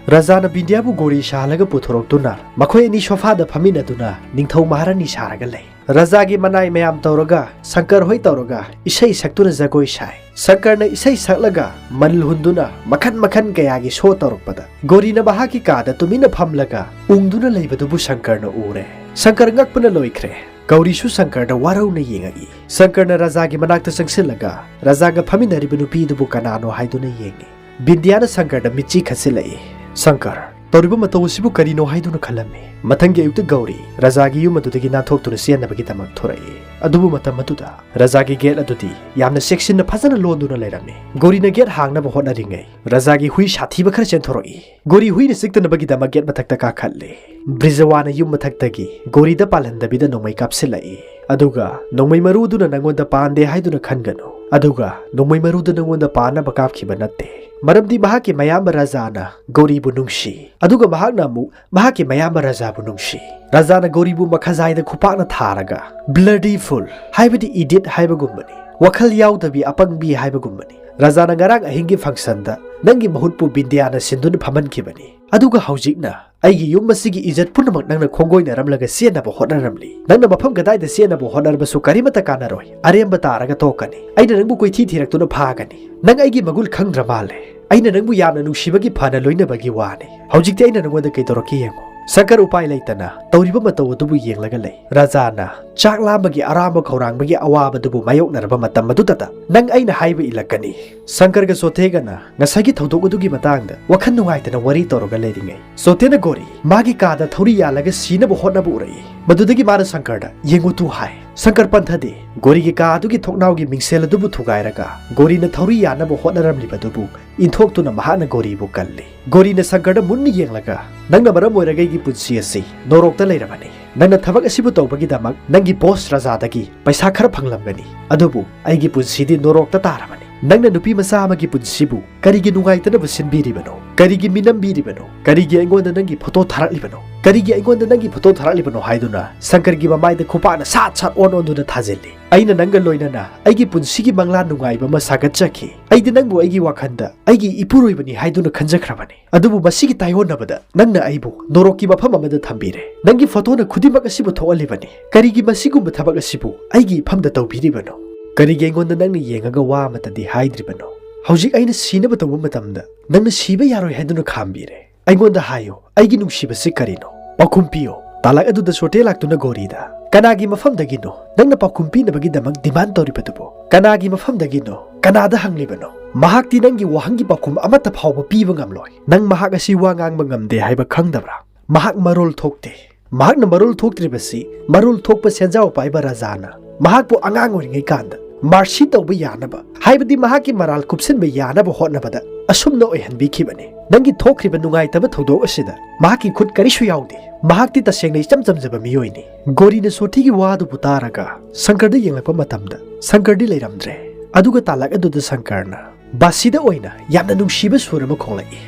ꯔꯖꯥꯅ ꯕꯤꯟꯗꯤꯌꯥꯕꯨ ꯒꯣꯔꯤ ꯁꯥꯍꯜꯂꯒ ꯄꯨꯊꯣꯔꯛꯇꯨꯅ ꯃꯈꯣꯏ ꯑꯅꯤ sofaꯗ ꯐꯝꯃꯤꯟꯅꯗꯨꯅ ꯅꯤꯡꯊꯧ ꯃꯍꯥꯔꯥꯅꯤ ꯁꯥꯔꯒ ꯂꯩ꯫ ꯔꯖꯥꯒꯤ ꯃꯅꯥꯏ ꯃꯌꯥꯝ ꯇꯧꯔꯒ ꯁꯪꯀꯔ ꯍꯣꯏ ꯇꯧꯔꯒ ꯏꯁꯩ ꯁꯛꯇꯨꯅ ꯖꯒꯣꯏ ꯁꯥꯏ꯫ ꯁꯪꯀꯔꯅ ꯏꯁꯩ ꯁꯛꯂꯒ ꯃꯜ ꯍꯨꯟꯗꯨꯅ ꯃꯈꯟ ꯃꯈꯟ ꯀꯌꯥꯒꯤ show ꯇꯧꯔꯛꯄꯗ ꯒꯣꯔꯤꯅ ꯃꯍꯥꯛꯀꯤ ꯀꯥꯗ ꯇꯨꯃꯤꯟꯅ ꯐꯝꯂꯒ ꯎꯪꯗꯨꯅ ꯂꯩꯕꯗꯨꯕꯨ ꯁꯪꯀꯔꯅ ꯎꯔꯦ꯫ ꯁꯪꯀꯔ ꯉꯛꯄꯅ ꯂꯣꯏꯈ꯭ꯔꯦ꯫ ꯒꯧꯔꯤꯁꯨ ꯁꯪꯀꯔꯗ ꯋꯥꯔꯧꯅ ꯌꯦꯡꯉꯛꯏ꯫ ꯁꯪꯀꯔꯅ ꯔꯖꯥꯒꯤ ꯃꯅꯥꯛꯇ ꯆꯪꯁꯤꯜꯂꯒ ꯔꯖꯥꯒ ꯐꯝꯃꯤꯟꯅꯔꯤꯕ ꯅꯨꯄꯤꯗꯨꯕꯨ ꯀꯅꯥꯅꯣ ꯍꯥꯏꯗꯨꯅ ꯌꯦꯡꯉꯤ꯫ ꯕꯤꯟꯗꯤꯌꯥꯅ ꯁꯪꯀꯔꯗ ꯃꯤꯠꯆꯤ ꯈꯠꯆꯤꯜꯂꯛꯏ꯫ ꯁꯪꯀꯔ, ꯇꯧꯔꯤꯕ ꯃꯇꯧ ꯑꯁꯤꯕꯨ ꯀꯔꯤꯅꯣ ꯍꯥꯏꯗꯨꯅ ꯈꯜꯂꯝꯃꯤ꯫ ꯃꯊꯪꯒꯤ ꯑꯌꯨꯛꯇ ꯒꯧꯔꯤ ꯔꯖꯥꯒꯤ ꯌꯨꯝ ꯑꯗꯨꯗꯒꯤ ꯅꯥꯟꯊꯣꯛꯇꯨꯅ ꯆꯦꯟꯅꯕꯒꯤꯗꯃꯛ ꯊꯣꯔꯛꯏ꯫ ꯑꯗꯨꯕꯨ ꯃꯇꯝ ꯑꯗꯨꯗ ꯔꯖꯥꯒꯤ gate ꯑꯗꯨꯗꯤ ꯌꯥꯝꯅ ꯆꯦꯛꯁꯤꯟꯅ ꯐꯖꯅ ꯂꯣꯟꯗꯨꯅ ꯂꯩꯔꯝꯃꯤ꯫ ꯒꯧꯔꯤꯅ gate ꯍꯥꯡꯅꯕ ꯍꯣꯠꯅꯔꯤꯉꯩ ꯔꯖꯥꯒꯤ ꯍꯨꯏ ꯁꯥꯊꯤꯕ ꯈꯔ ꯆꯦꯟꯊꯣꯔꯛꯏ꯫ ꯒꯧꯔꯤ ꯍꯨꯏꯅ ꯆꯤꯛꯇꯅꯕꯒꯤꯗꯃꯛ gate ꯃꯊꯛꯇ ꯀꯥꯈꯠꯂꯤ꯫ ꯕ꯭ꯔꯤꯖꯋꯥꯅ ꯌꯨꯝ ꯃꯊꯛꯇꯒꯤ ꯒꯧꯔꯤꯗ ꯄꯥꯜꯍꯟꯗꯕꯤꯗ ꯅꯣꯡꯃꯩ ꯀꯥꯞꯁꯤꯜꯂꯛꯏ꯫ ꯑꯗꯨꯒ ꯅꯣꯡꯃꯩ ꯃꯔꯨꯗꯨꯅ ꯅꯪꯉꯣꯟꯗ ꯄꯥꯟꯗꯦ ꯍꯥꯏꯗꯨꯅ ꯈꯟꯒꯅꯨ꯫ ꯑꯗꯨꯒ ꯅꯣꯡꯃꯩ ꯃꯔꯨꯗꯨ ꯅꯪꯉꯣꯟꯗ ꯄꯥꯟꯅꯕ ꯀꯥꯞꯈꯤꯕ ꯅꯠꯇꯦ꯫ ꯃꯔꯝꯗꯤ ꯃꯍꯥꯛꯀꯤ ꯃꯌꯥꯝꯕ ꯔꯖꯥꯅ ꯒꯧꯔꯤꯕꯨ ꯅꯨꯡꯁꯤ꯫ ꯑꯗꯨꯒ ꯃꯍꯥꯛꯅ ꯑꯃꯨꯛ ꯃꯍꯥꯛꯀꯤ ꯃꯌꯥꯝꯕ ꯔꯖꯥꯕꯨ ꯅꯨꯡꯁꯤ꯫ ꯔꯖꯥꯅ ꯒꯧꯔꯤꯕꯨ ꯃꯈꯥꯖꯥꯏꯗ ꯈꯨꯄꯥꯛꯅ ꯊꯥꯔꯒ, "Bloody fool" ꯍꯥꯏꯕꯗꯤ idiot ꯍꯥꯏꯕꯒꯨꯝꯕꯅꯤ꯫ ꯋꯥꯈꯜ ꯌꯥꯎꯗꯕꯤ ꯑꯄꯪꯕꯤ ꯍꯥꯏꯕꯒꯨꯝꯕꯅꯤ꯫ ꯔꯖꯥꯅ ꯉꯔꯥꯡ ꯑꯍꯤꯡꯒꯤ functionꯗ ꯅꯪꯒꯤ ꯃꯍꯨꯠꯄꯨ ꯕꯤꯟꯗꯤꯌꯥꯅ ꯁꯤꯟꯗꯨꯅ ꯐꯝꯍꯟꯈꯤꯕꯅꯤ꯫ ꯑꯗꯨꯒ ꯍꯧꯖꯤꯛꯅ ꯑꯩꯒꯤ ꯌꯨꯝ ꯑꯁꯤꯒꯤ ꯏꯖꯠ ꯄꯨꯝꯅꯃꯛ ꯅꯪꯅ ꯈꯣꯡꯒꯣꯏꯅꯔꯝꯂꯒ ꯆꯦꯟꯅꯕ ꯍꯣꯠꯅꯔꯝꯂꯤ꯫ ꯅꯪꯅ ꯃꯐꯝ ꯀꯗꯥꯏꯗ ꯆꯦꯟꯅꯕ ꯍꯣꯠꯅꯔꯕꯁꯨ ꯀꯔꯤꯃꯠꯇ ꯀꯥꯟꯅꯔꯣꯏ꯫ ꯑꯔꯦꯝꯕ ꯇꯥꯔꯒ ꯇꯣꯛꯀꯅꯤ꯫ ꯑꯩꯅ ꯅꯪꯕꯨ ꯀꯣꯏꯊꯤ ꯊꯤꯔꯛꯇꯨꯅ ꯐꯥꯒꯅꯤ꯫ ꯅꯪ ꯑꯩꯒꯤ ꯃꯒꯨꯟ ꯈꯪꯗ꯭ꯔ ꯃꯥꯜꯂꯦ꯫ ꯑꯩꯅ ꯅꯪꯕꯨ ꯌꯥꯝꯅ ꯅꯨꯡꯁꯤꯕꯒꯤ ꯐꯅ ꯂꯣꯏꯅꯕꯒꯤ ꯋꯥꯅꯤ꯫ ꯍꯧꯖꯤꯛꯇꯤ ꯑꯩꯅ ꯅꯪꯉꯣꯟꯗ ꯀꯩꯗꯧꯔꯛꯀꯦ ꯌꯦꯡꯉꯨ꯫ ꯁꯪꯀꯔ ꯎꯄꯥꯏ ꯂꯩꯇꯅ ꯇꯧꯔꯤꯕ ꯃꯇꯧ ꯑꯗꯨꯕꯨ ꯌꯦꯡꯂꯒ ꯂꯩ꯫ ꯔꯥꯖꯥꯅ ꯆꯥꯛ ꯂꯥꯝꯕꯒꯤ ꯑꯔꯥꯝꯕ ꯈꯧꯔꯥꯡꯕꯒꯤ ꯑꯋꯥꯕꯗꯨꯕꯨ ꯃꯥꯌꯣꯛꯅꯔꯕ ꯃꯇꯝ ꯑꯗꯨꯗꯇ ꯅꯪ ꯑꯩꯅ ꯍꯥꯏꯕ ꯏꯜꯂꯛꯀꯅꯤ꯫ ꯁꯪꯀꯔꯒ ꯁꯣꯊꯦꯒꯅ ꯉꯁꯥꯏꯒꯤ ꯊꯧꯗꯣꯛ ꯑꯗꯨꯒꯤ ꯃꯇꯥꯡꯗ ꯋꯥꯈꯜ ꯅꯨꯡꯉꯥꯏꯇꯅ ꯋꯥꯔꯤ ꯇꯧꯔꯒ ꯂꯩꯔꯤꯉꯩ, ꯁꯣꯊꯦꯅ ꯒꯣꯔꯤ ꯃꯥꯒꯤ ꯀꯥꯗ ꯊꯧꯔꯤ ꯌꯥꯜꯂꯒ ꯁꯤꯅꯕ ꯍꯣꯠꯅꯕ ꯎꯔꯛꯏ꯫ ꯃꯗꯨꯗꯒꯤ ꯃꯥꯅ ꯁꯪꯀꯔꯗ "ꯌꯦꯡꯉꯨ ꯇꯨ" ꯍꯥꯏ꯫ ꯁꯪꯀꯔ ꯄꯟꯊꯗꯦ꯫ ꯒꯣꯔꯤꯒꯤ ꯀꯥ ꯑꯗꯨꯒꯤ ꯊꯣꯡꯅꯥꯎꯒꯤ ꯃꯤꯡꯁꯦꯜ ꯑꯗꯨꯕꯨ ꯊꯨꯒꯥꯏꯔꯒ ꯒꯣꯔꯤꯅ ꯊꯧꯔꯤ ꯌꯥꯟꯅꯕ ꯍꯣꯠꯅꯔꯝꯂꯤꯕꯗꯨꯕꯨ ꯏꯟꯊꯣꯛꯇꯨꯅ ꯃꯍꯥꯛꯅ ꯒꯣꯔꯤꯕꯨ ꯀꯜꯂꯤ꯫ ꯒꯣꯔꯤꯅ ꯁꯪꯀꯔꯗ ꯃꯨꯟꯅ ꯌꯦꯡꯂꯒ, "ꯅꯪꯅ ꯃꯔꯝ ꯑꯣꯏꯔꯒ ꯑꯩꯒꯤ ꯄꯨꯟꯁꯤ ꯑꯁꯤ ꯅꯣꯔꯣꯛꯇ ꯂꯩꯔꯕꯅꯤ꯫ ꯅꯪꯅ ꯊꯕꯛ ꯑꯁꯤꯕꯨ ꯇꯧꯕꯒꯤꯗꯃꯛ ꯅꯪꯒꯤ ꯕꯣꯁ ꯔꯥꯖꯥꯗꯒꯤ ꯄꯩꯁꯥ ꯈꯔ ꯐꯪꯂꯝꯒꯅꯤ, ꯑꯗꯨꯕꯨ ꯑꯩꯒꯤ ꯄꯨꯟꯁꯤꯗꯤ ꯅꯣꯔꯣꯛꯇ ꯇꯥꯔꯕꯅꯤ꯫ ꯅꯪꯅ ꯅꯨꯄꯤ ꯃꯆꯥ ꯑꯃꯒꯤ ꯄꯨꯟꯁꯤꯕꯨ ꯀꯔꯤꯒꯤ ꯅꯨꯡꯉꯥꯏꯇꯅꯕ ꯁꯤꯟꯕꯤꯔꯤꯕꯅꯣ? ꯀꯔꯤꯒꯤ ꯃꯤꯅꯝꯕꯤꯔꯤꯕꯅꯣ? ꯀꯔꯤꯒꯤ ꯑꯩꯉꯣꯟꯗ ꯅꯪꯒꯤ ꯐꯣꯇꯣ ꯊꯥꯔꯛꯂꯤꯕꯅꯣ? ꯀꯔꯤꯒꯤ ꯑꯩꯉꯣꯟꯗ ꯅꯪꯒꯤ ꯐꯣꯇꯣ ꯊꯥꯔꯛꯂꯤꯕꯅꯣ?" ꯍꯥꯏꯗꯨꯅ ꯁꯪꯀꯔꯒꯤ ꯃꯃꯥꯏꯗ ꯈꯨꯄꯥꯛꯅ ꯁꯥꯠ ꯁꯥꯠ ꯑꯣꯟ ꯑꯣꯟꯗꯨꯅ ꯊꯥꯖꯤꯜꯂꯤ꯫ "ꯑꯩꯅ ꯅꯪꯒ ꯂꯣꯏꯅꯅ ꯑꯩꯒꯤ ꯄꯨꯟꯁꯤꯒꯤ ꯃꯪꯂꯥꯟ ꯅꯨꯡꯉꯥꯏꯕ ꯑꯃ ꯁꯥꯒꯠꯆꯈꯤ꯫ ꯑꯩꯗꯤ ꯅꯪꯕꯨ ꯑꯩꯒꯤ ꯋꯥꯈꯜꯗ ꯑꯩꯒꯤ ꯏꯄꯨꯔꯣꯏꯕꯅꯤ ꯍꯥꯏꯗꯨꯅ ꯈꯟꯖꯈ꯭ꯔꯕꯅꯤ꯫ ꯑꯗꯨꯕꯨ ꯃꯁꯤꯒꯤ ꯇꯥꯏꯑꯣꯟꯅꯕꯗ ꯅꯪꯅ ꯑꯩꯕꯨ ꯅꯣꯔꯣꯛꯀꯤ ꯃꯐꯝ ꯑꯃꯗ ꯊꯝꯕꯤꯔꯦ꯫ ꯅꯪꯒꯤ ꯐꯣꯇꯣꯅ ꯈꯨꯗꯤꯡꯃꯛ ꯑꯁꯤꯕꯨ ꯊꯣꯛꯍꯜꯂꯤꯕꯅꯤ꯫ ꯀꯔꯤꯒꯤ ꯃꯁꯤꯒꯨꯝꯕ ꯊꯕꯛ ꯑꯁꯤꯕꯨ ꯑꯩꯒꯤ ꯏꯐꯝꯗ ꯇꯧꯕꯤꯔꯤꯕꯅꯣ? ꯀꯔꯤꯒꯤ ꯑꯩꯉꯣꯟꯗ ꯅꯪꯅ ꯌꯦꯡꯉꯒ ꯋꯥ ꯑꯃꯠꯇꯗꯤ ꯍꯥꯏꯗ꯭ꯔꯤꯕꯅꯣ? ꯍꯧꯖꯤꯛ ꯑꯩꯅ ꯁꯤꯅꯕ ꯇꯧꯕ ꯃꯇꯝꯗ ꯅꯪꯅ ꯁꯤꯕ ꯌꯥꯔꯣꯏ ꯍꯥꯏꯗꯨꯅ ꯈꯥꯝꯕꯤꯔꯦ꯫ ꯑꯩꯉꯣꯟꯗ ꯍꯥꯏꯌꯨ, ꯑꯩꯒꯤ ꯅꯨꯡꯁꯤꯕꯁꯤ ꯀꯔꯤꯅꯣ? ꯄꯥꯎꯈꯨꯝ ꯄꯤꯌꯨ꯫" ꯇꯥꯂꯛ ꯑꯗꯨꯗ ꯁꯣꯔꯇꯦ ꯂꯥꯛꯇꯨꯅ ꯒꯣꯔꯤꯗ, "ꯀꯅꯥꯒꯤ ꯃꯐꯝꯗꯒꯤꯅꯣ ꯅꯪꯅ ꯄꯥꯎꯈꯨꯝ ꯄꯤꯅꯕꯒꯤꯗꯃꯛ ꯗꯤꯃꯥꯟ ꯇꯧꯔꯤꯕꯗꯨꯕꯨ? ꯀꯅꯥꯒꯤ ꯃꯐꯝꯗꯒꯤꯅꯣ? ꯀꯅꯥꯗ ꯍꯪꯂꯤꯕꯅꯣ? ꯃꯍꯥꯛꯇꯤ ꯅꯪꯒꯤ ꯋꯥꯍꯪꯒꯤ ꯄꯥꯎꯈꯨꯝ ꯑꯃꯠꯇ ꯐꯥꯎꯕ ꯄꯤꯕ ꯉꯝꯂꯣꯏ꯫ ꯅꯪ ꯃꯍꯥꯛ ꯑꯁꯤ ꯋꯥ ꯉꯥꯡꯕ ꯉꯝꯗꯦ ꯍꯥꯏꯕ ꯈꯪꯗꯕ꯭ꯔꯥ? ꯃꯍꯥꯛ ꯃꯔꯣꯜ ꯊꯣꯛꯇꯦ꯫ ꯃꯍꯥꯛꯅ ꯃꯔꯣꯜ ꯊꯣꯛꯇ꯭ꯔꯤꯕꯁꯤ ꯃꯔꯣꯜ ꯊꯣꯛꯄ ꯁꯦꯟꯖꯥꯎ ꯄꯥꯏꯕ ꯔꯥꯖꯥꯅ ꯃꯍꯥꯛꯄꯨ ꯑꯉꯥꯡ ꯑꯣꯏꯔꯤꯉꯩ ꯀꯥꯟꯗ ꯃꯥꯔꯁꯤ ꯇꯧꯕ ꯌꯥꯅꯕ, ꯍꯥꯏꯕꯗꯤ ꯃꯍꯥꯛꯀꯤ ꯃꯔꯥꯜ ꯀꯨꯞꯁꯤꯟꯕ ꯌꯥꯅꯕ ꯍꯣꯠꯅꯕꯗ ꯑꯁꯨꯝꯅ ꯑꯣꯏꯍꯟꯕꯤꯈꯤꯕꯅꯤ꯫ ꯅꯪꯒꯤ ꯊꯣꯛꯈ꯭ꯔꯤꯕ ꯅꯨꯡꯉꯥꯏꯇꯕ ꯊꯧꯗꯣꯛ ꯑꯁꯤꯗ ꯃꯍꯥꯛꯀꯤ ꯈꯨꯠ ꯀꯔꯤꯁꯨ ꯌꯥꯎꯗꯦ꯫ ꯃꯍꯥꯛꯇꯤ ꯇꯁꯦꯡꯅ ꯏꯆꯝ ꯆꯝꯖꯕ ꯃꯤꯑꯣꯏꯅꯤ꯫" ꯒꯣꯔꯤꯅ ꯁꯣꯊꯤꯒꯤ ꯋꯥꯗꯨꯕꯨ ꯇꯥꯔꯒ ꯁꯪꯀꯔꯗ ꯌꯦꯡꯂꯛꯄ ꯃꯇꯝꯗ ꯁꯪꯀꯔꯗꯤ ꯂꯩꯔꯝꯗ꯭ꯔꯦ꯫ ꯑꯗꯨꯒ ꯇꯥꯂꯛ ꯑꯗꯨꯗ ꯁꯪꯀꯔꯅ ꯕꯥꯁꯤꯗ ꯑꯣꯏꯅ ꯌꯥꯝꯅ ꯅꯨꯡꯁꯤꯕ ꯁꯨꯔ ꯑꯃ ꯈꯣꯡꯂꯛꯏ꯫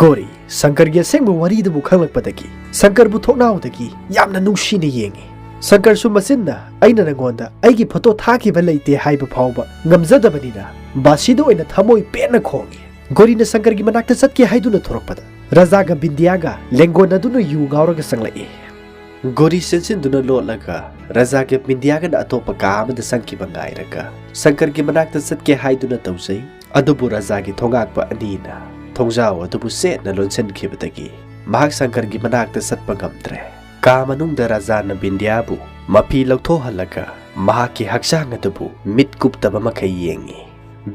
ꯒꯣꯔꯤ, ꯁꯪꯀꯔꯒꯤ ꯑꯁꯦꯡꯕ ꯋꯥꯔꯤꯗꯨꯕꯨ ꯈꯪꯂꯛꯄꯗꯒꯤ ꯁꯪꯀꯔꯕꯨ ꯊꯣꯡꯅꯥꯎꯗꯒꯤ ꯌꯥꯝꯅ ꯅꯨꯡꯁꯤꯅ ꯌꯦꯡꯉꯤ꯫ ꯁꯪꯀꯔꯁꯨ ꯃꯆꯤꯟꯅ "ꯑꯩꯅ ꯅꯉꯣꯟꯗ ꯑꯩꯒꯤ ꯐꯣꯇꯣ ꯊꯥꯈꯤꯕ ꯂꯩꯇꯦ" ꯍꯥꯏꯕ ꯐꯥꯎꯕ ꯉꯝꯖꯗꯕꯅꯤꯅ ꯕꯥꯁꯤꯗ ꯑꯣꯏꯅ ꯊꯃꯣꯏ ꯄꯦꯟꯅ ꯈꯣꯡꯉꯤ꯫ ꯒꯣꯔꯤꯅ ꯁꯪꯀꯔꯒꯤ ꯃꯅꯥꯛꯇ ꯆꯠꯀꯦ ꯍꯥꯏꯗꯨꯅ ꯊꯣꯔꯛꯄꯗ ꯔꯥꯖꯥꯒ ꯕꯤꯟꯗꯤꯌꯥꯒ ꯂꯦꯡꯒꯣꯟꯅꯗꯨꯅ ꯌꯨ ꯉꯥꯎꯔꯒ ꯆꯪꯂꯛꯏ꯫ ꯒꯣꯔꯤ ꯆꯦꯟꯁꯤꯟꯗꯨꯅ ꯂꯣꯠꯂꯒ ꯔꯥꯖꯥꯒ ꯕꯤꯟꯗꯤꯌꯥꯒꯅ ꯑꯇꯣꯞꯄ ꯀꯥ ꯑꯃꯗ ꯆꯪꯈꯤꯕ ꯉꯥꯏꯔꯒ ꯁꯪꯀꯔꯒꯤ ꯃꯅꯥꯛꯇ ꯆꯠꯀꯦ ꯍꯥꯏꯗꯨꯅ ꯇꯧꯖꯩ꯫ ꯑꯗꯨꯕꯨ ꯔꯥꯖꯥꯒꯤ ꯊꯣꯉꯥꯛꯄ ꯑꯅꯤꯅ ꯊꯣꯡꯖꯥꯎ ꯑꯗꯨꯕꯨ ꯆꯦꯠꯅ ꯂꯣꯟꯁꯤꯟꯈꯤꯕꯗꯒꯤ ꯃꯍꯥꯛ ꯁꯪꯀꯔꯒꯤ ꯃꯅꯥꯛꯇ ꯆꯠꯄ ꯉꯝꯗ꯭ꯔꯦ꯫ ꯀꯥ ꯃꯅꯨꯡꯗ ꯔꯥꯖꯥꯅ ꯕꯤꯟꯗꯤꯌꯥꯕꯨ ꯃꯐꯤ ꯂꯧꯊꯣꯛꯍꯜꯂꯒ ꯃꯍꯥꯛꯀꯤ ꯍꯛꯆꯥꯡ ꯑꯗꯨꯕꯨ ꯃꯤꯠ ꯀꯨꯞꯇꯕ ꯃꯈꯩ ꯌꯦꯡꯉꯤ꯫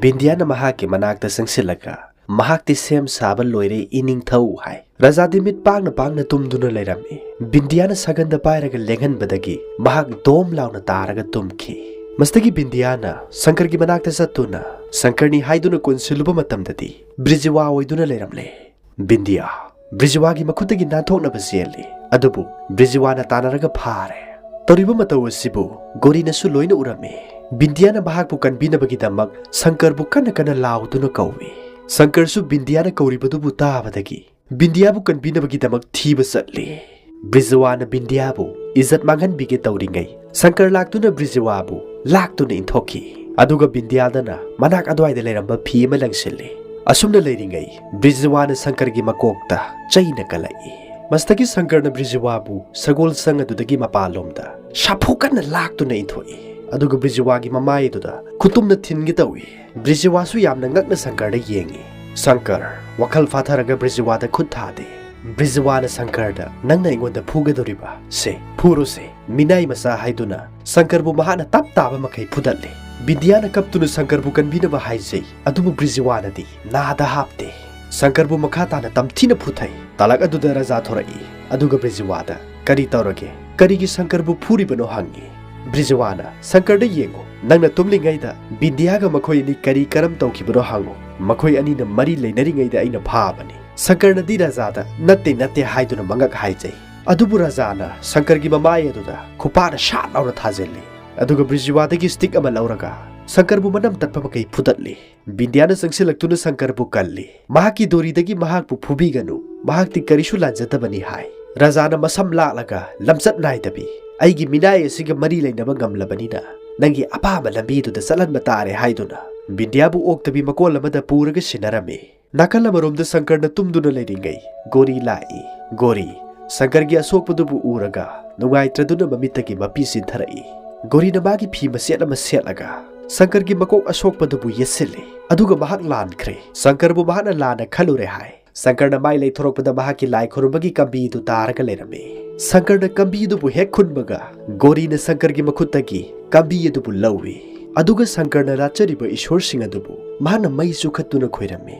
ꯕꯤꯟꯗꯤꯌꯥꯅ ꯃꯍꯥꯛꯀꯤ ꯃꯅꯥꯛꯇ ꯆꯪꯁꯤꯜꯂꯒ, "ꯃꯍꯥꯛꯇꯤ ꯁꯦꯝ ꯁꯥꯕ ꯂꯣꯏꯔꯦ, ꯏꯅꯤꯡꯊꯧ" ꯍꯥꯏ꯫ ꯔꯥꯖꯥꯗꯤ ꯃꯤꯠ ꯄꯥꯡꯅ ꯄꯥꯡꯅ ꯇꯨꯝꯗꯨꯅ ꯂꯩꯔꯝꯃꯤ꯫ ꯕꯤꯟꯗꯤꯌꯥꯅ ꯁꯒꯟꯗ ꯄꯥꯏꯔꯒ ꯂꯦꯡꯍꯟꯕꯗꯒꯤ ꯃꯍꯥꯛ ꯗꯣꯝ ꯂꯥꯎꯅ ꯇꯥꯔꯒ ꯇꯨꯝꯈꯤ꯫ ꯃꯁꯤꯗꯒꯤ ꯕꯤꯟꯗꯤꯌꯥꯅ ꯁꯪꯀꯔꯒꯤ ꯃꯅꯥꯛꯇ ꯆꯠꯇꯨꯅ ꯁꯪꯀꯔꯅꯤ ꯍꯥꯏꯗꯨꯅ ꯀꯣꯟꯁꯤꯜꯂꯨꯕ ꯃꯇꯝꯗꯗꯤ ꯕ꯭ꯔꯤꯖꯤꯋꯥ ꯑꯣꯏꯗꯨꯅ ꯂꯩꯔꯝꯂꯦ꯫ ꯕꯤꯟꯗꯤꯌꯥ, ꯕ꯭ꯔꯤꯖꯤꯋꯥꯒꯤ ꯃꯈꯨꯠꯇꯒꯤ ꯅꯥꯟꯊꯣꯛꯅꯕ ꯆꯦꯜꯂꯤ꯫ ꯑꯗꯨꯕꯨ ꯕ꯭ꯔꯤꯖꯤꯋꯥꯅ ꯇꯥꯟꯅꯔꯒ ꯐꯥꯔꯦ꯫ ꯇꯧꯔꯤꯕ ꯃꯇꯧ ꯑꯁꯤꯕꯨ ꯒꯣꯔꯤꯅꯁꯨ ꯂꯣꯏꯅ ꯎꯔꯝꯃꯤ꯫ ꯕꯤꯟꯗꯤꯌꯥꯅ ꯃꯍꯥꯛꯄꯨ ꯀꯟꯕꯤꯅꯕꯒꯤꯗꯃꯛ ꯁꯪꯀꯔꯕꯨ ꯀꯟꯅ ꯀꯟꯅ ꯂꯥꯎꯗꯨꯅ ꯀꯧꯏ꯫ ꯁꯪꯀꯔꯁꯨ ꯕꯤꯟꯗꯤꯌꯥꯅ ꯀꯧꯔꯤꯕꯗꯨꯕꯨ ꯇꯥꯕꯗꯒꯤ ꯕꯤꯟꯗꯤꯌꯥꯕꯨ ꯀꯟꯕꯤꯅꯕꯒꯤꯗꯃꯛ ꯊꯤꯕ ꯆꯠꯂꯤ꯫ ꯕ꯭ꯔꯤꯖꯋꯥꯅ ꯕꯤꯟꯗꯤꯌꯥꯕꯨ ꯏꯖꯠ ꯃꯥꯡꯍꯟꯕꯤꯒꯦ ꯇꯧꯔꯤꯉꯩ, ꯁꯪꯀꯔ ꯂꯥꯛꯇꯨꯅ ꯕ꯭ꯔꯤꯖꯋꯥꯕꯨ ꯂꯥꯛꯇꯨꯅ ꯏꯟꯊꯣꯛꯈꯤ꯫ ꯑꯗꯨꯒ ꯕꯤꯟꯗꯤꯌꯥꯗꯅ ꯃꯅꯥꯛ ꯑꯗꯨꯋꯥꯏꯗ ꯂꯩꯔꯝꯕ ꯐꯤ ꯑꯃ ꯂꯪꯁꯤꯜꯂꯤ꯫ ꯑꯁꯨꯝꯅ ꯂꯩꯔꯤꯉꯩ, ꯕ꯭ꯔꯤꯖꯋꯥꯅ ꯁꯪꯀꯔꯒꯤ ꯃꯀꯣꯛꯇ ꯆꯩꯅ ꯀꯜꯂꯛꯏ꯫ ꯃꯁꯤꯗꯒꯤ ꯁꯪꯀꯔꯅ ꯕ꯭ꯔꯤꯖꯋꯥꯕꯨ ꯁꯒꯣꯜ ꯁꯪ ꯑꯗꯨꯗꯒꯤ ꯃꯄꯥꯟꯂꯣꯝꯗ ꯁꯥꯐꯨ ꯀꯟꯅ ꯂꯥꯛꯇꯨꯅ ꯏꯟꯊꯣꯛꯏ꯫ ꯑꯗꯨꯒ ꯕ꯭ꯔꯤꯖꯋꯥꯒꯤ ꯃꯃꯥꯏ ꯑꯗꯨꯗ ꯈꯨꯇꯨꯝꯅ ꯊꯤꯟꯒꯦ ꯇꯧꯏ꯫ ꯕ꯭ꯔꯤꯖꯋꯥꯁꯨ ꯌꯥꯝꯅ ꯉꯛꯅ ꯁꯪꯀꯔꯗ ꯌꯦꯡꯏ꯫ ꯁꯪꯀꯔ, ꯋꯥꯈꯜ ꯐꯥꯊꯔꯒ ꯕ꯭ꯔꯤꯖꯋꯥꯗ ꯈꯨꯠ ꯊꯥꯗꯦ꯫ ꯕ꯭ꯔꯤꯖꯋꯥꯅ ꯁꯪꯀꯔꯗ, "ꯅꯪꯅ ꯑꯩꯉꯣꯟꯗ ꯐꯨꯒꯗꯧꯔꯤꯕ? ꯁꯦ, ꯐꯨꯔꯣꯁꯦ, ꯃꯤꯅꯥꯏ ꯃꯆꯥ ꯍꯥꯏꯗꯨꯅ" ꯁꯪꯀꯔꯕꯨ ꯃꯍꯥꯛꯅ ꯇꯞ ꯇꯥꯕ ꯃꯈꯩ ꯐꯨꯗꯠꯂꯦ꯫ ꯕꯤꯟꯗꯤꯌꯥꯅ ꯀꯞꯇꯨꯅ ꯁꯪꯀꯔꯕꯨ ꯀꯟꯕꯤꯅꯕ ꯍꯥꯏꯖꯩ, ꯑꯗꯨꯕꯨ ꯕ꯭ꯔꯤꯖꯋꯥꯅꯗꯤ ꯅꯥꯗ ꯍꯥꯞꯇꯦ꯫ ꯁꯪꯀꯔꯕꯨ ꯃꯈꯥ ꯇꯥꯅ ꯇꯝꯊꯤꯅ ꯐꯨꯊꯩ꯫ ꯇꯥꯂꯛ ꯑꯗꯨꯗ ꯔꯥꯖꯥ ꯊꯣꯔꯛꯏ, ꯑꯗꯨꯒ ꯕ꯭ꯔꯤꯖꯋꯥꯗ, "ꯀꯔꯤ ꯇꯧꯔꯒꯦ? ꯀꯔꯤꯒꯤ ꯁꯪꯀꯔꯕꯨ ꯐꯨꯔꯤꯕꯅꯣ?" ꯍꯪꯉꯤ꯫ ꯕ꯭ꯔꯤꯖꯋꯥꯅ, "ꯁꯪꯀꯔꯗ ꯌꯦꯡꯉꯨ, ꯅꯪꯅ ꯇꯨꯝꯂꯤꯉꯩꯗ ꯕꯤꯟꯗꯤꯌꯥꯒ ꯃꯈꯣꯏ ꯑꯅꯤ ꯀꯔꯤ ꯀꯔꯝ ꯇꯧꯈꯤꯕꯅꯣ ꯍꯪꯉꯨ꯫ ꯃꯈꯣꯏ ꯑꯅꯤꯅ ꯃꯔꯤ ꯂꯩꯅꯔꯤꯉꯩꯗ ꯑꯩꯅ ꯐꯥꯕꯅꯤ꯫" ꯁꯪꯀꯔꯅꯗꯤ ꯔꯥꯖꯥꯗ "ꯅꯠꯇꯦ, ꯅꯠꯇꯦ" ꯍꯥꯏꯗꯨꯅ ꯃꯉꯛ ꯍꯥꯏꯖꯩ꯫ ꯑꯗꯨꯕꯨ ꯔꯥꯖꯥꯅ ꯁꯪꯀꯔꯒꯤ ꯃꯃꯥꯏ ꯑꯗꯨꯗ ꯈꯨꯄꯥꯛꯅ ꯁꯥꯠ ꯂꯥꯎꯅ ꯊꯥꯖꯤꯜꯂꯤ꯫ ꯑꯗꯨꯒ ꯕ꯭ꯔꯤꯖꯋꯥꯗꯒꯤ ꯁ꯭ꯇꯤꯛ ꯑꯃ ꯂꯧꯔꯒ ꯁꯪꯀꯔꯕꯨ ꯃꯅꯝ ꯇꯠꯄ ꯃꯈꯩ ꯐꯨꯗꯠꯂꯤ꯫ ꯕꯤꯟꯗꯤꯌꯥꯅ ꯆꯪꯁꯤꯜꯂꯛꯇꯨꯅ ꯁꯪꯀꯔꯕꯨ ꯀꯜꯂꯤ꯫ "ꯃꯍꯥꯛꯀꯤ ꯗꯣꯔꯤꯗꯒꯤ ꯃꯍꯥꯛꯄꯨ ꯐꯨꯕꯤꯒꯅꯨ꯫ ꯃꯍꯥꯛꯇꯤ ꯀꯔꯤꯁꯨ ꯂꯥꯟꯖꯗꯕꯅꯤ" ꯍꯥꯏ꯫ ꯔꯥꯖꯥꯅ ꯃꯁꯝ ꯂꯥꯛꯂꯒ, "ꯂꯝꯆꯠ ꯅꯥꯏꯗꯕꯤ, ꯑꯩꯒꯤ ꯃꯤꯅꯥꯏ ꯑꯁꯤꯒ ꯃꯔꯤ ꯂꯩꯅꯕ ꯉꯝꯂꯕꯅꯤꯅ ꯅꯪꯒꯤ ꯑꯄꯥꯝꯕ ꯂꯝꯕꯤꯗꯨꯗ ꯆꯠꯍꯟꯕ ꯇꯥꯔꯦ" ꯍꯥꯏꯗꯨꯅ ꯕꯤꯟꯗꯤꯌꯥꯕꯨ ꯑꯣꯛꯇꯕꯤ ꯃꯀꯣꯜ ꯑꯃꯗ ꯄꯨꯔꯒ ꯁꯤꯟꯅꯔꯝꯃꯤ꯫ ꯅꯥꯀꯜ ꯑꯃꯔꯣꯝꯗ ꯁꯪꯀꯔꯅ ꯇꯨꯝꯗꯨꯅ ꯂꯩꯔꯤꯉꯩ ꯒꯣꯔꯤ ꯂꯥꯛꯏ꯫ ꯒꯣꯔꯤ ꯁꯪꯀꯔꯒꯤ ꯑꯁꯣꯛꯄꯗꯨꯕꯨ ꯎꯔꯒ ꯅꯨꯡꯉꯥꯏꯇ꯭ꯔꯗꯨꯅ ꯃꯃꯤꯠꯇꯒꯤ ꯃꯄꯤ ꯆꯤꯟꯊꯔꯛꯏ꯫ ꯒꯣꯔꯤꯅ ꯃꯥꯒꯤ ꯐꯤ ꯃꯆꯦꯠ ꯑꯃ ꯁꯦꯠꯂꯒ ꯁꯪꯀꯔꯒꯤ ꯃꯀꯣꯛ ꯑꯁꯣꯛꯄꯗꯨꯕꯨ ꯌꯦꯠꯁꯤꯜꯂꯤ꯫ ꯑꯗꯨꯒ ꯃꯍꯥꯛ ꯂꯥꯟꯈ꯭ꯔꯦ꯫ ꯁꯪꯀꯔꯕꯨ ꯃꯍꯥꯛꯅ ꯂꯥꯟꯅ ꯈꯜꯂꯨꯔꯦ ꯍꯥꯏ꯫ ꯁꯪꯀꯔꯅ ꯃꯥꯏ ꯂꯩꯊꯣꯔꯛꯄꯗ ꯃꯍꯥꯛꯀꯤ ꯂꯥꯏ ꯈꯨꯔꯨꯝꯕꯒꯤ ꯀꯝꯕꯤ ꯑꯗꯨ ꯇꯥꯔꯒ ꯂꯩꯔꯝꯃꯤ꯫ ꯁꯪꯀꯔꯅ ꯀꯝꯕꯤ ꯑꯗꯨꯕꯨ ꯍꯦꯛ ꯈꯨꯟꯕꯒ ꯒꯣꯔꯤꯅ ꯁꯪꯀꯔꯒꯤ ꯃꯈꯨꯠꯇꯒꯤ ꯀꯝꯕꯤ ꯑꯗꯨꯕꯨ ꯂꯧꯏ꯫ ꯑꯗꯨꯒ ꯁꯪꯀꯔꯅ ꯂꯥꯠꯆꯔꯤꯕ ꯏꯁꯣꯔꯁꯤꯡ ꯑꯗꯨꯕꯨ ꯃꯍꯥꯛꯅ ꯃꯩ ꯆꯨꯈꯠꯇꯨꯅ ꯈꯣꯏꯔꯝꯃꯤ꯫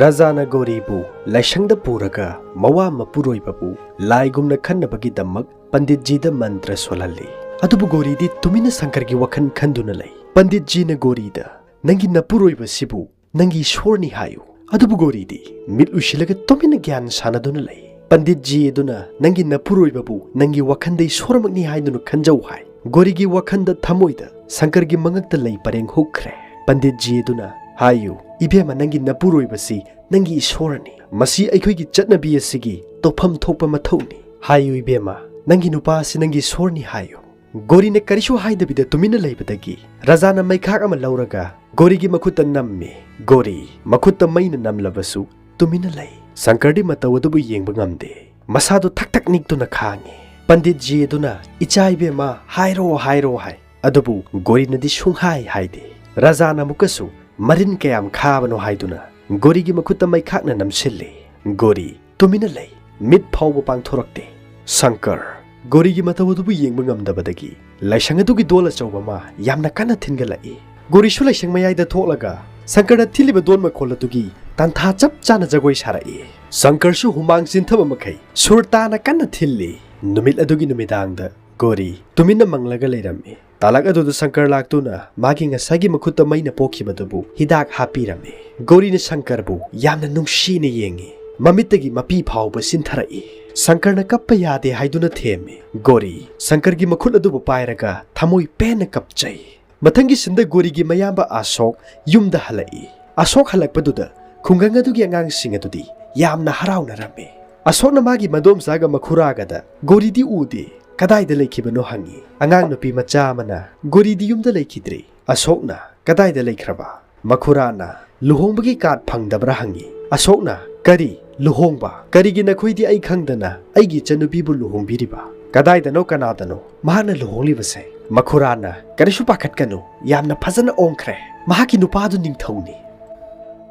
ꯔꯥꯖꯥꯅ ꯒꯣꯔꯤꯕꯨ ꯂꯥꯏꯁꯪꯗ ꯄꯨꯔꯒ ꯃꯋꯥ ꯃꯄꯨꯔꯣꯏꯕꯕꯨ ꯂꯥꯏꯒꯨꯝꯅ ꯈꯟꯅꯕꯒꯤꯗꯃꯛ ꯄꯟꯗꯤꯠꯖꯤꯗ ꯃꯟꯇ꯭ꯔ ꯁꯣꯜꯍꯜꯂꯤ꯫ ꯑꯗꯨꯕꯨ ꯒꯣꯔꯤꯗꯤ ꯇꯨꯃꯤꯟꯅ ꯁꯪꯀꯔꯒꯤ ꯋꯥꯈꯜ ꯈꯟꯗꯨꯅ ꯂꯩ꯫ ꯄꯟꯗꯤꯠꯖꯤꯅ ꯒꯣꯔꯤꯗ, "ꯅꯪꯒꯤ ꯅꯄꯨꯔꯣꯏꯕꯁꯤꯕꯨ ꯅꯪꯒꯤ ꯏꯁꯣꯔꯅꯤ ꯍꯥꯏꯌꯨ꯫" ꯑꯗꯨꯕꯨ ꯒꯣꯔꯤꯗꯤ ꯃꯤꯠ ꯎꯏꯁꯤꯜꯂꯒ ꯇꯨꯃꯤꯟꯅ ꯒ꯭ꯌꯥꯟ ꯁꯥꯟꯅꯗꯨꯅ ꯂꯩ꯫ ꯄꯟꯗꯤꯠꯖꯤ ꯑꯗꯨꯅ, "ꯅꯪꯒꯤ ꯅꯄꯨꯔꯣꯏꯕꯕꯨ ꯅꯪꯒꯤ ꯋꯥꯈꯜꯗ ꯏꯁꯣꯔꯃꯛꯅꯤ ꯍꯥꯏꯗꯨꯅ ꯈꯟꯖꯧ" ꯍꯥꯏ꯫ ꯒꯣꯔꯤꯒꯤ ꯋꯥꯈꯜꯗ ꯊꯃꯣꯏꯗ ꯁꯪꯀꯔꯒꯤ ꯃꯉꯛꯇ ꯂꯩ ꯄꯔꯦꯡ ꯍꯨꯛꯈ꯭ꯔꯦ꯫ ꯄꯟꯗꯤꯠꯖꯤ ꯑꯗꯨꯅ, "ꯍꯥꯏꯌꯨ, ꯏꯕꯦꯝꯃ, ꯅꯪꯒꯤ ꯅꯄꯨꯔꯣꯏꯕꯁꯤ ꯅꯪꯒꯤ ꯏꯁꯣꯔꯅꯤ꯫ ꯃꯁꯤ ꯑꯩꯈꯣꯏꯒꯤ ꯆꯠꯅꯕꯤ ꯑꯁꯤꯒꯤ ꯇꯧꯐꯝ ꯊꯣꯛꯄ ꯃꯊꯧꯅꯤ꯫ ꯍꯥꯏꯌꯨ ꯏꯕꯦꯝꯃ, ꯅꯪꯒꯤ ꯅꯨꯄꯥ ꯑꯁꯤ ꯅꯪꯒꯤ ꯏꯁꯣꯔꯅꯤ ꯍꯥꯏꯌꯨ꯫" ꯒꯣꯔꯤꯅ ꯀꯔꯤꯁꯨ ꯍꯥꯏꯗꯕꯤꯗ ꯇꯨꯃꯤꯟꯅ ꯂꯩꯕꯗꯒꯤ ꯔꯥꯖꯥꯅ ꯃꯩꯈꯥꯛ ꯑꯃ ꯂꯧꯔꯒ ꯒꯣꯔꯤꯒꯤ ꯃꯈꯨꯠꯇ ꯅꯝꯃꯤ꯫ ꯒꯣꯔꯤ ꯃꯈꯨꯠꯇ ꯃꯩꯅ ꯅꯝꯂꯕꯁꯨ ꯇꯨꯃꯤꯟꯅ ꯂꯩ꯫ ꯁꯪꯀꯔꯗꯤ ꯃꯇꯧ ꯑꯗꯨꯕꯨ ꯌꯦꯡꯕ ꯉꯝꯗꯦ꯫ ꯃꯁꯥꯗꯨ ꯊꯛ ꯊꯛ ꯅꯤꯛꯇꯨꯅ ꯈꯥꯡꯉꯤ꯫ ꯄꯟꯗꯤꯠꯖꯤ ꯑꯗꯨꯅ, "ꯏꯆꯥ ꯏꯕꯦꯝꯃ, ꯍꯥꯏꯔꯣ, ꯍꯥꯏꯔꯣ" ꯍꯥꯏ꯫ ꯑꯗꯨꯕꯨ ꯒꯣꯔꯤꯅꯗꯤ ꯁꯨꯡꯍꯥꯏ ꯍꯥꯏꯗꯦ꯫ ꯔꯥꯖꯥꯅ ꯑꯃꯨꯛꯀꯁꯨ ꯃꯔꯤꯟ ꯀꯌꯥꯝ ꯈꯥꯕꯅꯣ ꯍꯥꯏꯗꯨꯅ ꯒꯣꯔꯤꯒꯤ ꯃꯈꯨꯠꯇ ꯃꯩꯈꯥꯛꯅ ꯅꯝꯁꯤꯜꯂꯤ꯫ ꯒꯣꯔꯤ ꯇꯨꯃꯤꯟꯅ ꯂꯩ, ꯃꯤꯠ ꯐꯥꯎꯕ ꯄꯥꯡꯊꯣꯔꯛꯇꯦ꯫ ꯁꯪꯀꯔ, ꯒꯣꯔꯤꯒꯤ ꯃꯇꯧ ꯑꯗꯨꯕꯨ ꯌꯦꯡꯕ ꯉꯝꯗꯕꯗꯒꯤ ꯂꯥꯏꯁꯪ ꯑꯗꯨꯒꯤ ꯗꯣꯜ ꯑꯆꯧꯕ ꯑꯃ ꯌꯥꯝꯅ ꯀꯟꯅ ꯊꯤꯟꯒꯠꯂꯛꯏ꯫ ꯒꯣꯔꯤꯁꯨ ꯂꯥꯏꯁꯪ ꯃꯌꯥꯏꯗ ꯊꯣꯛꯂꯒ ꯁꯪꯀꯔꯅ ꯊꯤꯜꯂꯤꯕ ꯗꯣꯟ ꯃꯈꯣꯜ ꯑꯗꯨꯒꯤ ꯇꯥꯟꯊꯥ ꯆꯞ ꯆꯥꯅ ꯖꯒꯣꯏ ꯁꯥꯔꯛꯏ꯫ ꯁꯪꯀꯔꯁꯨ ꯍꯨꯃꯥꯡ ꯆꯤꯟꯊꯕ ꯃꯈꯩ ꯁꯨꯔ ꯇꯥꯅ ꯀꯟꯅ ꯊꯤꯜꯂꯤ꯫ ꯅꯨꯃꯤꯠ ꯑꯗꯨꯒꯤ ꯅꯨꯃꯤꯗꯥꯡꯗ ꯒꯣꯔꯤ ꯇꯨꯃꯤꯟꯅ ꯃꯪꯂꯒ ꯂꯩꯔꯝꯃꯤ꯫ ꯇꯥꯂꯛ ꯑꯗꯨꯗ ꯁꯪꯀꯔ ꯂꯥꯛꯇꯨꯅ ꯃꯥꯒꯤ ꯉꯁꯥꯏꯒꯤ ꯃꯈꯨꯠꯇ ꯃꯩꯅ ꯄꯣꯛꯈꯤꯕꯗꯨꯕꯨ ꯍꯤꯗꯥꯛ ꯍꯥꯞꯄꯤꯔꯝꯃꯤ꯫ ꯒꯣꯔꯤꯅ ꯁꯪꯀꯔꯕꯨ ꯌꯥꯝꯅ ꯅꯨꯡꯁꯤꯅ ꯌꯦꯡꯉꯤ꯫ ꯃꯃꯤꯠꯇꯒꯤ ꯃꯄꯤ ꯐꯥꯎꯕ ꯆꯤꯟꯊꯔꯛꯏ꯫ ꯁꯪꯀꯔꯅ ꯀꯞꯄ ꯌꯥꯗꯦ ꯍꯥꯏꯗꯨꯅ ꯊꯦꯝꯃꯤ꯫ ꯒꯣꯔꯤ ꯁꯪꯀꯔꯒꯤ ꯃꯈꯨꯠ ꯑꯗꯨꯕꯨ ꯄꯥꯏꯔꯒ ꯊꯃꯣꯏ ꯄꯦꯟꯅ ꯀꯞꯆꯩ꯫ ꯃꯊꯪꯒꯤ ꯁꯤꯟꯗ ꯒꯣꯔꯤꯒꯤ ꯃꯌꯥꯝꯕ ꯑꯁꯣꯛ ꯌꯨꯝꯗ ꯍꯜꯂꯛꯏ꯫ ꯑꯁꯣꯛ ꯍꯜꯂꯛꯄꯗꯨꯗ ꯈꯨꯡꯒꯪ ꯑꯗꯨꯒꯤ ꯑꯉꯥꯡꯁꯤꯡ ꯑꯗꯨꯗꯤ ꯌꯥꯝꯅ ꯍꯔꯥꯎꯅꯔꯝꯃꯤ꯫ ꯑꯁꯣꯛꯅ ꯃꯥꯒꯤ ꯃꯗꯣꯝꯆꯥꯒ ꯃꯈꯨꯔꯥꯒꯗ ꯒꯣꯔꯤꯗꯤ ꯎꯗꯦ, ꯀꯗꯥꯏꯗ ꯂꯩꯈꯤꯕꯅꯣ ꯍꯪꯉꯤ꯫ ꯑꯉꯥꯡ ꯅꯨꯄꯤ ꯃꯆꯥ ꯑꯃꯅ ꯒꯣꯔꯤꯗꯤ ꯌꯨꯝꯗ ꯂꯩꯈꯤꯗ꯭ꯔꯦ꯫ ꯑꯁꯣꯛꯅ, "ꯀꯗꯥꯏꯗ ꯂꯩꯈ꯭ꯔꯕ?" ꯃꯈꯨꯔꯥꯅ, "ꯂꯨꯍꯣꯡꯕꯒꯤ ꯀꯥꯔꯗ ꯐꯪꯗꯕ꯭ꯔꯥ?" ꯍꯪꯉꯤ꯫ ꯑꯁꯣꯛꯅ, "ꯀꯔꯤ? ꯂꯨꯍꯣꯡꯕ? ꯀꯔꯤꯒꯤ ꯅꯈꯣꯏꯗꯤ ꯑꯩ ꯈꯪꯗꯅ ꯑꯩꯒꯤ ꯏꯆꯟꯅꯨꯄꯤꯕꯨ ꯂꯨꯍꯣꯡꯕꯤꯔꯤꯕ? ꯀꯗꯥꯏꯗꯅꯣ, ꯀꯅꯥꯗꯅꯣ ꯃꯍꯥꯛꯅ ꯂꯨꯍꯣꯡꯂꯤꯕꯁꯦ?" ꯃꯈꯨꯔꯥꯅ, "ꯀꯔꯤꯁꯨ ꯄꯥꯈꯠꯀꯅꯨ, ꯌꯥꯝꯅ ꯐꯖꯅ ꯑꯣꯡꯈ꯭ꯔꯦ꯫ ꯃꯍꯥꯛꯀꯤ ꯅꯨꯄꯥꯗꯨ ꯅꯤꯡꯊꯧꯅꯤ꯫"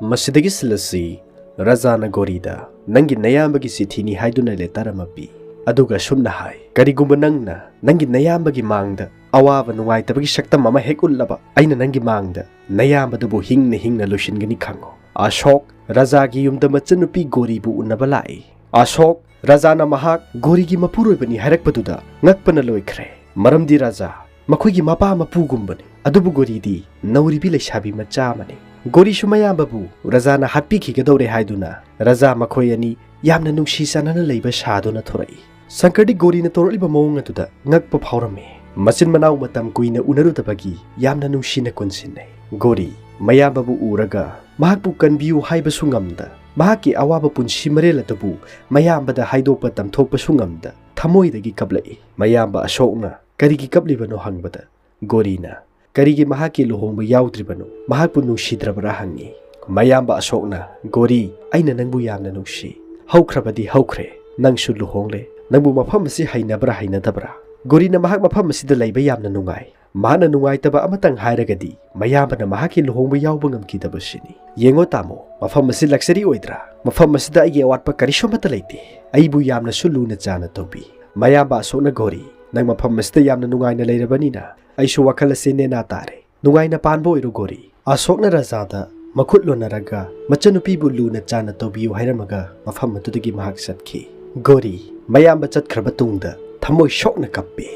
ꯃꯁꯤꯗꯒꯤ ꯁꯤꯜ ꯑꯁꯤ ꯔꯥꯖꯥꯅ ꯒꯣꯔꯤꯗ ꯅꯪꯒꯤ ꯅꯌꯥꯝꯕꯒꯤ ꯆꯤꯊꯤꯅꯤ ꯍꯥꯏꯗꯨꯅ ꯂꯦꯇꯔ ꯑꯃ ꯄꯤ꯫ ꯑꯗꯨꯒ ꯁꯨꯝꯅ ꯍꯥꯏ, "ꯀꯔꯤꯒꯨꯝꯕ ꯅꯪꯅ ꯅꯪꯒꯤ ꯅꯌꯥꯝꯕꯒꯤ ꯃꯥꯡꯗ ꯑꯋꯥꯕ ꯅꯨꯡꯉꯥꯏꯇꯕꯒꯤ ꯁꯛꯇꯝ ꯑꯃ ꯍꯦꯛ ꯎꯠꯂꯕ, ꯑꯩꯅ ꯅꯪꯒꯤ ꯃꯥꯡꯗ ꯅꯌꯥꯝꯕꯗꯨꯕꯨ ꯍꯤꯡꯅ ꯍꯤꯡꯅ ꯂꯣꯏꯁꯤꯟꯒꯅꯤ ꯈꯪꯉꯨ꯫" ꯑꯁꯣꯛ ꯔꯥꯖꯥꯒꯤ ꯌꯨꯝꯗ ꯃꯆꯟꯅꯨꯄꯤ ꯒꯣꯔꯤꯕꯨ ꯎꯅꯕ ꯂꯥꯛꯏ꯫ ꯑꯁꯣꯛ ꯔꯥꯖꯥꯅ ꯃꯍꯥꯛ ꯒꯣꯔꯤꯒꯤ ꯃꯄꯨꯔꯣꯏꯕꯅꯤ ꯍꯥꯏꯔꯛꯄꯗꯨꯗ ꯉꯛꯄꯅ ꯂꯣꯏꯈ꯭ꯔꯦ꯫ ꯃꯔꯝꯗꯤ ꯔꯥꯖꯥ ꯃꯈꯣꯏꯒꯤ ꯃꯄꯥ ꯃꯄꯨꯒꯨꯝꯕꯅꯤ, ꯑꯗꯨꯕꯨ ꯒꯣꯔꯤꯗꯤ ꯅꯧꯔꯤꯕꯤ ꯂꯩꯁꯥꯕꯤ ꯃꯆꯥ ꯑꯃꯅꯤ꯫ ꯒꯣꯔꯤꯁꯨ ꯃꯌꯥꯝꯕꯕꯨ ꯔꯥꯖꯥꯅ ꯍꯥꯠꯄꯤꯈꯤꯒꯗꯧꯔꯦ ꯍꯥꯏꯗꯨꯅ ꯔꯥꯖꯥ ꯃꯈꯣꯏ ꯑꯅꯤ ꯌꯥꯝꯅ ꯅꯨꯡꯁꯤ ꯆꯥꯟꯅꯅ ꯂꯩꯕ ꯁꯥꯗꯨꯅ ꯊꯣꯔꯛꯏ꯫ ꯁꯪꯀꯔꯗꯤ ꯒꯣꯔꯤꯅ ꯇꯧꯔꯛꯂꯤꯕ ꯃꯑꯣꯡ ꯑꯗꯨꯗ ꯉꯛꯄ ꯐꯥꯎꯔꯝꯃꯤ꯫ ꯃꯆꯤꯟ ꯃꯅꯥꯎ ꯃꯇꯝ ꯀꯨꯏꯅ ꯎꯅꯔꯨꯗꯕꯒꯤ ꯌꯥꯝꯅ ꯅꯨꯡꯁꯤꯅ ꯀꯣꯟꯁꯤꯟꯅꯩ꯫ ꯒꯣꯔꯤ ꯃꯌꯥꯝꯕꯕꯨ ꯎꯔꯒ ꯃꯍꯥꯛꯄꯨ ꯀꯟꯕꯤꯌꯨ ꯍꯥꯏꯕꯁꯨ ꯉꯝꯗ, ꯃꯍꯥꯛꯀꯤ ꯑꯋꯥꯕ ꯄꯨꯟꯁꯤ ꯃꯔꯦꯜ ꯑꯗꯨꯕꯨ ꯃꯌꯥꯝꯕꯗ ꯍꯥꯏꯗꯣꯛꯄ ꯇꯝꯊꯣꯛꯄꯁꯨ ꯉꯝꯗ, ꯊꯃꯣꯏꯗꯒꯤ ꯀꯞꯂꯛꯏ꯫ ꯃꯌꯥꯝꯕ ꯑꯁꯣꯛꯅ ꯀꯔꯤꯒꯤ ꯀꯞꯂꯤꯕꯅꯣ ꯍꯪꯕꯗ, ꯒꯣꯔꯤꯅ ꯀꯔꯤꯒꯤ ꯃꯍꯥꯛꯀꯤ ꯂꯨꯍꯣꯡꯕ ꯌꯥꯎꯗ꯭ꯔꯤꯕꯅꯣ, ꯃꯍꯥꯛꯄꯨ ꯅꯨꯡꯁꯤꯗ꯭ꯔꯕ꯭ꯔꯥ ꯍꯪꯉꯤ꯫ ꯃꯌꯥꯝꯕ ꯑꯁꯣꯛꯅ, "ꯒꯣꯔꯤ, ꯑꯩꯅ ꯅꯪꯕꯨ ꯌꯥꯝꯅ ꯅꯨꯡꯁꯤ꯫ ꯍꯧꯈ꯭ꯔꯕꯗꯤ ꯍꯧꯈ꯭ꯔꯦ, ꯅꯪꯁꯨ ꯂꯨꯍꯣꯡꯂꯦ꯫ ꯅꯪꯕꯨ ꯃꯐꯝ ꯑꯁꯤ ꯍꯩꯅꯕ꯭ꯔꯥ ꯍꯩꯅꯗꯕ꯭ꯔꯥ?" ꯒꯣꯔꯤꯅ ꯃꯍꯥꯛ ꯃꯐꯝ ꯑꯁꯤꯗ ꯂꯩꯕ ꯌꯥꯝꯅ ꯅꯨꯡꯉꯥꯏ꯫ ꯃꯍꯥꯛꯅ ꯅꯨꯡꯉꯥꯏꯇꯕ ꯑꯃꯇꯪ ꯍꯥꯏꯔꯒꯗꯤ ꯃꯌꯥꯝꯕꯅ ꯃꯍꯥꯛꯀꯤ ꯂꯨꯍꯣꯡꯕ ꯌꯥꯎꯕ ꯉꯝꯈꯤꯗꯕꯁꯤꯅꯤ꯫ "ꯌꯦꯡꯉꯣ ꯇꯥꯃꯣ, ꯃꯐꯝ ꯑꯁꯤ ꯂꯛꯖꯔꯤ ꯑꯣꯏꯗ꯭ꯔꯥ? ꯃꯐꯝ ꯑꯁꯤꯗ ꯑꯩꯒꯤ ꯑꯋꯥꯠꯄ ꯀꯔꯤꯁꯨ ꯑꯃꯠꯇ ꯂꯩꯇꯦ꯫ ꯑꯩꯕꯨ ꯌꯥꯝꯅꯁꯨ ꯂꯨꯅ ꯆꯥꯅ ꯇꯧꯕꯤ꯫" ꯃꯌꯥꯝꯕ ꯑꯁꯣꯛꯅ, "ꯒꯣꯔꯤ, ꯅꯪ ꯃꯐꯝ ꯑꯁꯤꯗ ꯌꯥꯝꯅ ꯅꯨꯡꯉꯥꯏꯅ ꯂꯩꯔꯕꯅꯤꯅ ꯑꯩꯁꯨ ꯋꯥꯈꯜ ꯑꯁꯤ ꯅꯦꯅꯥ ꯇꯥꯔꯦ꯫ ꯅꯨꯡꯉꯥꯏꯅ ꯄꯥꯟꯕ ꯑꯣꯏꯔꯣ ꯒꯣꯔꯤ꯫" ꯑꯁꯣꯛꯅ ꯔꯥꯖꯥꯗ ꯃꯈꯨꯠ ꯂꯣꯟꯅꯔꯒ ꯃꯆꯟꯅꯨꯄꯤꯕꯨ ꯂꯨꯅ ꯆꯥꯟꯅ ꯇꯧꯕꯤꯌꯨ ꯍꯥꯏꯔꯝꯃꯒ ꯃꯐꯝ ꯑꯗꯨꯗꯒꯤ ꯃꯍꯥꯛ ꯆꯠꯈꯤ꯫ ꯒꯣꯔꯤ ꯃꯌꯥꯝꯕ ꯆꯠꯈ꯭ꯔꯕ ꯇꯨꯡꯗ ꯊꯃꯣꯏ ꯁꯣꯛꯅ ꯀꯞꯄꯤ꯫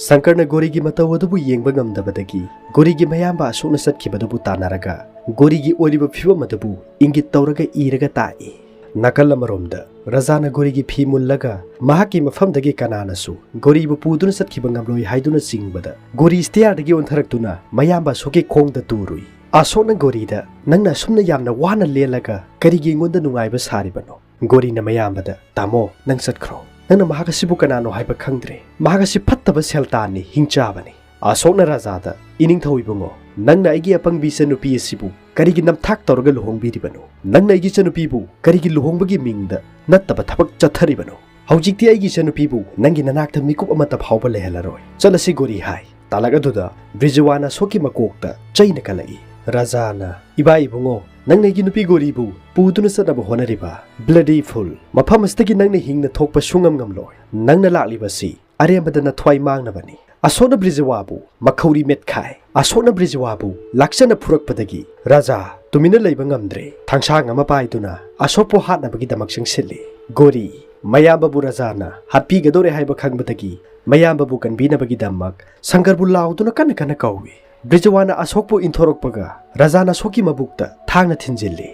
ꯁꯪꯀꯔꯅ ꯒꯣꯔꯤꯒꯤ ꯃꯇꯧ ꯑꯗꯨꯕꯨ ꯌꯦꯡꯕ ꯉꯝꯗꯕꯗꯒꯤ ꯒꯣꯔꯤꯒꯤ ꯃꯌꯥꯝꯕ ꯑꯁꯣꯛꯅ ꯆꯠꯈꯤꯕꯗꯨꯕꯨ ꯇꯥꯟꯅꯔꯒ ꯒꯣꯔꯤꯒꯤ ꯑꯣꯏꯔꯤꯕ ꯐꯤꯕꯝ ꯑꯗꯨꯕꯨ ꯏꯪꯒꯤꯠ ꯇꯧꯔꯒ ꯏꯔꯒ ꯇꯥꯛꯏ꯫ ꯅꯥꯀꯜ ꯑꯃꯔꯣꯝꯗ ꯔꯥꯖꯥꯅ ꯒꯣꯔꯤꯒꯤ ꯐꯤ ꯃꯨꯜꯂꯒ ꯃꯍꯥꯛꯀꯤ ꯃꯐꯝꯗꯒꯤ ꯀꯅꯥꯅꯁꯨ ꯒꯣꯔꯤꯕꯨ ꯄꯨꯗꯨꯅ ꯆꯠꯈꯤꯕ ꯉꯝꯂꯣꯏ ꯍꯥꯏꯗꯨꯅ ꯆꯤꯡꯕꯗ ꯒꯣꯔꯤ ꯁ꯭ꯇꯤꯌꯥꯔꯗꯒꯤ ꯑꯣꯟꯊꯔꯛꯇꯨꯅ ꯃꯌꯥꯝꯕ ꯑꯁꯣꯛꯀꯤ ꯈꯣꯡꯗ ꯇꯨꯔꯨꯏ꯫ ꯑꯁꯣꯛꯅ ꯒꯣꯔꯤꯗ, "ꯅꯪꯅ ꯑꯁꯨꯝꯅ ꯌꯥꯝꯅ ꯋꯥꯅ ꯂꯦꯜꯂꯒ ꯀꯔꯤꯒꯤ ꯑꯩꯉꯣꯟꯗ ꯅꯨꯡꯉꯥꯏꯕ ꯁꯥꯔꯤꯕꯅꯣ?" ꯒꯣꯔꯤꯅ ꯃꯌꯥꯝꯕꯗ, "ꯇꯥꯃꯣ, ꯅꯪ ꯆꯠꯈ꯭ꯔꯣ꯫ ꯅꯪꯅ ꯃꯍꯥꯛ ꯑꯁꯤꯕꯨ ꯀꯅꯥꯅꯣ ꯍꯥꯏꯕ ꯈꯪꯗ꯭ꯔꯦ꯫ ꯃꯍꯥꯛ ꯑꯁꯤ ꯐꯠꯇꯕ ꯁꯦꯜꯇꯥꯟꯅꯤ, ꯍꯤꯡꯆꯥꯕꯅꯤ꯫" ꯑꯁꯣꯛꯅ ꯔꯥꯖꯥꯗ, "ꯏꯅꯤꯡꯊꯧ ꯏꯕꯨꯡꯉꯣ, ꯅꯪꯅ ꯑꯩꯒꯤ ꯑꯄꯪꯕꯤ ꯏꯆꯟꯅꯨꯄꯤ ꯑꯁꯤꯕꯨ ꯀꯔꯤꯒꯤ ꯅꯝꯊꯥꯛ ꯇꯧꯔꯒ ꯂꯨꯍꯣꯡꯕꯤꯔꯤꯕꯅꯣ? ꯅꯪꯅ ꯑꯩꯒꯤ ꯏꯆꯟꯅꯨꯄꯤꯕꯨ ꯀꯔꯤꯒꯤ ꯂꯨꯍꯣꯡꯕꯒꯤ ꯃꯤꯡꯗ ꯅꯠꯇꯕ ꯊꯕꯛ ꯆꯠꯊꯔꯤꯕꯅꯣ? ꯍꯧꯖꯤꯛꯇꯤ ꯑꯩꯒꯤ ꯏꯆꯟꯅꯨꯄꯤꯕꯨ ꯅꯪꯒꯤ ꯅꯅꯥꯛꯇ ꯃꯤꯀꯨꯞ ꯑꯃꯠꯇ ꯐꯥꯎꯕ ꯂꯩꯍꯜꯂꯔꯣꯏ꯫ ꯆꯠꯂꯁꯤ ꯒꯣꯔꯤ" ꯍꯥꯏ꯫ ꯇꯥꯂꯛ ꯑꯗꯨꯗ ꯕ꯭ꯔꯤꯖꯋꯥꯅ ꯑꯁꯣꯛꯀꯤ ꯃꯀꯣꯛꯇ ꯆꯩꯅ ꯀꯜꯂꯛꯏ꯫ ꯔꯥꯖꯥꯅ, "ꯏꯕꯥ ꯏꯕꯨꯡꯉꯣ, ꯅꯪꯅ ꯑꯩꯒꯤ ꯅꯨꯄꯤ ꯒꯣꯔꯤꯕꯨ ꯄꯨꯗꯨꯅ ꯆꯠꯅꯕ ꯍꯣꯠꯅꯔꯤꯕ? Bloody fool! ꯃꯐꯝ ꯑꯁꯤꯗꯒꯤ ꯅꯪꯅ ꯍꯤꯡꯅ ꯊꯣꯛꯄ ꯁꯨꯡꯉꯝ ꯉꯝꯂꯣꯏ꯫ ꯅꯪꯅ ꯂꯥꯛꯂꯤꯕꯁꯤ ꯑꯔꯦꯝꯕꯗ ꯅꯊ꯭ꯋꯥꯏ ꯃꯥꯡꯅꯕꯅꯤ꯫" ꯑꯁꯣꯛꯅ ꯕ꯭ꯔꯤꯖꯋꯥꯕꯨ ꯃꯈꯧꯔꯤ ꯃꯦꯠꯈꯥꯏ꯫ ꯑꯁꯣꯛꯅ ꯕ꯭ꯔꯤꯖꯋꯥꯕꯨ ꯂꯥꯛꯆꯅ ꯐꯨꯔꯛꯄꯗꯒꯤ ꯔꯥꯖꯥ ꯇꯨꯃꯤꯟꯅ ꯂꯩꯕ ꯉꯝꯗ꯭ꯔꯦ꯫ ꯊꯥꯡꯁꯥꯡ ꯑꯃ ꯄꯥꯏꯗꯨꯅ ꯑꯁꯣꯛꯄꯨ ꯍꯥꯠꯅꯕꯒꯤꯗꯃꯛ ꯆꯪꯁꯤꯜꯂꯤ꯫ ꯒꯣꯔꯤ, ꯃꯌꯥꯝꯕꯕꯨ ꯔꯥꯖꯥꯅ ꯍꯥꯠꯄꯤꯒꯗꯧꯔꯦ ꯍꯥꯏꯕ ꯈꯪꯕꯗꯒꯤ ꯃꯌꯥꯝꯕꯕꯨ ꯀꯟꯕꯤꯅꯕꯒꯤꯗꯃꯛ ꯁꯪꯀꯔꯕꯨ ꯂꯥꯎꯗꯨꯅ ꯀꯟꯅ ꯀꯟꯅ ꯀꯧꯏ꯫ ꯕ꯭ꯔꯤꯖꯋꯥꯅ ꯑꯁꯣꯛꯄꯨ ꯏꯟꯊꯣꯔꯛꯄꯒ ꯔꯥꯖꯥꯅ ꯑꯁꯣꯛꯀꯤ ꯃꯕꯨꯛꯇ ꯊꯥꯡꯅ ꯊꯤꯟꯖꯤꯜꯂꯤ꯫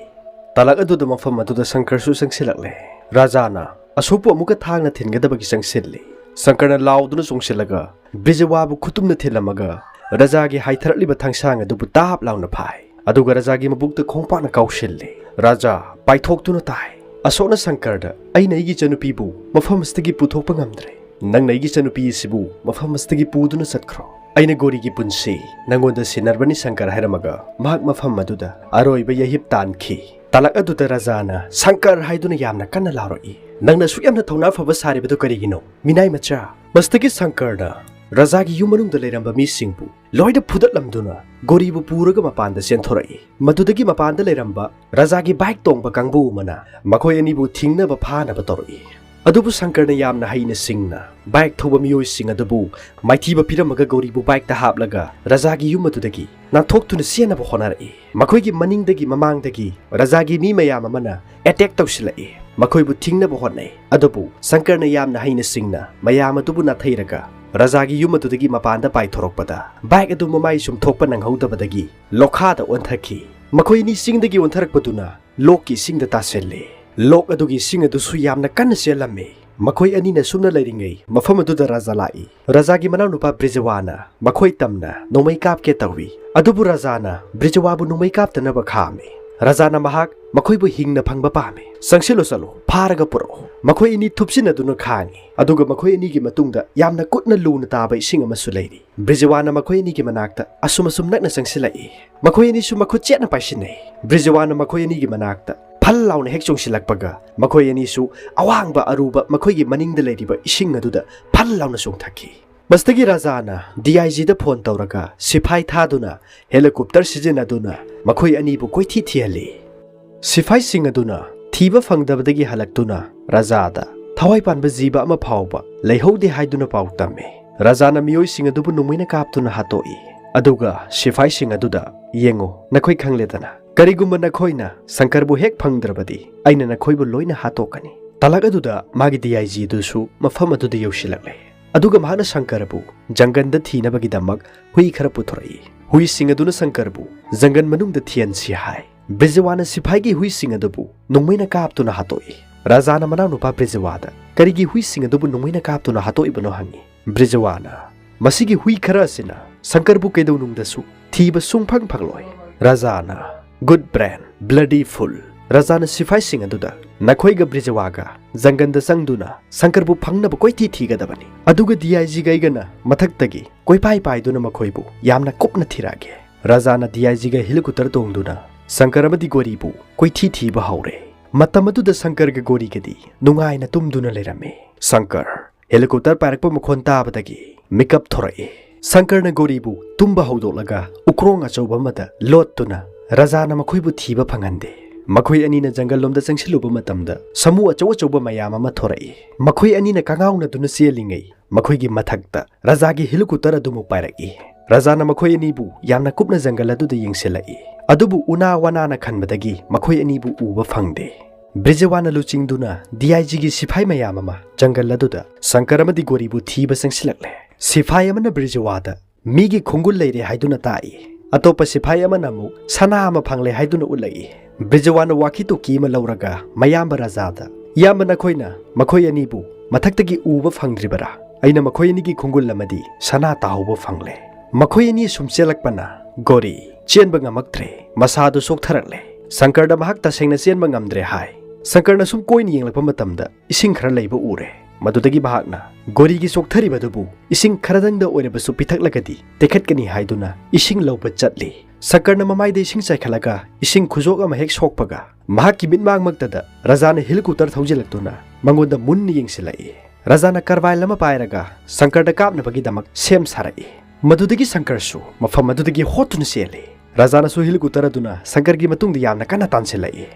ꯇꯂꯛ ꯑꯗꯨꯗ ꯃꯐꯝ ꯑꯗꯨꯗ ꯁꯪꯀꯔꯁꯨ ꯆꯪꯁꯤꯜꯂꯛꯂꯦ꯫ ꯔꯥꯖꯥꯅ ꯑꯁꯣꯛꯄꯨ ꯑꯃꯨꯛꯀ ꯊꯥꯡꯅ ꯊꯤꯟꯒꯗꯕꯒꯤ ꯆꯪꯁꯤꯜꯂꯤ꯫ ꯁꯪꯀꯔꯅ ꯂꯥꯎꯗꯨꯅ ꯆꯣꯡꯁꯤꯜꯂꯒ ꯕ꯭ꯔꯤꯖꯋꯥꯕꯨ ꯈꯨꯇꯨꯝꯅ ꯊꯤꯜꯂꯝꯃꯒ ꯔꯥꯖꯥꯒꯤ ꯍꯥꯏꯊꯔꯛꯂꯤꯕ ꯊꯥꯡꯁꯥꯡ ꯑꯗꯨꯕꯨ ꯇꯥꯞ ꯂꯥꯎꯅ ꯐꯥꯏ꯫ ꯑꯗꯨꯒ ꯔꯥꯖꯥꯒꯤ ꯃꯕꯨꯛꯇ ꯈꯣꯡꯄꯥꯛꯅ ꯀꯥꯎꯁꯤꯜꯂꯤ꯫ ꯔꯥꯖꯥ ꯄꯥꯏꯊꯣꯛꯇꯨꯅ ꯇꯥꯏ꯫ ꯑꯁꯣꯛꯅ ꯁꯪꯀꯔꯗ, "ꯑꯩꯅ ꯑꯩꯒꯤ ꯏꯆꯟꯅꯨꯄꯤꯕꯨ ꯃꯐꯝ ꯑꯁꯤꯗꯒꯤ ꯄꯨꯊꯣꯛꯄ ꯉꯝꯗ꯭ꯔꯦ꯫ ꯅꯪꯅ ꯑꯩꯒꯤ ꯏꯆꯟꯅꯨꯄꯤ ꯑꯁꯤꯕꯨ ꯃꯐꯝ ꯑꯁꯤꯗꯒꯤ ꯄꯨꯗꯨꯅ ꯆꯠꯈ꯭ꯔꯣ꯫ ꯑꯩꯅ ꯒꯣꯔꯤꯒꯤ ꯄꯨꯟꯁꯤ ꯅꯪꯉꯣꯟꯗ ꯁꯤꯟꯅꯔꯕꯅꯤ ꯁꯪꯀꯔ," ꯍꯥꯏꯔꯝꯃꯒ ꯃꯍꯥꯛ ꯃꯐꯝ ꯑꯗꯨꯗ ꯑꯔꯣꯏꯕ ꯌꯩꯍꯤꯞ ꯇꯥꯟꯈꯤ꯫ ꯇꯂꯛ ꯑꯗꯨꯗ ꯔꯥꯖꯥꯅ ꯁꯪꯀꯔ ꯍꯥꯏꯗꯨꯅ ꯌꯥꯝꯅ ꯀꯟꯅ ꯂꯥꯎꯔꯛꯏ꯫ "ꯅꯪꯅ ꯑꯁꯨꯛ ꯌꯥꯝꯅ ꯊꯧꯅꯥ ꯐꯕ ꯁꯥꯔꯤꯕꯗꯨ ꯀꯔꯤꯒꯤꯅꯣ, ꯃꯤꯅꯥꯏ ꯃꯆꯥ?" ꯃꯁꯤꯗꯒꯤ ꯁꯪꯀꯔꯅ ꯔꯥꯖꯥꯒꯤ ꯌꯨꯝ ꯃꯅꯨꯡꯗ ꯂꯩꯔꯝꯕ ꯃꯤꯁꯤꯡꯕꯨ ꯂꯣꯏꯅ ꯐꯨꯗꯠꯂꯝꯗꯨꯅ ꯒꯣꯔꯤꯕꯨ ꯄꯨꯔꯒ ꯃꯄꯥꯟꯗ ꯆꯦꯟꯊꯣꯔꯛꯏ꯫ ꯃꯗꯨꯗꯒꯤ ꯃꯄꯥꯟꯗ ꯂꯩꯔꯝꯕ ꯔꯥꯖꯥꯒꯤ ꯕꯥꯏꯛ ꯇꯣꯡꯕ ꯀꯥꯡꯕꯨ ꯑꯃꯅ ꯃꯈꯣꯏ ꯑꯅꯤꯕꯨ ꯊꯤꯡꯅꯕ ꯐꯥꯅꯕ ꯇꯧꯔꯛꯏ꯫ ꯑꯗꯨꯕꯨ ꯁꯪꯀꯔꯅ ꯌꯥꯝꯅ ꯍꯩꯅ ꯁꯤꯡꯅ ꯕꯥꯏꯛ ꯊꯧꯕ ꯃꯤꯑꯣꯏꯁꯤꯡ ꯑꯗꯨꯕꯨ ꯃꯥꯏꯊꯤꯕ ꯄꯤꯔꯝꯃꯒ ꯒꯣꯔꯤꯕꯨ ꯕꯥꯏꯛꯇ ꯍꯥꯞꯂꯒ ꯔꯥꯖꯥꯒꯤ ꯌꯨꯝ ꯑꯗꯨꯗꯒꯤ ꯅꯥꯟꯊꯣꯛꯇꯨꯅ ꯆꯦꯟꯅꯕ ꯍꯣꯠꯅꯔꯛꯏ꯫ ꯃꯈꯣꯏꯒꯤ ꯃꯅꯤꯡꯗꯒꯤ ꯃꯃꯥꯡꯗꯒꯤ ꯔꯥꯖꯥꯒꯤ ꯃꯤ ꯃꯌꯥꯝ ꯑꯃꯅ ꯑꯦꯇꯦꯛ ꯇꯧꯁꯤꯜꯂꯛꯏ꯫ ꯃꯈꯣꯏꯕꯨ ꯊꯤꯡꯅꯕ ꯍꯣꯠꯅꯩ꯫ ꯑꯗꯨꯕꯨ ꯁꯪꯀꯔꯅ ꯌꯥꯝꯅ ꯍꯩꯅ ꯁꯤꯡꯅ ꯃꯌꯥꯝ ꯑꯗꯨꯕꯨ ꯅꯥꯊꯩꯔꯒ ꯔꯥꯖꯥꯒꯤ ꯌꯨꯝ ꯑꯗꯨꯗꯒꯤ ꯃꯄꯥꯟꯗ ꯄꯥꯏꯊꯣꯔꯛꯄꯗ ꯕꯥꯏꯛ ꯑꯗꯨ ꯃꯃꯥꯏ ꯆꯨꯝꯊꯣꯛꯄ ꯅꯪꯍꯧꯗꯕꯗꯒꯤ ꯂꯣꯛꯈꯥꯗ ꯑꯣꯟꯊꯈꯤ꯫ ꯃꯈꯣꯏ ꯑꯅꯤ ꯆꯤꯡꯗꯒꯤ ꯑꯣꯟꯊꯔꯛꯄꯗꯨꯅ ꯂꯣꯛꯀꯤ ꯏꯁꯤꯡꯗ ꯇꯥꯁꯤꯜꯂꯤ꯫ ꯂꯣꯛ ꯑꯗꯨꯒꯤ ꯏꯁꯤꯡ ꯑꯗꯨꯁꯨ ꯌꯥꯝꯅ ꯀꯟꯅ ꯆꯦꯜꯂꯝꯃꯤ꯫ ꯃꯈꯣꯏ ꯑꯅꯤꯅ ꯁꯨꯝꯅ ꯂꯩꯔꯤꯉꯩ ꯃꯐꯝ ꯑꯗꯨꯗ ꯔꯥꯖꯥ ꯂꯥꯛꯏ꯫ ꯔꯥꯖꯥꯒꯤ ꯃꯅꯥꯎꯅꯨꯄꯥ ꯕ꯭ꯔꯤꯖꯋꯥꯅ ꯃꯈꯣꯏ ꯇꯝꯅ ꯅꯣꯡꯃꯩ ꯀꯥꯞꯀꯦ ꯇꯧꯏ꯫ ꯑꯗꯨꯕꯨ ꯔꯥꯖꯥꯅ ꯕ꯭ꯔꯤꯖꯋꯥꯕꯨ ꯅꯣꯡꯃꯩ ꯀꯥꯞꯇꯅꯕ ꯈꯥꯝꯃꯤ꯫ ꯔꯥꯖꯥꯅ ꯃꯍꯥꯛ ꯃꯈꯣꯏꯕꯨ ꯍꯤꯡꯅ ꯐꯪꯕ ꯄꯥꯝꯃꯤ꯫ "ꯆꯪꯁꯤꯜꯂꯨ ꯆꯠꯂꯨ, ꯐꯥꯔꯒ ꯄꯨꯔꯛꯎ꯫" ꯃꯈꯣꯏ ꯑꯅꯤ ꯊꯨꯞꯆꯤꯟꯅꯗꯨꯅ ꯈꯥꯡꯉꯤ꯫ ꯑꯗꯨꯒ ꯃꯈꯣꯏ ꯑꯅꯤꯒꯤ ꯃꯇꯨꯡꯗ ꯌꯥꯝꯅ ꯀꯨꯠꯅ ꯂꯨꯅ ꯇꯥꯕ ꯏꯁꯤꯡ ꯑꯃꯁꯨ ꯂꯩꯔꯤ꯫ ꯕ꯭ꯔꯤꯖꯋꯥꯅ ꯃꯈꯣꯏ ꯑꯅꯤꯒꯤ ꯃꯅꯥꯛꯇ ꯑꯁꯨꯝ ꯑꯁꯨꯝ ꯅꯛꯅ ꯆꯪꯁꯤꯜꯂꯛꯏ꯫ ꯃꯈꯣꯏ ꯑꯅꯤꯁꯨ ꯃꯈꯨꯠ ꯆꯦꯠꯅ ꯄꯥꯏꯁꯤꯟꯅꯩ꯫ ꯕ꯭ꯔꯤꯖꯋꯥꯅ ꯃꯈꯣꯏ ꯑꯅꯤꯒꯤ ꯃꯅꯥꯛꯇ ꯐꯜ ꯂꯥꯎꯅ ꯍꯦꯛ ꯆꯣꯡꯁꯤꯜꯂꯛꯄꯒ ꯃꯈꯣꯏ ꯑꯅꯤꯁꯨ ꯑꯋꯥꯡꯕ ꯑꯔꯨꯕ ꯃꯈꯣꯏꯒꯤ ꯃꯅꯤꯡꯗ ꯂꯩꯔꯤꯕ ꯏꯁꯤꯡ ꯑꯗꯨꯗ ꯐꯜ ꯂꯥꯎꯅ ꯆꯣꯡꯊꯈꯤ꯫ ꯃꯁꯤꯗꯒꯤ ꯔꯥꯖꯥꯅ ꯗꯤ ꯑꯥꯏ ꯖꯤꯗ ꯐꯣꯟ ꯇꯧꯔꯒ ꯁꯤꯐꯥꯏ ꯊꯥꯗꯨꯅ ꯍꯦꯂꯤꯀꯣꯞꯇꯔ ꯁꯤꯖꯤꯟꯅꯗꯨꯅ ꯃꯈꯣꯏ ꯑꯅꯤꯕꯨ ꯀꯣꯏꯊꯤ ꯊꯤꯍꯜꯂꯤ꯫ ꯁꯤꯐꯥꯏꯁꯤꯡ ꯑꯗꯨꯅ ꯊꯤꯕ ꯐꯪꯗꯕꯗꯒꯤ ꯍꯜꯂꯛꯇꯨꯅ ꯔꯥꯖꯥꯗ ꯊꯋꯥꯏ ꯄꯥꯟꯕ ꯖꯤꯕ ꯑꯃ ꯐꯥꯎꯕ ꯂꯩꯍꯧꯗꯦ ꯍꯥꯏꯗꯨꯅ ꯄꯥꯎ ꯇꯝꯃꯤ꯫ ꯔꯥꯖꯥꯅ ꯃꯤꯑꯣꯏꯁꯤꯡ ꯑꯗꯨꯕꯨ ꯅꯣꯡꯃꯩꯅ ꯀꯥꯞꯇꯨꯅ ꯍꯥꯠꯇꯣꯛꯏ꯫ ꯑꯗꯨꯒ ꯁꯤꯐꯥꯏꯁꯤꯡ ꯑꯗꯨꯗ, "ꯌꯦꯡꯉꯨ, ꯅꯈꯣꯏ ꯈꯪꯂꯦꯗꯅ, ꯀꯔꯤꯒꯨꯝꯕ ꯅꯈꯣꯏꯅ ꯁꯪꯀꯔꯕꯨ ꯍꯦꯛ ꯐꯪꯗ꯭ꯔꯕꯗꯤ ꯑꯩꯅ ꯅꯈꯣꯏꯕꯨ ꯂꯣꯏꯅ ꯍꯥꯠꯇꯣꯛꯀꯅꯤ"꯫ ꯇꯥꯂꯛ ꯑꯗꯨꯗ ꯃꯥꯒꯤ ꯗꯤ ꯑꯥꯏ ꯖꯤ ꯑꯗꯨꯁꯨ ꯃꯐꯝ ꯑꯗꯨꯗ ꯌꯧꯁꯤꯜꯂꯛꯂꯦ꯫ ꯑꯗꯨꯒ ꯃꯍꯥꯛꯅ ꯁꯪꯀꯔꯕꯨ ꯖꯪꯒꯟꯗ ꯊꯤꯅꯕꯒꯤꯗꯃꯛ ꯍꯨꯏ ꯈꯔ ꯄꯨꯊꯣꯔꯛꯏ꯫ ꯍꯨꯏꯁꯤꯡ ꯑꯗꯨꯅ ꯁꯪꯀꯔꯕꯨ ꯖꯪꯒꯟ ꯃꯅꯨꯡꯗ ꯊꯤꯍꯟꯁꯤ ꯍꯥꯏ꯫ ꯕ꯭ꯔꯤꯖꯋꯥꯅ ꯁꯤꯐꯥꯏꯒꯤ ꯍꯨꯏꯁꯤꯡ ꯑꯗꯨꯕꯨ ꯅꯣꯡꯃꯩꯅ ꯀꯥꯞꯇꯨꯅ ꯍꯥꯠꯇꯣꯛꯏ꯫ ꯔꯥꯖꯥꯅ ꯃꯅꯥꯎꯅꯨꯄꯥ ꯕ꯭ꯔꯤꯖꯋꯥꯗ ꯀꯔꯤꯒꯤ ꯍꯨꯏꯁꯤꯡ ꯑꯗꯨꯕꯨ ꯅꯣꯡꯃꯩꯅ ꯀꯥꯞꯇꯨꯅ ꯍꯥꯠꯇꯣꯛꯏꯕꯅꯣ ꯍꯪꯉꯤ꯫ ꯕ꯭ꯔꯤꯖꯋꯥꯅ, "ꯃꯁꯤꯒꯤ ꯍꯨꯏ ꯈꯔ ꯑꯁꯤꯅ ꯁꯪꯀꯔꯕꯨ ꯀꯩꯗꯧꯅꯨꯡꯗꯁꯨ ꯊꯤꯕ ꯁꯨꯡꯐꯪ ꯐꯪꯂꯣꯏ"꯫ ꯔꯥꯖꯥꯅ, "Good brain, bloody fool"꯫ ꯔꯥꯖꯥꯅ ꯁꯤꯐꯥꯏꯁꯤꯡ ꯑꯗꯨꯗ, "ꯅꯈꯣꯏꯒ ꯕ꯭ꯔꯤꯖꯋꯥꯒ ꯖꯪꯒꯟꯗ ꯆꯪꯗꯨꯅ ꯁꯪꯀꯔꯕꯨ ꯐꯪꯅꯕ ꯀꯣꯏꯊꯤ ꯊꯤꯒꯗꯕꯅꯤ꯫ ꯑꯗꯨꯒ ꯗꯤ ꯑꯥꯏ ꯖꯤꯒ ꯑꯩꯒꯅ ꯃꯊꯛꯇꯒꯤ ꯀꯣꯏꯄꯥꯏ ꯄꯥꯏꯗꯨꯅ ꯃꯈꯣꯏꯕꯨ ꯌꯥꯝꯅ ꯀꯨꯞꯅ ꯊꯤꯔꯛꯑꯒꯦ"꯫ ꯔꯥꯖꯥꯅ ꯗꯤ ꯑꯥꯏ ꯖꯤꯒ ꯍꯦꯂꯤꯀꯣꯞꯇꯔ ꯇꯣꯡꯗꯨꯅ ꯁꯪꯀꯔ ꯑꯃꯗꯤ ꯒꯣꯔꯤꯕꯨ ꯀꯣꯏꯊꯤ ꯊꯤꯕ ꯍꯧꯔꯦ꯫ ꯃꯇꯝ ꯑꯗꯨꯗ ꯁꯪꯀꯔꯒ ꯒꯣꯔꯤꯒꯗꯤ ꯅꯨꯡꯉꯥꯏꯅ ꯇꯨꯝꯗꯨꯅ ꯂꯩꯔꯝꯃꯤ꯫ ꯁꯪꯀꯔ ꯍꯦꯂꯤꯀꯣꯞꯇꯔ ꯄꯥꯏꯔꯛꯄ ꯃꯈꯣꯟ ꯇꯥꯕꯗꯒꯤ ꯃꯤꯀꯞ ꯊꯣꯔꯛꯏ꯫ ꯁꯪꯀꯔꯅ ꯒꯣꯔꯤꯕꯨ ꯇꯨꯝꯕ ꯍꯧꯗꯣꯛꯂꯒ ꯎꯀ꯭ꯔꯣꯡ ꯑꯆꯧꯕ ꯑꯃꯗ ꯂꯣꯠꯇꯨꯅ ꯔꯥꯖꯥꯅ ꯃꯈꯣꯏꯕꯨ ꯊꯤꯕ ꯐꯪꯍꯟꯗꯦ꯫ ꯃꯈꯣꯏ ꯑꯅꯤꯅ ꯖꯪꯒꯜ ꯂꯣꯝꯗ ꯆꯪꯁꯤꯜꯂꯨꯕ ꯃꯇꯝꯗ ꯁꯥꯃꯨ ꯑꯆꯧ ꯑꯆꯧꯕ ꯃꯌꯥꯝ ꯑꯃ ꯊꯣꯔꯛꯏ꯫ ꯃꯈꯣꯏ ꯑꯅꯤꯅ ꯀꯉꯥꯎꯅꯗꯨꯅ ꯆꯦꯜꯂꯤꯉꯩ ꯃꯈꯣꯏꯒꯤ ꯃꯊꯛꯇ ꯔꯥꯖꯥꯒꯤ ꯍꯦꯂꯤꯀꯣꯞꯇꯔ ꯑꯗꯨꯃꯨꯛ ꯄꯥꯏꯔꯛꯏ꯫ ꯔꯥꯖꯥꯅ ꯃꯈꯣꯏ ꯑꯅꯤꯕꯨ ꯌꯥꯝꯅ ꯀꯨꯞꯅ ꯖꯪꯒꯜ ꯑꯗꯨꯗ ꯌꯦꯡꯁꯤꯜꯂꯛꯏ꯫ ꯑꯗꯨꯕꯨ ꯎꯅꯥ ꯋꯥꯅꯥꯅ ꯈꯟꯕꯗꯒꯤ ꯃꯈꯣꯏ ꯑꯅꯤꯕꯨ ꯎꯕ ꯐꯪꯗꯦ꯫ ꯕ꯭ꯔꯤꯖꯋꯥꯅ ꯂꯨꯆꯤꯡꯗꯨꯅ ꯗꯤ ꯑꯥꯏ ꯖꯤꯒꯤ ꯁꯤꯐꯥꯏ ꯃꯌꯥꯝ ꯑꯃ ꯖꯪꯒꯜ ꯑꯗꯨꯗ ꯁꯪꯀꯔ ꯑꯃꯗꯤ ꯒꯣꯔꯤꯕꯨ ꯊꯤꯕ ꯆꯪꯁꯤꯜꯂꯛꯂꯦ꯫ ꯁꯤꯐꯥꯏ ꯑꯃꯅ ꯕ꯭ꯔꯤꯖꯋꯥꯗ ꯃꯤꯒꯤ ꯈꯣꯡꯒꯨꯜ ꯂꯩꯔꯦ ꯍꯥꯏꯗꯨꯅ ꯇꯥꯛꯏ꯫ ꯑꯇꯣꯞꯄ ꯁꯤꯐꯥꯏ ꯑꯃꯅ ꯑꯃꯨꯛ ꯁꯅꯥ ꯑꯃ ꯐꯪꯂꯦ ꯍꯥꯏꯗꯨꯅ ꯎꯠꯂꯛꯏ꯫ ꯕ꯭ꯔꯤꯖꯋꯥꯅ ꯋꯥꯀꯤ ꯇꯣꯀꯤ ꯑꯃ ꯂꯧꯔꯒ ꯃꯌꯥꯝꯕ ꯔꯥꯖꯥꯗ, "ꯏꯌꯥꯝꯕ, ꯅꯈꯣꯏꯅ ꯃꯈꯣꯏ ꯑꯅꯤꯕꯨ ꯃꯊꯛꯇꯒꯤ ꯎꯕ ꯐꯪꯗ꯭ꯔꯤꯕꯔꯥ? ꯑꯩꯅ ꯃꯈꯣꯏ ꯑꯅꯤꯒꯤ ꯈꯣꯡꯒꯨꯜ ꯑꯃꯗꯤ ꯁꯅꯥ ꯇꯥꯍꯧꯕ ꯐꯪꯂꯦ꯫ ꯃꯈꯣꯏ ꯑꯅꯤ ꯁꯨꯝ ꯆꯦꯜꯂꯛꯄꯅ ꯒꯣꯔꯤ ꯆꯦꯟꯕ ꯉꯝꯃꯛꯇ꯭ꯔꯦ, ꯃꯁꯥꯗꯨ ꯁꯣꯛꯊꯔꯛꯂꯦ꯫ ꯁꯪꯀꯔꯗ ꯃꯍꯥꯛ ꯇꯁꯦꯡꯅ ꯆꯦꯟꯕ ꯉꯝꯗ꯭ꯔꯦ" ꯍꯥꯏ꯫ ꯁꯪꯀꯔꯅ ꯁꯨꯝ ꯀꯣꯏꯅ ꯌꯦꯡꯂꯛꯄ ꯃꯇꯝꯗ ꯏꯁꯤꯡ ꯈꯔ ꯂꯩꯕ ꯎꯔꯦ꯫ ꯃꯗꯨꯗꯒꯤ ꯃꯍꯥꯛꯅ ꯒꯣꯔꯤꯒꯤ ꯆꯣꯛꯊꯔꯤꯕꯗꯨꯕꯨ ꯏꯁꯤꯡ ꯈꯔꯗꯪꯗ ꯑꯣꯏꯔꯕꯁꯨ ꯄꯤꯊꯛꯂꯒꯗꯤ ꯇꯦꯛꯈꯠꯀꯅꯤ ꯍꯥꯏꯗꯨꯅ ꯏꯁꯤꯡ ꯂꯧꯕ ꯆꯠꯂꯤ꯫ ꯁꯪꯀꯔꯅ ꯃꯃꯥꯏꯗ ꯏꯁꯤꯡ ꯆꯥꯏꯈꯠꯂꯒ ꯏꯁꯤꯡ ꯈꯨꯖꯣꯛ ꯑꯃ ꯍꯦꯛ ꯁꯣꯛꯄꯒ, ꯃꯍꯥꯛꯀꯤ ꯃꯤꯠꯃꯥꯡꯃꯛꯇꯗ ꯔꯥꯖꯥꯅ ꯍꯦꯂꯤꯀꯣꯞꯇꯔ ꯊꯧꯖꯤꯜꯂꯛꯇꯨꯅ ꯃꯉꯣꯟꯗ ꯃꯨꯟꯅ ꯌꯦꯡꯁꯤꯜꯂꯛꯏ꯫ ꯔꯥꯖꯥꯅ ꯀꯔꯕꯥꯏꯜ ꯑꯃ ꯄꯥꯏꯔꯒ ꯁꯪꯀꯔꯗ ꯀꯥꯞꯅꯕꯒꯤꯗꯃꯛ ꯁꯦꯝ ꯁꯥꯔꯛꯏ꯫ ꯃꯗꯨꯗꯒꯤ ꯁꯪꯀꯔꯁꯨ ꯃꯐꯝ ꯑꯗꯨꯗꯒꯤ ꯍꯣꯠꯇꯨꯅ ꯆꯦꯜꯂꯤ꯫ ꯔꯥꯖꯥꯅꯁꯨ ꯍꯤꯂꯤꯀꯨꯇꯔ ꯑꯗꯨꯅ ꯁꯪꯀꯔꯒꯤ ꯃꯇꯨꯡꯗ ꯌꯥꯝꯅ ꯀꯟꯅ ꯇꯥꯟꯁꯤꯜꯂꯛꯏ꯫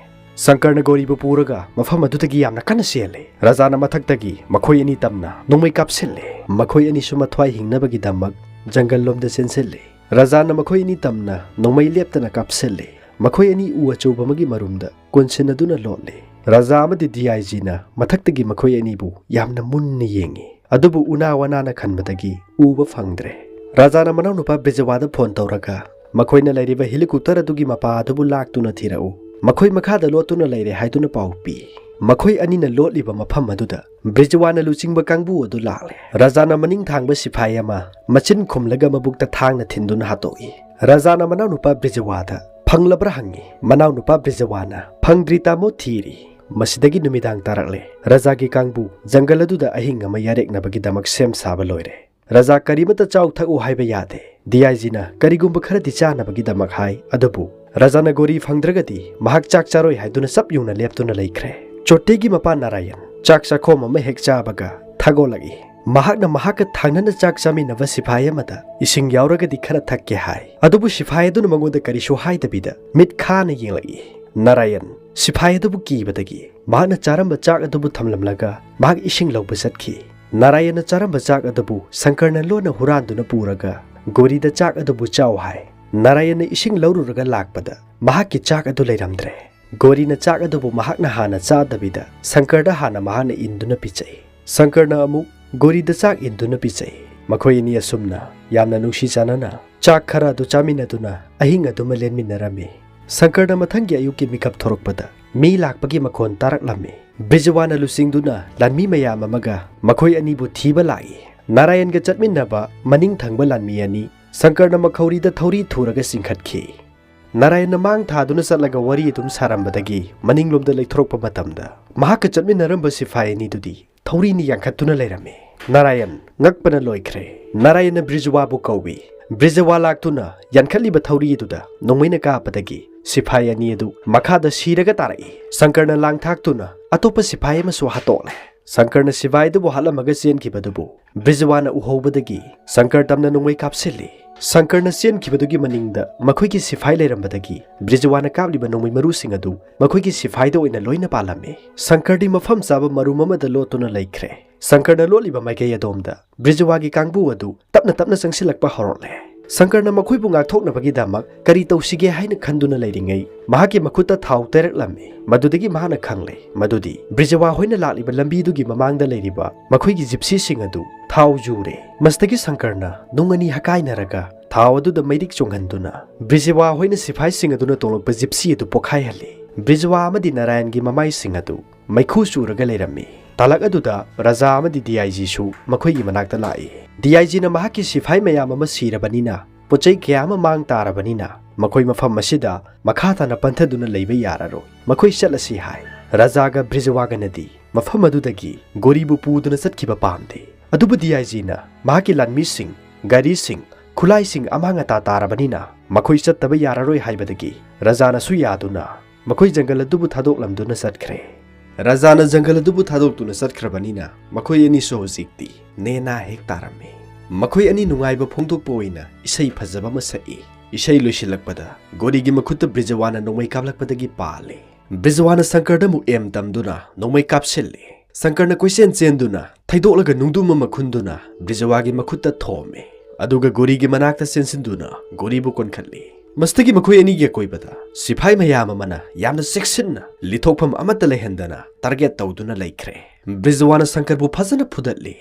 ꯁꯪꯀꯔꯅ ꯒꯣꯔꯤꯕꯨ ꯄꯨꯔꯒ ꯃꯐꯝ ꯑꯗꯨꯗꯒꯤ ꯌꯥꯝꯅ ꯀꯟꯅ ꯆꯦꯜꯂꯤ꯫ ꯔꯥꯖꯥꯅ ꯃꯊꯛꯇꯒꯤ ꯃꯈꯣꯏ ꯑꯅꯤ ꯇꯝꯅ ꯅꯣꯡꯃꯩ ꯀꯥꯞꯁꯤꯜꯂꯤ꯫ ꯃꯈꯣꯏ ꯑꯅꯤꯁꯨ ꯃꯊ꯭ꯋꯥꯏ ꯍꯤꯡꯅꯕꯒꯤꯗꯃꯛ ꯖꯪꯒꯜ ꯂꯣꯝꯗ ꯆꯦꯟꯁꯤꯜꯂꯤ꯫ ꯔꯥꯖꯥꯅ ꯃꯈꯣꯏ ꯑꯅꯤ ꯇꯝꯅ ꯅꯣꯡꯃꯩ ꯂꯦꯞꯇꯅ ꯀꯥꯞꯁꯤꯜꯂꯤ꯫ ꯃꯈꯣꯏ ꯑꯅꯤ ꯎ ꯑꯆꯧꯕ ꯑꯃꯒꯤ ꯃꯔꯨꯝꯗ ꯀꯣꯟꯁꯤꯟꯅꯗꯨꯅ ꯂꯣꯠꯂꯤ꯫ ꯔꯥꯖꯥ ꯑꯃꯗꯤ ꯗꯤ ꯑꯥꯏ ꯖꯤꯅ ꯃꯊꯛꯇꯒꯤ ꯃꯈꯣꯏ ꯑꯅꯤꯕꯨ ꯌꯥꯝꯅ ꯃꯨꯟꯅ ꯌꯦꯡꯉꯤ꯫ ꯑꯗꯨꯕꯨ ꯎꯅꯥ ꯋꯥꯅꯥꯅ ꯈꯟꯕꯗꯒꯤ ꯎꯕ ꯐꯪꯗ꯭ꯔꯦ꯫ ꯔꯥꯖꯥꯅ ꯃꯅꯥꯎꯅꯨꯄꯥ ꯕ꯭ꯔꯤꯖꯋꯥꯗ ꯐꯣꯟ ꯇꯧꯔꯒ ꯃꯈꯣꯏꯅ ꯂꯩꯔꯤꯕ ꯍꯦꯂꯤꯀꯣꯞꯇꯔ ꯑꯗꯨꯒꯤ ꯃꯄꯥ ꯑꯗꯨꯕꯨ ꯂꯥꯛꯇꯨꯅ ꯊꯤꯔꯛꯎ꯫ ꯃꯈꯣꯏ ꯃꯈꯥꯗ ꯂꯣꯠꯇꯨꯅ ꯂꯩꯔꯦ ꯍꯥꯏꯗꯨꯅ ꯄꯥꯎ ꯄꯤ꯫ ꯃꯈꯣꯏ ꯑꯅꯤꯅ ꯂꯣꯠꯂꯤꯕ ꯃꯐꯝ ꯑꯗꯨꯗ ꯕ꯭ꯔꯤꯖꯋꯥꯅ ꯂꯨꯆꯤꯡꯕ ꯀꯥꯡꯕꯨ ꯑꯗꯨ ꯂꯥꯛꯂꯦ꯫ ꯔꯥꯖꯥꯅ ꯃꯅꯤꯡ ꯊꯥꯡꯕ ꯁꯤꯐꯥꯏ ꯑꯃ ꯃꯆꯤꯟ ꯈꯨꯝꯂꯒ ꯃꯕꯨꯛꯇ ꯊꯥꯡꯅ ꯊꯤꯟꯗꯨꯅ ꯍꯥꯠꯇꯣꯛꯏ꯫ ꯔꯥꯖꯥꯅ ꯃꯅꯥꯎꯅꯨꯄꯥ ꯕ꯭ꯔꯤꯖꯋꯥꯗ ꯐꯪꯂꯕ꯭ꯔꯥ ꯍꯪꯉꯤ꯫ ꯃꯅꯥꯎꯅꯨꯄꯥ ꯕ꯭ꯔꯤꯖꯋꯥꯅ ꯐꯪꯗ꯭ꯔꯤ ꯇꯥꯃꯣ, ꯊꯤꯔꯤ꯫ ꯃꯁꯤꯗꯒꯤ ꯅꯨꯃꯤꯗꯥꯡ ꯇꯥꯔꯛꯂꯦ꯫ ꯔꯥꯖꯥꯒꯤ ꯀꯥꯡꯕꯨ ꯖꯪꯒꯜ ꯑꯗꯨꯗ ꯑꯍꯤꯡ ꯑꯃ ꯌꯥꯔꯦꯛꯅꯕꯒꯤꯗꯃꯛ ꯁꯦꯝ ꯁꯥꯕ ꯂꯣꯏꯔꯦ꯫ ꯔꯥꯖꯥ ꯀꯔꯤꯃꯠꯇ ꯆꯥꯎ ꯊꯛꯎ ꯍꯥꯏꯕ ꯌꯥꯗꯦ꯫ ꯗꯤ ꯑꯥꯏ ꯖꯤꯅ ꯀꯔꯤꯒꯨꯝꯕ ꯈꯔꯗꯤ ꯆꯥꯅꯕꯒꯤꯗꯃꯛ ꯍꯥꯏ, ꯑꯗꯨꯕꯨ ꯔꯥꯖꯥꯅ ꯒꯣꯔꯤ ꯐꯪꯗ꯭ꯔꯒꯗꯤ ꯃꯍꯥꯛ ꯆꯥꯛ ꯆꯥꯔꯣꯏ ꯍꯥꯏꯗꯨꯅ ꯆꯞ ꯌꯨꯡꯅ ꯂꯦꯞꯇꯨꯅ ꯂꯩꯈ꯭ꯔꯦ꯫ ꯆꯣꯇꯦꯒꯤ ꯃꯄꯥ ꯅꯥꯔꯥꯌꯟ ꯆꯥꯛ ꯆꯥꯈꯣꯝ ꯑꯃ ꯍꯦꯛ ꯆꯥꯕꯒ ꯊꯥꯒꯣꯜꯂꯛꯏ꯫ ꯃꯍꯥꯛꯅ ꯃꯍꯥꯛꯀ ꯊꯪꯅꯅ ꯆꯥꯛ ꯆꯥꯃꯤꯟꯅꯕ ꯁꯤꯐꯥꯏ ꯑꯃꯗ ꯏꯁꯤꯡ ꯌꯥꯎꯔꯒꯗꯤ ꯈꯔ ꯊꯛꯀꯦ ꯍꯥꯏ, ꯑꯗꯨꯕꯨ ꯁꯤꯐꯥꯏ ꯑꯗꯨꯅ ꯃꯉꯣꯟꯗ ꯀꯔꯤꯁꯨ ꯍꯥꯏꯗꯕꯤꯗ ꯃꯤꯠ ꯈꯥꯅ ꯌꯦꯡꯂꯛꯏ꯫ ꯅꯥꯔꯥꯌꯟ ꯁꯤꯐꯥꯏ ꯑꯗꯨꯕꯨ ꯀꯤꯕꯗꯒꯤ ꯃꯍꯥꯛꯅ ꯆꯥꯔꯝꯕ ꯆꯥꯛ ꯑꯗꯨꯕꯨ ꯊꯝꯂꯝꯂꯒ ꯃꯍꯥꯛ ꯏꯁꯤꯡ ꯂꯧꯕ ꯆꯠꯈꯤ꯫ ꯅꯥꯔꯥꯌꯟꯅ ꯆꯥꯔꯝꯕ ꯆꯥꯛ ꯑꯗꯨꯕꯨ ꯁꯪꯀꯔꯅ ꯂꯣꯟꯅ ꯍꯨꯔꯥꯟꯗꯨꯅ ꯄꯨꯔꯒ ꯒꯣꯔꯤꯗ ꯆꯥꯛ ꯑꯗꯨꯕꯨ ꯆꯥꯎ ꯍꯥꯏ꯫ ꯅꯥꯔꯥꯌꯟꯅ ꯏꯁꯤꯡ ꯂꯧꯔꯨꯔꯒ ꯂꯥꯛꯄꯗ ꯃꯍꯥꯛꯀꯤ ꯆꯥꯛ ꯑꯗꯨ ꯂꯩꯔꯝꯗ꯭ꯔꯦ꯫ ꯒꯣꯔꯤꯅ ꯆꯥꯛ ꯑꯗꯨꯕꯨ ꯃꯍꯥꯛꯅ ꯍꯥꯟꯅ ꯆꯥꯗꯕꯤꯗ ꯁꯪꯀꯔꯗ ꯍꯥꯟꯅ ꯃꯍꯥꯛꯅ ꯏꯟꯗꯨꯅ ꯄꯤꯖꯩ꯫ ꯁꯪꯀꯔꯅ ꯑꯃꯨꯛ ꯒꯣꯔꯤꯗ ꯆꯥꯛ ꯏꯟꯗꯨꯅ ꯄꯤꯖꯩ꯫ ꯃꯈꯣꯏ ꯑꯅꯤ ꯑꯁꯨꯝꯅ ꯌꯥꯝꯅ ꯅꯨꯡꯁꯤ ꯆꯥꯟꯅꯅ ꯆꯥꯛ ꯈꯔ ꯑꯗꯨ ꯆꯥꯃꯤꯟꯅꯗꯨꯅ ꯑꯍꯤꯡ ꯑꯗꯨꯃ ꯂꯦꯟꯃꯤꯟꯅꯔꯝꯃꯤ꯫ ꯁꯪꯀꯔꯅ ꯃꯊꯪꯒꯤ ꯑꯌꯨꯛꯀꯤ ꯃꯤꯀꯞ ꯊꯣꯔꯛꯄꯗ ꯃꯤ ꯂꯥꯛꯄꯒꯤ ꯃꯈꯣꯟ ꯇꯥꯔꯛꯂꯝꯃꯤ꯫ ꯕ꯭ꯔꯤꯖꯋꯥꯅ ꯂꯨꯆꯤꯡꯗꯨꯅ ꯂꯥꯟꯃꯤ ꯃꯌꯥꯝ ꯑꯃꯒ ꯃꯈꯣꯏ ꯑꯅꯤꯕꯨ ꯊꯤꯕ ꯂꯥꯛꯏ꯫ ꯅꯥꯔꯥꯌꯟꯒ ꯆꯠꯃꯤꯟꯅꯕ ꯃꯅꯤꯡ ꯊꯪꯕ ꯂꯥꯟꯃꯤ ꯑꯅꯤ ꯁꯪꯀꯔꯅ ꯃꯈꯧꯔꯤꯗ ꯊꯧꯔꯤ ꯊꯨꯔꯒ ꯆꯤꯡꯈꯠꯈꯤ꯫ ꯅꯥꯔꯥꯌꯟꯅ ꯃꯥꯡ ꯊꯥꯗꯨꯅ ꯆꯠꯂꯒ ꯋꯥꯔꯤ ꯑꯗꯨꯝ ꯁꯥꯔꯝꯕꯗꯒꯤ ꯃꯅꯤꯡꯂꯣꯝꯗ ꯂꯩꯊꯣꯔꯛꯄ ꯃꯇꯝꯗ ꯃꯍꯥꯛꯀ ꯆꯠꯃꯤꯟꯅꯔꯝꯕ ꯁꯤꯐꯥꯏ ꯑꯅꯤꯗꯨꯗꯤ ꯊꯧꯔꯤꯅ ꯌꯥꯟꯈꯠꯇꯨꯅ ꯂꯩꯔꯝꯃꯤ꯫ ꯅꯥꯔꯥꯌꯟ ꯉꯛꯄꯅ ꯂꯣꯏꯈ꯭ꯔꯦ꯫ ꯅꯥꯔꯥꯌꯟꯅ ꯕ꯭ꯔꯤꯖꯋꯥꯕꯨ ꯀꯧꯏ꯫ ꯕ꯭ꯔꯤꯖꯋꯥ ꯂꯥꯛꯇꯨꯅ ꯌꯥꯟꯈꯠꯂꯤꯕ ꯊꯧꯔꯤ ꯑꯗꯨꯗ ꯅꯣꯡꯃꯩꯅ ꯀꯥꯞꯄꯗꯒꯤ ꯁꯤꯐꯥꯏ ꯑꯅꯤ ꯑꯗꯨ ꯃꯈꯥꯗ ꯁꯤꯔꯒ ꯇꯥꯔꯛꯏ꯫ ꯁꯪꯀꯔꯅ ꯂꯥꯡ ꯊꯥꯛꯇꯨꯅ ꯑꯇꯣꯞꯄ ꯁꯤꯐꯥꯏ ꯑꯃꯁꯨ ꯍꯥꯠꯇꯣꯛꯂꯦ꯫ ꯁꯪꯀꯔꯅ ꯁꯤꯐꯥꯏꯗꯨꯕꯨ ꯍꯥꯠꯂꯝꯃꯒ ꯆꯦꯟꯈꯤꯕꯗꯨꯕꯨ ꯕ꯭ꯔꯤꯖꯋꯥꯅ ꯎꯍꯧꯕꯗꯒꯤ ꯁꯪꯀꯔ ꯇꯝꯅ ꯅꯣꯡꯃꯩ ꯀꯥꯞꯁꯤꯜꯂꯤ꯫ ꯁꯪꯀꯔꯅ ꯆꯦꯟꯈꯤꯕꯗꯨꯒꯤ ꯃꯅꯤꯡꯗ ꯃꯈꯣꯏꯒꯤ ꯁꯤꯐꯥꯏ ꯂꯩꯔꯝꯕꯗꯒꯤ ꯕ꯭ꯔꯤꯖꯋꯥꯅ ꯀꯥꯞꯂꯤꯕ ꯅꯣꯡꯃꯩ ꯃꯔꯨꯁꯤꯡ ꯑꯗꯨ ꯃꯈꯣꯏꯒꯤ ꯁꯤꯐꯥꯏꯗ ꯑꯣꯏꯅ ꯂꯣꯏꯅ ꯄꯥꯜꯂꯝꯃꯤ꯫ ꯁꯪꯀꯔꯗꯤ ꯃꯐꯝ ꯆꯥꯕ ꯃꯔꯨꯝ ꯑꯃꯗ ꯂꯣꯠꯇꯨꯅ ꯂꯩꯈ꯭ꯔꯦ꯫ ꯁꯪꯀꯔꯅ ꯂꯣꯠꯂꯤꯕ ꯃꯥꯏꯀꯩ ꯑꯗꯣꯝꯗ ꯕ꯭ꯔꯤꯖꯋꯥꯒꯤ ꯀꯥꯡꯕꯨ ꯑꯗꯨ ꯇꯞꯅ ꯇꯞꯅ ꯆꯪꯁꯤꯜꯂꯛꯄ ꯍꯧꯔꯛꯂꯦ꯫ ꯁꯪꯀꯔꯅ ꯃꯈꯣꯏꯕꯨ ꯉꯥꯛꯊꯣꯛꯅꯕꯒꯤꯗꯃꯛ ꯀꯔꯤ ꯇꯧꯁꯤꯒꯦ ꯍꯥꯏꯅ ꯈꯟꯗꯨꯅ ꯂꯩꯔꯤꯉꯩ ꯃꯍꯥꯛꯀꯤ ꯃꯈꯨꯠꯇ ꯊꯥꯎ ꯇꯩꯔꯛꯂꯝꯃꯤ꯫ ꯃꯗꯨꯗꯒꯤ ꯃꯍꯥꯛꯅ ꯈꯪꯂꯦ ꯃꯗꯨꯗꯤ ꯕ꯭ꯔꯤꯖꯋꯥ ꯍꯣꯏꯅ ꯂꯥꯛꯂꯤꯕ ꯂꯝꯕꯤꯗꯨꯒꯤ ꯃꯃꯥꯡꯗ ꯂꯩꯔꯤꯕ ꯃꯈꯣꯏꯒꯤ ꯖꯤꯞꯁꯤꯁꯤꯡ ꯑꯗꯨ ꯊꯥꯎ ꯌꯨꯔꯦ꯫ ꯃꯁꯤꯗꯒꯤ ꯁꯪꯀꯔꯅ ꯅꯨꯡ ꯑꯅꯤ ꯍꯀꯥꯏꯅꯔꯒ ꯊꯥꯎ ꯑꯗꯨꯗ ꯃꯩꯔꯤꯛ ꯆꯨꯡꯍꯟꯗꯨꯅ ꯕ꯭ꯔꯤꯖꯋꯥ ꯍꯣꯏꯅ ꯁꯤꯐꯥꯏꯁꯤꯡ ꯑꯗꯨꯅ ꯇꯣꯡꯂꯛꯄ ꯖꯤꯞꯁꯤ ꯑꯗꯨ ꯄꯣꯈꯥꯏꯍꯜꯂꯤ꯫ ꯕ꯭ꯔꯤꯖꯋꯥ ꯑꯃꯗꯤ ꯅꯥꯔꯥꯌꯟꯒꯤ ꯃꯃꯥꯏꯁꯤꯡ ꯑꯗꯨ ꯃꯩꯈꯨ ꯆꯨꯔꯒ ꯂꯩꯔꯝꯃꯤ꯫ ꯇꯥꯂꯛ ꯑꯗꯨꯗ ꯔꯥꯖꯥ ꯑꯃꯗꯤ ꯗꯤ ꯑꯥꯏ ꯖꯤꯁꯨ ꯃꯈꯣꯏꯒꯤ ꯃꯅꯥꯛꯇ ꯂꯥꯛꯏ꯫ ꯗꯤ ꯑꯥꯏ ꯖꯤꯅ ꯃꯍꯥꯛꯀꯤ ꯁꯤꯐꯥꯏ ꯃꯌꯥꯝ ꯑꯃ ꯁꯤꯔꯕꯅꯤꯅ, ꯄꯣꯠꯆꯩ ꯀꯌꯥ ꯑꯃ ꯃꯥꯡ ꯇꯥꯔꯕꯅꯤꯅ, ꯃꯈꯣꯏ ꯃꯐꯝ ꯑꯁꯤꯗ ꯃꯈꯥ ꯇꯥꯅ ꯄꯟꯊꯗꯨꯅ ꯂꯩꯕ ꯌꯥꯔꯔꯣꯏ꯫ ꯃꯈꯣꯏ ꯆꯠꯂꯁꯤ ꯍꯥꯏ꯫ ꯔꯥꯖꯥꯒ ꯕ꯭ꯔꯤꯖꯋꯥꯒꯅꯗꯤ ꯃꯐꯝ ꯑꯗꯨꯗꯒꯤ ꯒꯣꯔꯤꯕꯨ ꯄꯨꯗꯨꯅ ꯆꯠꯈꯤꯕ ꯄꯥꯝꯗꯦ꯫ ꯑꯗꯨꯕꯨ ꯗꯤ ꯑꯥꯏ ꯖꯤꯅ ꯃꯍꯥꯛꯀꯤ ꯂꯥꯟꯃꯤꯁꯤꯡ, ꯒꯥꯔꯤꯁꯤꯡ, ꯈꯨꯠꯂꯥꯏꯁꯤꯡ ꯑꯃꯥꯡ ꯑꯇꯥ ꯇꯥꯔꯕꯅꯤꯅ ꯃꯈꯣꯏ ꯆꯠꯇꯕ ꯌꯥꯔꯔꯣꯏ ꯍꯥꯏꯕꯗꯒꯤ ꯔꯥꯖꯥꯅꯁꯨ ꯌꯥꯗꯨꯅ ꯃꯈꯣꯏ ꯖꯪꯒꯜ ꯑꯗꯨꯕꯨ ꯊꯥꯗꯣꯛꯂꯝꯗꯨꯅ ꯆꯠꯈ꯭ꯔꯦ꯫ ꯔꯥꯖꯥꯅ ꯖꯪꯒꯜ ꯑꯗꯨꯕꯨ ꯊꯥꯗꯣꯛꯇꯨꯅ ꯆꯠꯈ꯭ꯔꯕꯅꯤꯅ ꯃꯈꯣꯏ ꯑꯅꯤꯁꯨ ꯍꯧꯖꯤꯛꯇꯤ ꯅꯦꯅꯥ ꯍꯦꯛ ꯇꯥꯔꯝꯃꯤ꯫ ꯃꯈꯣꯏ ꯑꯅꯤ ꯅꯨꯡꯉꯥꯏꯕ ꯐꯣꯡꯗꯣꯛꯄ ꯑꯣꯏꯅ ꯏꯁꯩ ꯐꯖꯕ ꯑꯃ ꯁꯛꯏ꯫ ꯏꯁꯩ ꯂꯣꯏꯁꯤꯜꯂꯛꯄꯗ ꯒꯣꯔꯤꯒꯤ ꯃꯈꯨꯠꯇ ꯕ꯭ꯔꯤꯖꯋꯥꯅ ꯅꯣꯡꯃꯩ ꯀꯥꯞꯂꯛꯄꯗꯒꯤ ꯄꯥꯜꯂꯤ꯫ ꯕ꯭ꯔꯤꯖꯋꯥꯅ ꯁꯪꯀꯔꯗ ꯑꯃꯨꯛ ꯑꯦꯝ ꯇꯝꯗꯨꯅ ꯅꯣꯡꯃꯩ ꯀꯥꯞꯁꯤꯜꯂꯤ꯫ ꯁꯪꯀꯔꯅ ꯀꯣꯏꯆꯦꯟ ꯆꯦꯟꯗꯨꯅ ꯊꯩꯗꯣꯛꯂꯒ ꯅꯨꯡꯗꯨꯝ ꯑꯃ ꯈꯨꯟꯗꯨꯅ ꯕ꯭ꯔꯤꯖꯋꯥꯒꯤ ꯃꯈꯨꯠꯇ ꯊꯣꯝꯃꯤ꯫ ꯑꯗꯨꯒ ꯒꯣꯔꯤꯒꯤ ꯃꯅꯥꯛꯇ ꯆꯦꯟꯁꯤꯟꯗꯨꯅ ꯒꯣꯔꯤꯕꯨ ꯀꯣꯟꯈꯠꯂꯤ꯫ ꯃꯁꯤꯗꯒꯤ ꯃꯈꯣꯏ ꯑꯅꯤꯒꯤ ꯑꯀꯣꯏꯕꯗ ꯁꯤꯐꯥꯏ ꯃꯌꯥꯝ ꯑꯃꯅ ꯌꯥꯝꯅ ꯆꯦꯛꯁꯤꯟꯅ ꯂꯤꯊꯣꯛꯐꯝ ꯑꯃꯠꯇ ꯂꯩꯍꯟꯗꯅ ꯇꯥꯔꯒꯦꯠ ꯇꯧꯗꯨꯅ ꯂꯩꯈ꯭ꯔꯦ꯫ ꯕ꯭ꯔꯤꯖꯋꯥꯅ ꯁꯪꯀꯔꯕꯨ ꯐꯖꯅ ꯐꯨꯗꯠꯂꯤ꯫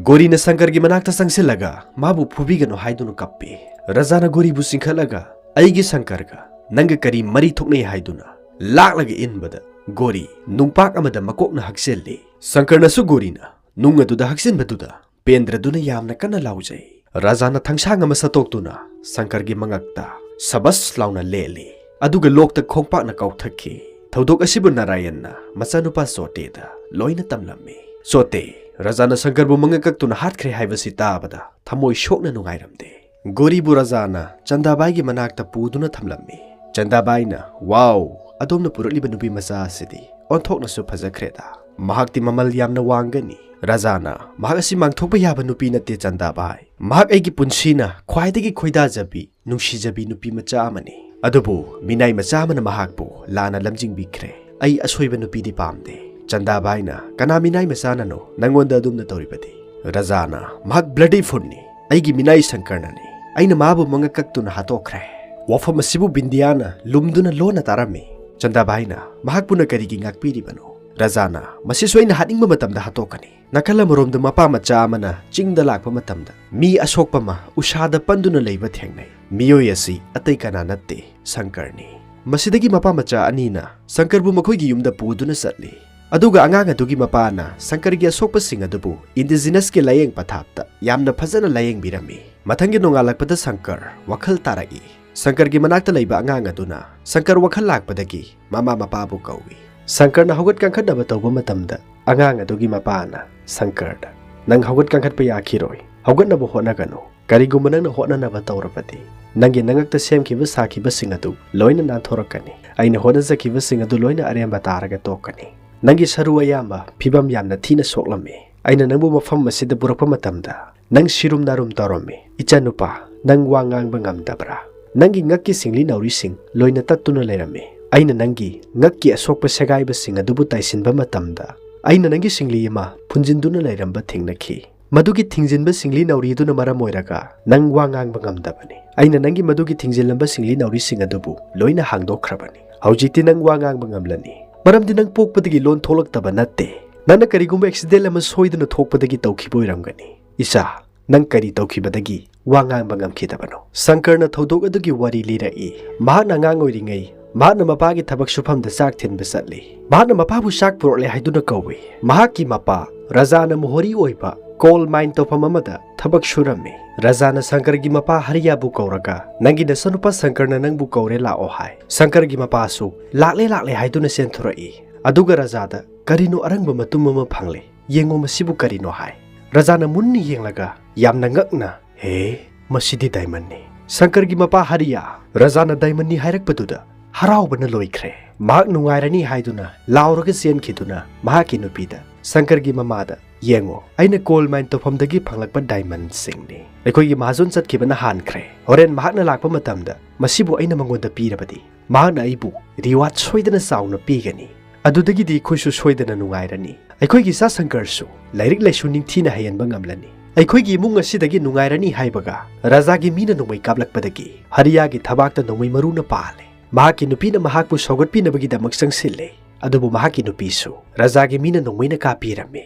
ꯒꯣꯔꯤꯅ ꯁꯪꯀꯔꯒꯤ ꯃꯅꯥꯛꯇ ꯆꯪꯁꯤꯜꯂꯒ ꯃꯥꯕꯨ ꯐꯨꯕꯤꯒꯅꯨ ꯍꯥꯏꯗꯨꯅ ꯀꯞꯄꯤ꯫ ꯔꯥꯖꯥꯅ ꯒꯣꯔꯤꯕꯨ ꯆꯤꯡꯈꯠꯂꯒ, "ꯑꯩꯒꯤ ꯁꯪꯀꯔꯒ ꯅꯪꯒ ꯀꯔꯤ ꯃꯔꯤ ꯊꯣꯛꯅꯩ?" ꯍꯥꯏꯗꯨꯅ ꯂꯥꯛꯂꯒ ꯏꯟꯕꯗ ꯒꯣꯔꯤ ꯅꯨꯡꯄꯥꯛ ꯑꯃꯗ ꯃꯀꯣꯛꯅ ꯍꯛꯆꯤꯜꯂꯤ꯫ ꯁꯪꯀꯔꯅꯁꯨ ꯒꯣꯔꯤꯅ ꯅꯨꯡ ꯑꯗꯨꯗ ꯍꯛꯆꯤꯟꯕꯗꯨꯗ ꯄꯦꯟꯗ꯭ꯔꯗꯨꯅ ꯌꯥꯝꯅ ꯀꯟꯅ ꯂꯥꯎꯖꯩ꯫ ꯔꯥꯖꯥꯅ ꯊꯥꯡꯁꯥꯡ ꯑꯃ ꯁꯠꯇꯣꯛꯇꯨꯅ ꯁꯪꯀꯔꯒꯤ ꯃꯉꯛꯇ ꯁꯕꯁ ꯂꯥꯎꯅ ꯂꯦꯜꯂꯤ꯫ ꯑꯗꯨꯒ ꯂꯣꯛꯇ ꯈꯣꯡꯄꯥꯛꯅ ꯀꯥꯎꯊꯛꯈꯤ꯫ ꯊꯧꯗꯣꯛ ꯑꯁꯤꯕꯨ ꯅꯥꯔꯥꯌꯟꯅ ꯃꯆꯥꯅꯨꯄꯥ ꯆꯣꯇꯦꯗ ꯂꯣꯏꯅ ꯇꯝꯂꯝꯃꯤ꯫ ꯆꯣꯇꯦ, ꯔꯥꯖꯥꯅ ꯁꯪꯀꯔꯕꯨ ꯃꯉꯛ ꯀꯛꯇꯨꯅ ꯍꯥꯠꯈ꯭ꯔꯦ ꯍꯥꯏꯕꯁꯤ ꯇꯥꯕꯗ ꯊꯃꯣꯏ ꯁꯣꯛꯅ ꯅꯨꯡꯉꯥꯏꯔꯝꯗꯦ꯫ ꯒꯣꯔꯤꯕꯨ ꯔꯥꯖꯥꯅ ꯆꯟꯗꯥꯕꯥꯏꯒꯤ ꯃꯅꯥꯛꯇ ꯄꯨꯗꯨꯅ ꯊꯝꯂꯝꯃꯤ꯫ ꯆꯟꯗꯥꯕꯥꯏꯅ, "ꯋꯥꯎ, ꯑꯗꯣꯝꯅ ꯄꯨꯔꯛꯂꯤꯕ ꯅꯨꯄꯤ ꯃꯆꯥ ꯑꯁꯤꯗꯤ ꯑꯣꯟꯊꯣꯛꯅꯁꯨ ꯐꯖꯈ꯭ꯔꯦꯗ꯫ ꯃꯍꯥꯛꯇꯤ ꯃꯃꯜ ꯌꯥꯝꯅ ꯋꯥꯡꯒꯅꯤ꯫ ꯔꯥꯖꯥꯅ, "ꯃꯍꯥꯛ ꯑꯁꯤ ꯃꯥꯡꯊꯣꯛꯄ ꯌꯥꯕ ꯅꯨꯄꯤ ꯅꯠꯇꯦ, ꯆꯟꯗꯥꯕꯥꯏ꯫ ꯃꯍꯥꯛ ꯑꯩꯒꯤ ꯄꯨꯟꯁꯤꯅ ꯈ꯭ꯋꯥꯏꯗꯒꯤ ꯈꯣꯏꯗꯥꯖꯕꯤ, ꯅꯨꯡꯁꯤꯖꯕꯤ ꯅꯨꯄꯤ ꯃꯆꯥ ꯑꯃꯅꯤ꯫ ꯑꯗꯨꯕꯨ ꯃꯤꯅꯥꯏ ꯃꯆꯥ ꯑꯃꯅ ꯃꯍꯥꯛꯄꯨ ꯂꯥꯟꯅ ꯂꯝꯖꯤꯡꯕꯤꯈ꯭ꯔꯦ꯫ ꯑꯩ ꯑꯁꯣꯏꯕ ꯅꯨꯄꯤꯗꯤ ꯄꯥꯝꯗꯦ꯫" ꯆꯟꯗꯥꯕꯥꯏꯅ, "ꯀꯅꯥ ꯃꯤꯅꯥꯏ ꯃꯆꯥꯅꯅꯣ ꯅꯪꯉꯣꯟꯗ ꯑꯗꯨꯝꯅ ꯇꯧꯔꯤꯕꯗꯤ?" ꯔꯥꯖꯥꯅ, "ꯃꯍꯥꯛ bloody foolꯅꯤ꯫ ꯑꯩꯒꯤ ꯃꯤꯅꯥꯏ ꯁꯪꯀꯔꯅꯅꯤ꯫ ꯑꯩꯅ ꯃꯥꯕꯨ ꯃꯉꯛ ꯀꯛꯇꯨꯅ ꯍꯥꯠꯇꯣꯛꯈ꯭ꯔꯦ꯫" ꯋꯥꯐꯝ ꯑꯁꯤꯕꯨ ꯕꯤꯟꯗꯤꯌꯥꯅ ꯂꯨꯝꯗꯨꯅ ꯂꯣꯟꯅ ꯇꯥꯔꯝꯃꯤ꯫ ꯆꯟꯗꯥꯕꯥꯏꯅ, "ꯃꯍꯥꯛꯄꯨꯅ ꯀꯔꯤꯒꯤ ꯉꯥꯛꯄꯤꯔꯤꯕꯅꯣ?" ꯔꯥꯖꯥꯅ, "ꯃꯁꯤꯁꯨ ꯑꯩꯅ ꯍꯥꯠꯅꯤꯡꯕ ꯃꯇꯝꯗ ꯍꯥꯠꯇꯣꯛꯀꯅꯤ꯫" ꯅꯥꯀꯜ ꯑꯃꯔꯣꯝꯗ ꯃꯄꯥ ꯃꯆꯥ ꯑꯃꯅ ꯆꯤꯡꯗ ꯂꯥꯛꯄ ꯃꯇꯝꯗ ꯃꯤ ꯑꯁꯣꯛꯄ ꯑꯃ ꯎꯁꯥꯗ ꯄꯟꯗꯨꯅ ꯂꯩꯕ ꯊꯦꯡꯅꯩ꯫ ꯃꯤꯑꯣꯏ ꯑꯁꯤ ꯑꯇꯩ ꯀꯅꯥ ꯅꯠꯇꯦ, ꯁꯪꯀꯔꯅꯤ꯫ ꯃꯁꯤꯗꯒꯤ ꯃꯄꯥ ꯃꯆꯥ ꯑꯅꯤꯅ ꯁꯪꯀꯔꯕꯨ ꯃꯈꯣꯏꯒꯤ ꯌꯨꯝꯗ ꯄꯨꯗꯨꯅ ꯆꯠꯂꯤ꯫ ꯑꯗꯨꯒ ꯑꯉꯥꯡ ꯑꯗꯨꯒꯤ ꯃꯄꯥꯅ ꯁꯪꯀꯔꯒꯤ ꯑꯁꯣꯛꯄꯁꯤꯡ ꯑꯗꯨꯕꯨ indigenous ꯀꯤ ꯂꯥꯌꯦꯡ ꯄꯊꯥꯞꯇ ꯌꯥꯝꯅ ꯐꯖꯅ ꯂꯥꯌꯦꯡꯕꯤꯔꯝꯃꯤ꯫ ꯃꯊꯪꯒꯤ ꯅꯣꯡꯉꯥꯜꯂꯛꯄꯗ ꯁꯪꯀꯔ ꯋꯥꯈꯜ ꯇꯥꯔꯛꯏ꯫ ꯁꯪꯀꯔꯒꯤ ꯃꯅꯥꯛꯇ ꯂꯩꯕ ꯑꯉꯥꯡ ꯑꯗꯨꯅ ꯁꯪꯀꯔ ꯋꯥꯈꯜ ꯂꯥꯛꯄꯗꯒꯤ ꯃꯃꯥ ꯃꯄꯥꯕꯨ ꯀꯧꯏ꯫ ꯁꯪꯀꯔꯅ ꯍꯧꯒꯠ ꯀꯥꯡꯈꯠꯅꯕ ꯇꯧꯕ ꯃꯇꯝꯗ, ꯑꯉꯥꯡ ꯑꯗꯨꯒꯤ ꯃꯄꯥꯅ ꯁꯪꯀꯔꯗ, "ꯅꯪ ꯍꯧꯒꯠ ꯀꯥꯡꯈꯠꯄ ꯌꯥꯈꯤꯔꯣꯏ꯫ ꯍꯧꯒꯠꯅꯕ ꯍꯣꯠꯅꯒꯅꯨ꯫ ꯀꯔꯤꯒꯨꯝꯕ ꯅꯪꯅ ꯍꯣꯠꯅꯅꯕ ꯇꯧꯔꯕꯗꯤ, ꯅꯪꯒꯤ ꯅꯉꯛꯇ ꯁꯦꯝꯈꯤꯕ ꯁꯥꯈꯤꯕꯁꯤꯡ ꯑꯗꯨ ꯂꯣꯏꯅ ꯅꯥꯟꯊꯣꯔꯛꯀꯅꯤ꯫ ꯑꯩꯅ ꯍꯣꯠꯅꯖꯈꯤꯕꯁꯤꯡ ꯑꯗꯨ ꯂꯣꯏꯅ ꯑꯔꯦꯝꯕ ꯇꯥꯔꯒ ꯇꯣꯛꯀꯅꯤ꯫ ꯅꯪꯒꯤ ꯁꯔꯨ ꯑꯌꯥꯝꯕ ꯐꯤꯕꯝ ꯌꯥꯝꯅ ꯊꯤꯅ ꯁꯣꯛꯂꯝꯃꯤ꯫ ꯑꯩꯅ ꯅꯪꯕꯨ ꯃꯐꯝ ꯑꯁꯤꯗ ꯄꯨꯔꯛꯄ ꯃꯇꯝꯗ, ꯅꯪ ꯁꯤꯔꯨꯝ ꯅꯥꯔꯨꯝ ꯇꯧꯔꯝꯃꯤ꯫ ꯏꯆꯥꯅꯨꯄꯥ, ꯅꯪ ꯋꯥ ꯉꯥꯡꯕ ꯉꯝꯗꯕ꯭ꯔꯥ? ꯅꯪꯒꯤ ꯉꯛꯀꯤ ꯁꯤꯡꯂꯤ ꯅꯥꯎꯔꯤꯁꯤꯡ ꯂꯣꯏꯅ ꯇꯠꯇꯨꯅ ꯂꯩꯔꯝꯃꯤ꯫ ꯑꯩꯅ ꯅꯪꯒꯤ ꯉꯛꯀꯤ ꯑꯁꯣꯛꯄ ꯁꯦꯒꯥꯏꯕꯁꯤꯡ ꯑꯗꯨꯕꯨ ꯇꯥꯏꯁꯤꯟꯕ ꯃꯇꯝꯗ, ꯑꯩꯅ ꯅꯪꯒꯤ ꯁꯤꯡꯂꯤ ꯑꯃ ꯐꯨꯟꯖꯤꯟꯗꯨꯅ ꯂꯩꯔꯝꯕ ꯊꯦꯡꯅꯈꯤ꯫ ꯃꯗꯨꯒꯤ ꯊꯤꯡꯖꯤꯟꯕ ꯁꯤꯡꯂꯤ ꯅꯥꯎꯔꯤꯗꯨꯅ ꯃꯔꯝ ꯑꯣꯏꯔꯒ ꯅꯪ ꯋꯥ ꯉꯥꯡꯕ ꯉꯝꯗꯕꯅꯤ꯫ ꯑꯩꯅ ꯅꯪꯒꯤ ꯃꯗꯨꯒꯤ ꯊꯤꯡꯖꯤꯜꯂꯝꯕ ꯁꯤꯡꯂꯤ ꯅꯥꯎꯔꯤꯁꯤꯡ ꯑꯗꯨꯕꯨ ꯂꯣꯏꯅ ꯍꯥꯡꯗꯣꯛꯈ꯭ꯔꯕꯅꯤ꯫ ꯍꯧꯖꯤꯛꯇꯤ ꯅꯪ ꯋꯥ ꯉꯥꯡꯕ ꯉꯝꯂꯅꯤ, ꯃꯔꯝꯗꯤ ꯅꯪ ꯄꯣꯛꯄꯗꯒꯤ ꯂꯣꯟ ꯊꯣꯛꯂꯛꯇꯕ ꯅꯠꯇꯦ꯫ ꯅꯪꯅ ꯀꯔꯤꯒꯨꯝꯕ accident ꯑꯃ ꯁꯣꯏꯗꯅ ꯊꯣꯛꯄꯗꯒꯤ ꯇꯧꯈꯤꯕ ꯑꯣꯏꯔꯝꯒꯅꯤ꯫ ꯏꯆꯥ, ꯅꯪ ꯀꯔꯤ ꯇꯧꯈꯤꯕꯗꯒꯤ ꯋꯥ ꯉꯥꯡꯕ ꯉꯝꯈꯤꯗꯕꯅꯣ?" ꯁꯪꯀꯔꯅ ꯊꯧꯗꯣꯛ ꯑꯗꯨꯒꯤ ꯋꯥꯔꯤ ꯂꯤꯔꯛꯏ꯫ ꯃꯍꯥꯛꯅ ꯑꯉꯥꯡ ꯑꯣꯏꯔꯤꯉꯩ, ꯃꯍꯥꯛꯅ ꯃꯄꯥꯒꯤ ꯊꯕꯛ ꯁꯨꯐꯝꯗ ꯆꯥꯛ ꯊꯤꯟꯕ ꯆꯠꯂꯤ꯫ ꯃꯍꯥꯛꯅ ꯃꯄꯥꯕꯨ ꯆꯥꯛ ꯄꯨꯔꯛꯂꯦ ꯍꯥꯏꯗꯨꯅ ꯀꯧꯏ꯫ ꯃꯍꯥꯛꯀꯤ ꯃꯄꯥ ꯔꯥꯖꯥꯅ ꯃꯣꯍꯣꯔꯤ ꯑꯣꯏꯕ coal mine ꯇꯧꯐꯝ ꯑꯃꯗ ꯊꯕꯛ ꯁꯨꯔꯝꯃꯤ꯫ ꯔꯥꯖꯥꯅ ꯁꯪꯀꯔꯒꯤ ꯃꯄꯥ ꯍꯔꯤꯌꯥꯕꯨ ꯀꯧꯔꯒ, "ꯅꯪꯒꯤ ꯅꯆꯥꯅꯨꯄꯥ ꯁꯪꯀꯔꯅ ꯅꯪꯕꯨ ꯀꯧꯔꯦ, ꯂꯥꯛꯑꯣ" ꯍꯥꯏ꯫ ꯁꯪꯀꯔꯒꯤ ꯃꯄꯥꯁꯨ "ꯂꯥꯛꯂꯦ, ꯂꯥꯛꯂꯦ" ꯍꯥꯏꯗꯨꯅ ꯆꯦꯟꯊꯣꯔꯛꯏ꯫ ꯑꯗꯨꯒ ꯔꯥꯖꯥꯗ ꯀꯔꯤꯅꯣ ꯑꯔꯪꯕ ꯃꯇꯨꯝ ꯑꯃ ꯐꯪꯂꯦ꯫ "ꯌꯦꯡꯉꯣ, ꯃꯁꯤꯕꯨ ꯀꯔꯤꯅꯣ?" ꯍꯥꯏ꯫ ꯔꯥꯖꯥꯅ ꯃꯨꯟꯅ ꯌꯦꯡꯂꯒ ꯌꯥꯝꯅ ꯉꯛꯅ, "ꯍꯦ, ꯃꯁꯤꯗꯤ diamond ꯅꯤ꯫" ꯁꯪꯀꯔꯒꯤ ꯃꯄꯥ ꯍꯔꯤꯌꯥ ꯔꯥꯖꯥꯅ diamond ꯅꯤ ꯍꯥꯏꯔꯛꯄꯗꯨꯗ ꯍꯔꯥꯎꯕꯅ ꯂꯣꯏꯈ꯭ꯔꯦ꯫ ꯃꯍꯥꯛ ꯅꯨꯡꯉꯥꯏꯔꯅꯤ ꯍꯥꯏꯗꯨꯅ ꯂꯥꯎꯔꯒ ꯆꯦꯟꯈꯤꯗꯨꯅ ꯃꯍꯥꯛꯀꯤ ꯅꯨꯄꯤꯗ, ꯁꯪꯀꯔꯒꯤ ꯃꯃꯥꯗ, "ꯌꯦꯡꯉꯣ, ꯑꯩꯅ ꯀꯣꯜ ꯃꯥꯏꯟ ꯇꯧꯐꯝꯗꯒꯤ ꯐꯪꯂꯛꯄ ꯗꯥꯏꯃꯟꯁꯤꯡꯅꯤ꯫ ꯑꯩꯈꯣꯏꯒꯤ ꯃꯍꯥꯖꯣꯟ ꯆꯠꯈꯤꯕꯅ ꯍꯥꯟꯈ꯭ꯔꯦ꯫ ꯍꯣꯔꯦꯟ ꯃꯍꯥꯛꯅ ꯂꯥꯛꯄ ꯃꯇꯝꯗ ꯃꯁꯤꯕꯨ ꯑꯩꯅ ꯃꯉꯣꯟꯗ ꯄꯤꯔꯕꯗꯤ ꯃꯍꯥꯛꯅ ꯑꯩꯕꯨ ꯔꯤꯋꯥꯔꯗ ꯁꯣꯏꯗꯅ ꯆꯥꯎꯅ ꯄꯤꯒꯅꯤ꯫ ꯑꯗꯨꯗꯒꯤꯗꯤ ꯑꯩꯈꯣꯏꯁꯨ ꯁꯣꯏꯗꯅ ꯅꯨꯡꯉꯥꯏꯔꯅꯤ꯫ ꯑꯩꯈꯣꯏꯒꯤ ꯏꯆꯥ ꯁꯪꯀꯔꯁꯨ ꯂꯥꯏꯔꯤꯛ ꯂꯥꯏꯁꯨ ꯅꯤꯡꯊꯤꯅ ꯍꯩꯍꯟꯕ ꯉꯝꯂꯅꯤ꯫ ꯑꯩꯈꯣꯏꯒꯤ ꯏꯃꯨꯡ ꯑꯁꯤꯗꯒꯤ ꯅꯨꯡꯉꯥꯏꯔꯅꯤ" ꯍꯥꯏꯕꯒ ꯔꯥꯖꯥꯒꯤ ꯃꯤꯅ ꯅꯣꯡꯃꯩ ꯀꯥꯞꯂꯛꯄꯗꯒꯤ ꯍꯔꯤꯌꯥꯒꯤ ꯊꯕꯥꯛꯇ ꯅꯣꯡꯃꯩ ꯃꯔꯨꯅ ꯄꯥꯜꯂꯦ꯫ ꯃꯍꯥꯛꯀꯤ ꯅꯨꯄꯤꯅ ꯃꯍꯥꯛꯄꯨ ꯁꯧꯒꯠꯄꯤꯅꯕꯒꯤꯗꯃꯛ ꯆꯪꯁꯤꯜꯂꯦ, ꯑꯗꯨꯕꯨ ꯃꯍꯥꯛꯀꯤ ꯅꯨꯄꯤꯁꯨ ꯔꯥꯖꯥꯒꯤ ꯃꯤꯅ ꯅꯣꯡꯃꯩꯅ ꯀꯥꯞꯄꯤꯔꯝꯃꯤ꯫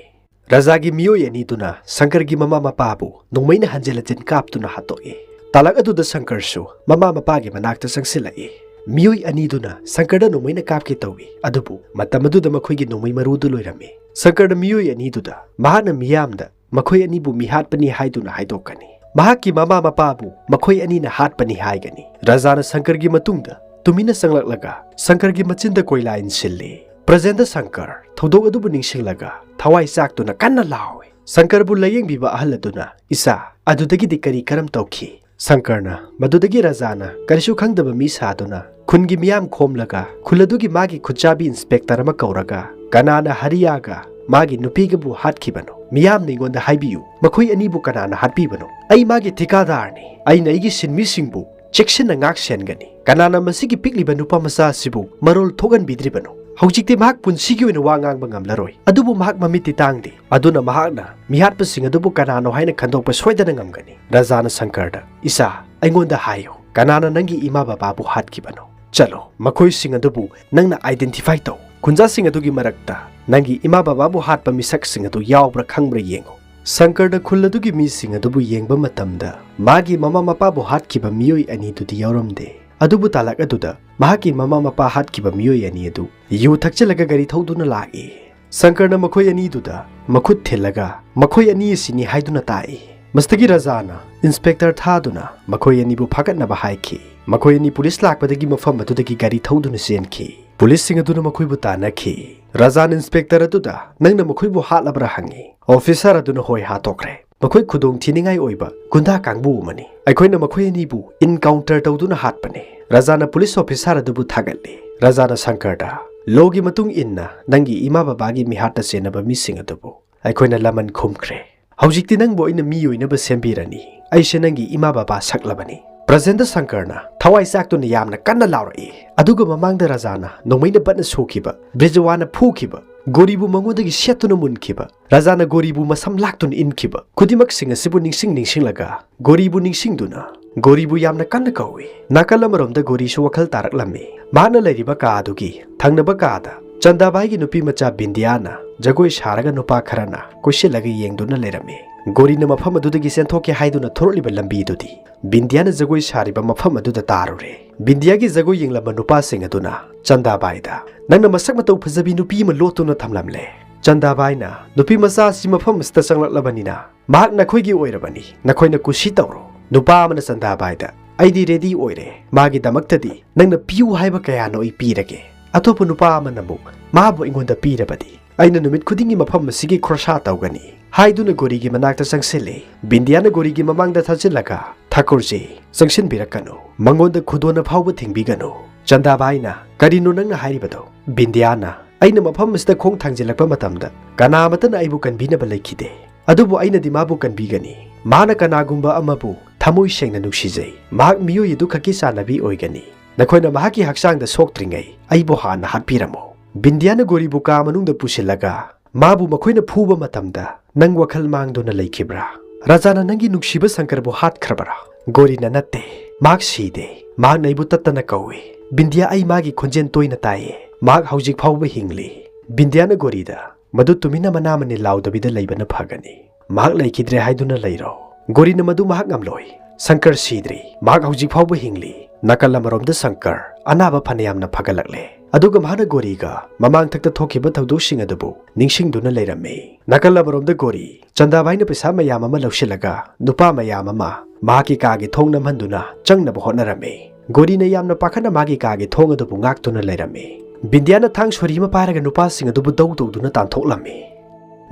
ꯔꯥꯖꯥꯒꯤ ꯃꯤꯑꯣꯏ ꯑꯅꯤꯗꯨꯅ ꯁꯪꯀꯔꯒꯤ ꯃꯃꯥ ꯃꯄꯥꯕꯨ ꯅꯣꯡꯃꯩꯅ ꯍꯟꯖꯤꯟ ꯍꯟꯖꯤꯟ ꯀꯥꯞꯇꯨꯅ ꯍꯥꯠꯇꯣꯛꯏ꯫ ꯇꯥꯂꯛ ꯑꯗꯨꯗ ꯁꯪꯀꯔꯁꯨ ꯃꯃꯥ ꯃꯄꯥꯒꯤ ꯃꯅꯥꯛꯇ ꯆꯪꯁꯤꯜꯂꯛꯏ꯫ ꯃꯤꯑꯣꯏ ꯑꯅꯤꯗꯨꯅ ꯁꯪꯀꯔꯗ ꯅꯣꯡꯃꯩꯅ ꯀꯥꯞꯀꯦ ꯇꯧꯏ, ꯑꯗꯨꯕꯨ ꯃꯇꯝ ꯑꯗꯨꯗ ꯃꯈꯣꯏꯒꯤ ꯅꯣꯡꯃꯩ ꯃꯔꯨꯗꯨ ꯂꯣꯏꯔꯝꯃꯤ꯫ ꯁꯪꯀꯔꯅ ꯃꯤꯑꯣꯏ ꯑꯅꯤꯗꯨꯗ ꯃꯍꯥꯛꯅ ꯃꯤꯌꯥꯝꯗ ꯃꯈꯣꯏ ꯑꯅꯤꯕꯨ ꯃꯤꯍꯥꯠꯄꯅꯤ ꯍꯥꯏꯗꯨꯅ ꯍꯥꯏꯗꯣꯛꯀꯅꯤ꯫ ꯃꯍꯥꯛꯀꯤ ꯃꯃꯥ ꯃꯄꯥꯕꯨ ꯃꯈꯣꯏ ꯑꯅꯤꯅ ꯍꯥꯠꯄꯅꯤ ꯍꯥꯏꯒꯅꯤ꯫ ꯔꯥꯖꯥꯅ ꯁꯪꯀꯔꯒꯤ ꯃꯇꯨꯡꯗ ꯇꯨꯃꯤꯟꯅ ꯆꯪꯂꯛꯂꯒ ꯁꯪꯀꯔꯒꯤ ꯃꯆꯤꯟꯗ ꯀꯣꯏꯂꯥ ꯏꯟꯁꯤꯜꯂꯤ꯫ ꯄ꯭ꯔꯖꯦꯟꯗ ꯁꯪꯀꯔ ꯊꯧꯗꯣꯛ ꯑꯗꯨꯕꯨ ꯅꯤꯡꯁꯤꯡꯂꯒ ꯊꯋꯥꯏ ꯆꯥꯛꯇꯨꯅ ꯀꯟꯅ ꯂꯥꯎꯏ꯫ ꯁꯪꯀꯔꯕꯨ ꯂꯥꯌꯦꯡꯕꯤꯕ ꯑꯍꯜ ꯑꯗꯨꯅ, "ꯏꯆꯥ, ꯑꯗꯨꯗꯒꯤꯗꯤ ꯀꯔꯤ ꯀꯔꯝ ꯇꯧꯈꯤ?" ꯁꯪꯀꯔꯅ ꯃꯗꯨꯗꯒꯤ ꯔꯥꯖꯥꯅ ꯀꯔꯤꯁꯨ ꯈꯪꯗꯕ ꯃꯤ ꯁꯥꯗꯨꯅ ꯈꯨꯟꯒꯤ ꯃꯤꯌꯥꯝ ꯈꯣꯝꯂꯒ ꯈꯨꯜ ꯑꯗꯨꯒꯤ ꯃꯥꯒꯤ ꯈꯨꯠꯆꯥꯕꯤ ꯏꯟꯁꯄꯦꯛꯇꯔ ꯑꯃ ꯀꯧꯔꯒ ꯀꯅꯥꯅ ꯍꯔꯤꯌꯥꯒ ꯃꯥꯒꯤ ꯅꯨꯄꯤꯒꯕꯨ ꯍꯥꯠꯈꯤꯕꯅꯣ? ꯃꯤꯌꯥꯝꯅ ꯑꯩꯉꯣꯟꯗ ꯍꯥꯏꯕꯤꯌꯨ, ꯃꯈꯣꯏ ꯑꯅꯤꯕꯨ ꯀꯅꯥꯅ ꯍꯥꯠꯄꯤꯕꯅꯣ? ꯑꯩ ꯃꯥꯒꯤ ꯊꯤꯀꯥꯗꯥꯔꯅꯤ꯫ ꯑꯩꯅ ꯑꯩꯒꯤ ꯁꯤꯟꯃꯤꯁꯤꯡꯕꯨ ꯆꯦꯛꯁꯤꯟꯅ ꯉꯥꯛ ꯁꯦꯟꯒꯅꯤ꯫ ꯀꯅꯥꯅ ꯃꯁꯤꯒꯤ ꯄꯤꯛꯂꯤꯕ ꯅꯨꯄꯥ ꯃꯆꯥ ꯑꯁꯤꯕꯨ ꯃꯔꯣꯜ ꯊꯣꯛꯍꯟꯕꯤꯗ꯭ꯔꯤꯕꯅꯣ? ꯍꯧꯖꯤꯛꯇꯤ ꯃꯍꯥꯛ ꯄꯨꯟꯁꯤꯒꯤ ꯑꯣꯏꯅ ꯋꯥ ꯉꯥꯡꯕ ꯉꯝꯂꯔꯣꯏ, ꯑꯗꯨꯕꯨ ꯃꯍꯥꯛ ꯃꯃꯤꯠꯇꯤ ꯇꯥꯡꯗꯦ꯫ ꯑꯗꯨꯅ ꯃꯍꯥꯛꯅ ꯃꯤꯍꯥꯠꯄꯁꯤꯡ ꯑꯗꯨꯕꯨ ꯀꯅꯥꯅꯣ ꯍꯥꯏꯅ ꯈꯟꯗꯣꯛꯄ ꯁꯣꯏꯗꯅ ꯉꯝꯒꯅꯤ꯫ ꯔꯥꯖꯥꯅ ꯁꯪꯀꯔꯗ, "ꯏꯆꯥ, ꯑꯩꯉꯣꯟꯗ ꯍꯥꯏꯌꯨ, ꯀꯅꯥꯅ ꯅꯪꯒꯤ ꯏꯃꯥ ꯕꯕꯥꯕꯨ ꯍꯥꯠꯈꯤꯕꯅꯣ? ꯆꯠꯂꯣ, ꯃꯈꯣꯏꯁꯤꯡ ꯑꯗꯨꯕꯨ ꯅꯪꯅ ꯑꯥꯏꯗꯦꯟꯇꯤꯐꯥꯏ ꯇꯧ꯫ ꯈꯨꯟꯖꯥꯁꯤꯡ ꯑꯗꯨꯒꯤ ꯃꯔꯛꯇ ꯅꯪꯒꯤ ꯏꯃꯥ ꯕꯕꯥꯕꯨ ꯍꯥꯠꯄ ꯃꯤꯁꯛꯁꯤꯡ ꯑꯗꯨ ꯌꯥꯎꯕ꯭ꯔꯥ ꯈꯪꯕ꯭ꯔꯥ ꯌꯦꯡꯉꯨ"꯫ ꯁꯪꯀꯔꯅ ꯈꯨꯜ ꯑꯗꯨꯒꯤ ꯃꯤꯁꯤꯡ ꯑꯗꯨꯕꯨ ꯌꯦꯡꯕ ꯃꯇꯝꯗ ꯃꯥꯒꯤ ꯃꯃꯥ ꯃꯄꯥꯕꯨ ꯍꯥꯠꯈꯤꯕ ꯃꯤꯑꯣꯏ ꯑꯅꯤꯗꯨꯗꯤ ꯌꯥꯎꯔꯝꯗꯦ꯫ ꯑꯗꯨꯕꯨ ꯇꯥꯂꯛ ꯑꯗꯨꯗ ꯃꯍꯥꯛꯀꯤ ꯃꯃꯥ ꯃꯄꯥ ꯍꯥꯠꯈꯤꯕ ꯃꯤꯑꯣꯏ ꯑꯅꯤ ꯑꯗꯨ ꯌꯨ ꯊꯛꯆꯤꯜꯂꯒ ꯒꯥꯔꯤ ꯊꯧꯗꯨꯅ ꯂꯥꯛꯏ꯫ ꯁꯪꯀꯔꯅ ꯃꯈꯣꯏ ꯑꯅꯤꯗꯨꯗ ꯃꯈꯨꯠ ꯊꯤꯜꯂꯒ ꯃꯈꯣꯏ ꯑꯅꯤ ꯑꯁꯤꯅꯤ ꯍꯥꯏꯗꯨꯅ ꯇꯥꯛꯏ꯫ ꯃꯁꯤꯗꯒꯤ ꯔꯥꯖꯥꯅ ꯏꯟꯁꯄꯦꯛꯇꯔ ꯊꯥꯗꯨꯅ ꯃꯈꯣꯏ ꯑꯅꯤꯕꯨ ꯐꯥꯒꯠꯅꯕ ꯍꯥꯏꯈꯤ꯫ ꯃꯈꯣꯏ ꯑꯅꯤ ꯄꯨꯂꯤꯁ ꯂꯥꯛꯄꯗꯒꯤ ꯃꯐꯝ ꯑꯗꯨꯗꯒꯤ ꯒꯥꯔꯤ ꯊꯧꯗꯨꯅ ꯆꯦꯟꯈꯤ꯫ ꯄꯨꯂꯤꯁꯁꯤꯡ ꯑꯗꯨꯅ ꯃꯈꯣꯏꯕꯨ ꯇꯥꯟꯅꯈꯤ꯫ ꯔꯥꯖꯥꯅ ꯏꯟꯁꯄꯦꯛꯇꯔ ꯑꯗꯨꯗ, "ꯅꯪꯅ ꯃꯈꯣꯏꯕꯨ ꯍꯥꯠꯂꯕ꯭ꯔꯥ?" ꯍꯪꯉꯤ꯫ ꯑꯣꯐꯤꯁꯥꯔ ꯑꯗꯨꯅ ꯍꯣꯏ ꯍꯥꯠꯇꯣꯛꯈ꯭ꯔꯦ꯫ ꯃꯈꯣꯏ ꯈꯨꯗꯣꯡ ꯊꯤꯅꯤꯡꯉꯥꯏ ꯑꯣꯏꯕ ꯒꯨꯟꯗꯥ ꯀꯥꯡꯕꯨ ꯑꯃꯅꯤ꯫ ꯑꯩꯈꯣꯏꯅ ꯃꯈꯣꯏ ꯑꯅꯤꯕꯨ encounter ꯇꯧꯗꯨꯅ ꯍꯥꯠꯄꯅꯤ꯫ ꯔꯥꯖꯥꯅ ꯄꯨꯂꯤꯁ ꯑꯣꯐꯤꯁꯥꯔ ꯑꯗꯨꯕꯨ ꯊꯥꯒꯠꯂꯤ꯫ ꯔꯥꯖꯥꯅ ꯁꯪꯀꯔꯗ, "ꯂꯣꯒꯤ ꯃꯇꯨꯡ ꯏꯟꯅ ꯅꯪꯒꯤ ꯏꯃꯥ ꯕꯕꯥꯒꯤ ꯃꯤꯍꯥꯠꯇ ꯆꯦꯟꯅꯕ ꯃꯤꯁꯤꯡ ꯑꯗꯨꯕꯨ ꯑꯩꯈꯣꯏꯅ ꯂꯃꯟ ꯈꯨꯝꯈ꯭ꯔꯦ꯫ ꯍꯧꯖꯤꯛꯇꯤ ꯅꯪꯕꯨ ꯑꯩꯅ ꯃꯤ ꯑꯣꯏꯅꯕ ꯁꯦꯝꯕꯤꯔꯅꯤ꯫ ꯑꯩꯁꯦ ꯅꯪꯒꯤ ꯏꯃꯥ ꯕꯕꯥ ꯁꯛꯂꯕꯅꯤ꯫" ꯕ꯭ꯔꯖꯦꯟꯗ꯭ꯔ ꯁꯪꯀꯔꯅ ꯊꯋꯥꯏ ꯆꯥꯛꯇꯨꯅ ꯌꯥꯝꯅ ꯀꯟꯅ ꯂꯥꯎꯔꯛꯏ꯫ ꯑꯗꯨꯒ ꯃꯃꯥꯡꯗ ꯔꯥꯖꯥꯅ ꯅꯣꯡꯃꯩꯅ ꯕꯠꯅ ꯁꯨꯈꯤꯕ, ꯕ꯭ꯔꯤꯖꯋꯥꯅ ꯐꯨꯈꯤꯕ, ꯒꯣꯔꯤꯕꯨ ꯃꯉꯣꯟꯗꯒꯤ ꯁꯦꯠꯇꯨꯅ ꯃꯨꯟꯈꯤꯕ, ꯔꯥꯖꯥꯅ ꯒꯣꯔꯤꯕꯨ ꯃꯁꯝ ꯂꯥꯛꯇꯨꯅ ꯏꯟꯈꯤꯕ ꯈꯨꯗꯤꯡꯃꯛꯁꯤꯡ ꯑꯁꯤꯕꯨ ꯅꯤꯡꯁꯤꯡ ꯅꯤꯡꯁꯤꯡꯂꯒ ꯒꯣꯔꯤꯕꯨ ꯅꯤꯡꯁꯤꯡꯗꯨꯅ ꯒꯣꯔꯤꯕꯨ ꯌꯥꯝꯅ ꯀꯟꯅ ꯀꯧꯏ꯫ ꯅꯥꯀꯜ ꯑꯃꯔꯣꯝꯗ ꯒꯣꯔꯤꯁꯨ ꯋꯥꯈꯜ ꯇꯥꯔꯛꯂꯝꯃꯤ꯫ ꯃꯍꯥꯛꯅ ꯂꯩꯔꯤꯕ ꯀꯥ ꯑꯗꯨꯒꯤ ꯊꯪꯅꯕ ꯀꯥꯗ ꯆꯟꯗꯥꯕꯥꯏꯒꯤ ꯅꯨꯄꯤ ꯃꯆꯥ ꯕꯤꯟꯗꯤꯌꯥꯅ ꯖꯒꯣꯏ ꯁꯥꯔꯒ ꯅꯨꯄꯥ ꯈꯔꯅ ꯀꯣꯏꯁꯤꯜꯂꯒ ꯌꯦꯡꯗꯨꯅ ꯂꯩꯔꯝꯃꯤ꯫ ꯒꯣꯔꯤꯅ ꯃꯐꯝ ꯑꯗꯨꯗꯒꯤ ꯆꯦꯟꯊꯣꯛꯀꯦ ꯍꯥꯏꯗꯨꯅ ꯊꯣꯔꯛꯂꯤꯕ ꯂꯝꯕꯤꯗꯨꯗꯤ ꯕꯤꯟꯗꯤꯌꯥꯅ ꯖꯒꯣꯏ ꯁꯥꯔꯤꯕ ꯃꯐꯝ ꯑꯗꯨꯗ ꯇꯥꯔꯨꯔꯦ꯫ ꯕꯤꯟꯗꯤꯌꯥꯒꯤ ꯖꯒꯣꯏ ꯌꯦꯡꯂꯝꯕ ꯅꯨꯄꯥꯁꯤꯡ ꯑꯗꯨꯅ ꯆꯟꯗꯥꯕꯥꯏꯗ, "ꯅꯪꯅ ꯃꯁꯛ ꯃꯇꯧ ꯐꯖꯕꯤ ꯅꯨꯄꯤ ꯑꯃ ꯂꯣꯠꯇꯨꯅ ꯊꯝꯂꯝꯂꯦ꯫" ꯆꯟꯗꯥꯕꯥꯏꯅ, "ꯅꯨꯄꯤ ꯃꯆꯥ ꯑꯁꯤ ꯃꯐꯝ ꯑꯁꯤꯗ ꯆꯪꯂꯛꯂꯕꯅꯤꯅ ꯃꯍꯥꯛ ꯅꯈꯣꯏꯒꯤ ꯑꯣꯏꯔꯕꯅꯤ꯫ ꯅꯈꯣꯏꯅ ꯀꯨꯁꯤ ꯇꯧꯔꯣ꯫" ꯅꯨꯄꯥ ꯑꯃꯅ ꯆꯟꯗꯥꯕꯥꯏꯗ, "ꯑꯩꯗꯤ ꯔꯦꯗꯤ ꯑꯣꯏꯔꯦ꯫ ꯃꯥꯒꯤꯗꯃꯛꯇꯗꯤ ꯅꯪꯅ ꯄꯤꯌꯨ ꯍꯥꯏꯕ ꯀꯌꯥꯅꯣ ꯑꯩ ꯄꯤꯔꯒꯦ꯫ ꯑꯇꯣꯞꯄ ꯅꯨꯄꯥ ꯑꯃꯅ ꯑꯃꯨꯛ ꯃꯥꯕꯨ ꯑꯩꯉꯣꯟꯗ ꯄꯤꯔꯕꯗꯤ ꯑꯩꯅ ꯅꯨꯃꯤꯠ ꯈꯨꯗꯤꯡꯒꯤ ꯃꯐꯝ ꯑꯁꯤꯒꯤ ꯈꯣꯔꯁꯥ ꯇꯧꯒꯅꯤ" ꯍꯥꯏꯗꯨꯅ ꯒꯣꯔꯤꯒꯤ ꯃꯅꯥꯛꯇ ꯆꯪꯁꯤꯜꯂꯤ꯫ ꯕꯤꯟꯗꯤꯌꯥꯅ ꯒꯣꯔꯤꯒꯤ ꯃꯃꯥꯡꯗ ꯊꯥꯖꯤꯜꯂꯒ, "ꯊꯥꯀꯨꯔꯖꯤ, ꯆꯪꯁꯤꯟꯕꯤꯔꯛꯀꯅꯨ꯫ ꯃꯉꯣꯟꯗ ꯈꯨꯗꯣꯟꯅ ꯐꯥꯎꯕ ꯊꯤꯡꯕꯤꯒꯅꯨ꯫" ꯆꯟꯗꯥꯕꯥꯏꯅ, "ꯀꯔꯤꯅꯣ ꯅꯪꯅ ꯍꯥꯏꯔꯤꯕꯗꯣ?" ꯕꯤꯟꯗꯤꯌꯥꯅ, "ꯑꯩꯅ ꯃꯐꯝ ꯑꯁꯤꯗ ꯈꯣꯡ ꯊꯥꯡꯖꯤꯜꯂꯛꯄ ꯃꯇꯝꯗ ꯀꯅꯥꯃꯠꯇꯅ ꯑꯩꯕꯨ ꯀꯟꯕꯤꯅꯕ ꯂꯩꯈꯤꯗꯦ꯫ ꯑꯗꯨꯕꯨ ꯑꯩꯅꯗꯤ ꯃꯥꯕꯨ ꯀꯟꯕꯤꯒꯅꯤ꯫ ꯃꯥꯅ ꯀꯅꯥꯒꯨꯝꯕ ꯑꯃꯕꯨ ꯊꯃꯣꯏ ꯁꯦꯡꯅ ꯅꯨꯡꯁꯤꯖꯩ꯫ ꯃꯍꯥꯛ ꯃꯤꯑꯣꯏ ꯑꯗꯨ ꯈꯛꯀꯤ ꯆꯥꯟꯅꯕꯤ ꯑꯣꯏꯒꯅꯤ꯫ ꯅꯈꯣꯏꯅ ꯃꯍꯥꯛꯀꯤ ꯍꯛꯆꯥꯡꯗ ꯁꯣꯛꯇ꯭ꯔꯤꯉꯩ ꯑꯩꯕꯨ ꯍꯥꯟꯅ ꯍꯥꯠꯄꯤꯔꯝꯃꯨ꯫" ꯕꯤꯟꯗꯤꯌꯥꯅ ꯒꯣꯔꯤꯕꯨ ꯀꯥ ꯃꯅꯨꯡꯗ ꯄꯨꯁꯤꯜꯂꯒ ꯃꯥꯕꯨ ꯃꯈꯣꯏꯅ ꯐꯨꯕ ꯃꯇꯝꯗ ꯅꯪ ꯋꯥꯈꯜ ꯃꯥꯡꯗꯨꯅ ꯂꯩꯈꯤꯕ꯭ꯔꯥ? ꯔꯥꯖꯥꯅ ꯅꯪꯒꯤ ꯅꯨꯡꯁꯤꯕ ꯁꯪꯀꯔꯕꯨ ꯍꯥꯠꯈ꯭ꯔꯕꯔꯥ? ꯒꯣꯔꯤꯅ, "ꯅꯠꯇꯦ, ꯃꯍꯥꯛ ꯁꯤꯗꯦ꯫ ꯃꯍꯥꯛꯅ ꯑꯩꯕꯨ ꯇꯠꯇꯅ ꯀꯧꯏ꯫ ꯕꯤꯟꯗꯤꯌꯥ, ꯑꯩ ꯃꯥꯒꯤ ꯈꯣꯟꯖꯦꯜ ꯇꯣꯏꯅ ꯇꯥꯏꯌꯦ꯫ ꯃꯍꯥꯛ ꯍꯧꯖꯤꯛ ꯐꯥꯎꯕ ꯍꯤꯡꯂꯤ꯫" ꯕꯤꯟꯗꯤꯌꯥꯅ ꯒꯣꯔꯤꯗ, "ꯃꯗꯨ ꯇꯨꯃꯤꯟꯅ ꯃꯅꯥ ꯃꯅꯤꯜ ꯂꯥꯎꯗꯕꯤꯗ ꯂꯩꯕꯅ ꯐꯒꯅꯤ꯫ ꯃꯍꯥꯛ ꯂꯩꯈꯤꯗ꯭ꯔꯦ ꯍꯥꯏꯗꯨꯅ ꯂꯩꯔꯣ꯫" ꯒꯣꯔꯤꯅ, "ꯃꯗꯨ ꯃꯍꯥꯛ ꯉꯝꯂꯣꯏ꯫ ꯁꯪꯀꯔ ꯁꯤꯗ꯭ꯔꯤ꯫ ꯃꯍꯥꯛ ꯍꯧꯖꯤꯛ ꯐꯥꯎꯕ ꯍꯤꯡꯂꯤ꯫" ꯅꯥꯀꯜ ꯑꯃꯔꯣꯝꯗ ꯁꯪꯀꯔ ꯑꯅꯥꯕ ꯐꯅꯌꯥꯝꯅ ꯐꯒꯠꯂꯛꯂꯦ꯫ ꯑꯗꯨꯒ ꯃꯍꯥꯛꯅ ꯒꯣꯔꯤꯒ ꯃꯃꯥꯡꯊꯛꯇ ꯊꯣꯛꯈꯤꯕ ꯊꯧꯗꯣꯛꯁꯤꯡ ꯑꯗꯨꯕꯨ ꯅꯤꯡꯁꯤꯡꯗꯨꯅ ꯂꯩꯔꯝꯃꯤ꯫ ꯅꯥꯀꯜ ꯑꯃꯔꯣꯝꯗ ꯒꯣꯔꯤ ꯆꯟꯗꯥꯕꯥꯏꯅ ꯄꯩꯁꯥ ꯃꯌꯥꯝ ꯑꯃ ꯂꯧꯁꯤꯜꯂꯒ ꯅꯨꯄꯥ ꯃꯌꯥꯝ ꯑꯃ ꯃꯍꯥꯛꯀꯤ ꯀꯥꯒꯤ ꯊꯣꯡ ꯅꯝꯍꯟꯗꯨꯅ ꯆꯪꯅꯕ ꯍꯣꯠꯅꯔꯝꯃꯤ꯫ ꯒꯣꯔꯤꯅ ꯌꯥꯝꯅ ꯄꯥꯈꯠꯅ ꯃꯥꯒꯤ ꯀꯥꯒꯤ ꯊꯣꯡ ꯑꯗꯨꯕꯨ ꯉꯥꯛꯇꯨꯅ ꯂꯩꯔꯝꯃꯤ꯫ ꯕꯤꯟꯗꯤꯌꯥꯅ ꯊꯥꯡ ꯁꯣꯔꯤ ꯑꯃ ꯄꯥꯏꯔꯒ ꯅꯨꯄꯥꯁꯤꯡ ꯑꯗꯨꯕꯨ ꯗꯧ ꯗꯧꯗꯨꯅ ꯇꯥꯟꯊꯣꯛꯂꯝꯃꯤ꯫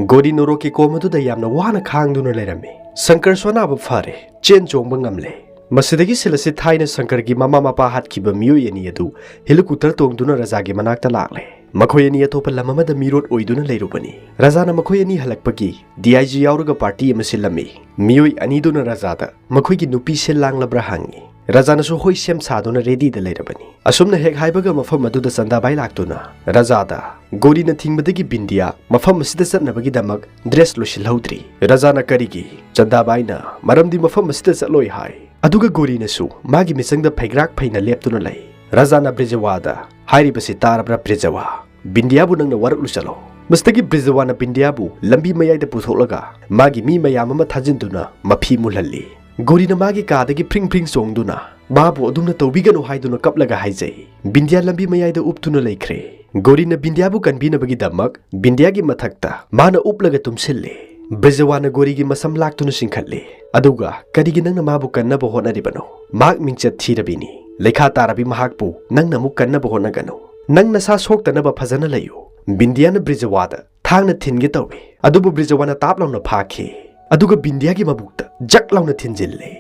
ꯒꯣꯔꯤ ꯅꯣꯔꯣꯛꯀꯤ ꯀꯣꯝ ꯑꯗꯨꯗ ꯌꯥꯝꯅ ꯋꯥꯅ ꯈꯥꯡꯗꯨꯅ ꯂꯩꯔꯝꯃꯤ꯫ ꯁꯪꯀꯔꯁꯨ ꯑꯅꯥꯕ ꯐꯔꯦ, ꯆꯦꯟ ꯆꯣꯡꯕ ꯉꯝꯂꯦ꯫ ꯃꯁꯤꯗꯒꯤ ꯁꯤꯜ ꯑꯁꯤ ꯊꯥꯏꯅ ꯁꯪꯀꯔꯒꯤ ꯃꯃꯥ ꯃꯄꯥ ꯍꯥꯠꯈꯤꯕ ꯃꯤꯑꯣꯏ ꯑꯅꯤ ꯑꯗꯨ ꯍꯦꯂꯤꯀꯣꯞꯇꯔ ꯇꯣꯡꯗꯨꯅ ꯔꯥꯖꯥꯒꯤ ꯃꯅꯥꯛꯇ ꯂꯥꯛꯂꯦ꯫ ꯃꯈꯣꯏ ꯑꯅꯤ ꯑꯇꯣꯞꯄ ꯂꯝ ꯑꯃꯗ ꯃꯤꯔꯣꯠ ꯑꯣꯏꯗꯨꯅ ꯂꯩꯔꯨꯕꯅꯤ꯫ ꯔꯥꯖꯥꯅ ꯃꯈꯣꯏ ꯑꯅꯤ ꯍꯜꯂꯛꯄꯒꯤ ꯗꯤ ꯑꯥꯏ ꯖꯤ ꯌꯥꯎꯔꯒ ꯄꯥꯔꯇꯤ ꯑꯃ ꯁꯤꯜꯂꯝꯃꯤ꯫ ꯃꯤꯑꯣꯏ ꯑꯅꯤꯗꯨꯅ ꯔꯥꯖꯥꯗ ꯃꯈꯣꯏꯒꯤ ꯅꯨꯄꯤ ꯁꯤꯜ ꯂꯥꯡꯂꯕ꯭ꯔꯥ ꯍꯪꯉꯤ꯫ ꯔꯥꯖꯥꯅꯁꯨ ꯍꯣꯏ ꯁꯦꯝ ꯁꯥꯗꯨꯅ ꯔꯦꯗꯤꯗ ꯂꯩꯔꯕꯅꯤ꯫ ꯑꯁꯨꯝꯅ ꯍꯦꯛ ꯍꯥꯏꯕꯒ ꯃꯐꯝ ꯑꯗꯨꯗ ꯆꯟꯗꯥꯕꯥꯏ ꯂꯥꯛꯇꯨꯅ ꯔꯥꯖꯥꯗ ꯒꯣꯔꯤꯅ ꯊꯤꯡꯕꯗꯒꯤ ꯕꯤꯟꯗꯤꯌꯥ ꯃꯐꯝ ꯑꯁꯤꯗ ꯆꯠꯅꯕꯒꯤꯗꯃꯛ ꯗ꯭ꯔꯦꯁ ꯂꯣꯏꯁꯤꯜꯍꯧꯗ꯭ꯔꯤ꯫ ꯔꯥꯖꯥꯅ ꯀꯔꯤꯒꯤ? ꯆꯟꯗꯥꯕꯥꯏꯅ ꯃꯔꯝꯗꯤ ꯃꯐꯝ ꯑꯁꯤꯗ ꯆꯠꯂꯣꯏ ꯍꯥꯏ꯫ ꯑꯗꯨꯒ ꯒꯣꯔꯤꯅꯁꯨ ꯃꯥꯒꯤ ꯃꯤꯆꯪꯗ ꯐꯩꯒ꯭ꯔꯥꯛ ꯐꯩꯅ ꯂꯦꯞꯇꯨꯅ ꯂꯩ꯫ ꯔꯥꯖꯥꯅ ꯕ꯭ꯔꯤꯖꯋꯥꯗ ꯍꯥꯏꯔꯤꯕꯁꯤ ꯇꯥꯔꯕ꯭ꯔꯥ ꯕ꯭ꯔꯤꯖꯋꯥ? ꯕꯤꯟꯗꯤꯌꯥꯕꯨ ꯅꯪꯅ ꯋꯥꯔꯛꯂꯨ ꯆꯠꯂꯣ꯫ ꯃꯁꯤꯗꯒꯤ ꯕ꯭ꯔꯤꯖꯋꯥꯅ ꯕꯤꯟꯗꯤꯌꯥꯕꯨ ꯂꯝꯕꯤ ꯃꯌꯥꯏꯗ ꯄꯨꯊꯣꯛꯂꯒ ꯃꯥꯒꯤ ꯃꯤ ꯃꯌꯥꯝ ꯑꯃ ꯊꯥꯖꯤꯟꯗꯨꯅ ꯃꯐꯤ ꯃꯨꯜꯍꯜꯂꯤ꯫ ꯒꯣꯔꯤꯅ ꯃꯥꯒꯤ ꯀꯥꯗꯒꯤ ꯐ꯭ꯔꯤꯡ ꯐ꯭ꯔꯤꯡ ꯆꯣꯡꯗꯨꯅ ꯃꯥꯕꯨ ꯑꯗꯨꯝꯅ ꯇꯧꯕꯤꯒꯅꯨ ꯍꯥꯏꯗꯨꯅ ꯀꯞꯂꯒ ꯍꯥꯏꯖꯩ꯫ ꯕꯤꯟꯗꯤꯌꯥ ꯂꯝꯕꯤ ꯃꯌꯥꯏꯗ ꯎꯞꯇꯨꯅ ꯂꯩꯈ꯭ꯔꯦ꯫ ꯒꯣꯔꯤꯅ ꯕꯤꯟꯗꯤꯌꯥꯕꯨ ꯀꯟꯕꯤꯅꯕꯒꯤꯗꯃꯛ ꯕꯤꯟꯗꯤꯌꯥꯒꯤ ꯃꯊꯛꯇ ꯃꯥꯅ ꯎꯞꯂꯒ ꯇꯨꯝꯁꯤꯜꯂꯤ꯫ ꯕ꯭ꯔꯤꯖꯋꯥꯅ ꯒꯣꯔꯤꯒꯤ ꯃꯁꯝ ꯂꯥꯛꯇꯨꯅ ꯆꯤꯡꯈꯠꯂꯤ꯫ ꯑꯗꯨꯒ ꯀꯔꯤꯒꯤ ꯅꯪꯅ ꯃꯥꯕꯨ ꯀꯟꯅꯕ ꯍꯣꯠꯅꯔꯤꯕꯅꯣ? ꯃꯍꯥꯛ ꯃꯤꯡꯆꯠ ꯊꯤꯔꯕꯤꯅꯤ꯫ ꯂꯩꯈꯥ ꯇꯥꯔꯕꯤ ꯃꯍꯥꯛꯄꯨ ꯅꯪꯅ ꯑꯃꯨꯛ ꯀꯟꯅꯕ ꯍꯣꯠꯅꯒꯅꯨ꯫ ꯅꯪ ꯅꯁꯥ ꯁꯣꯛꯇꯅꯕ ꯐꯖꯅ ꯂꯩꯌꯨ꯫ ꯕꯤꯟꯗꯤꯌꯥꯅ ꯕ꯭ꯔꯤꯖꯋꯥꯗ ꯊꯥꯡꯅ ꯊꯤꯟꯒꯦ ꯇꯧꯏ꯫ ꯑꯗꯨꯕꯨ ꯕ꯭ꯔꯤꯖꯋꯥꯅ ꯇꯥꯞ ꯂꯥꯎꯅ ꯐꯥꯈꯤ꯫ ꯑꯗꯨꯒ ꯕꯤꯟꯗꯤꯌꯥꯒꯤ ꯃꯕꯨꯛꯇ ꯖꯛ ꯂꯥꯎꯅ ꯊꯤꯟꯖꯤꯜꯂꯦ꯫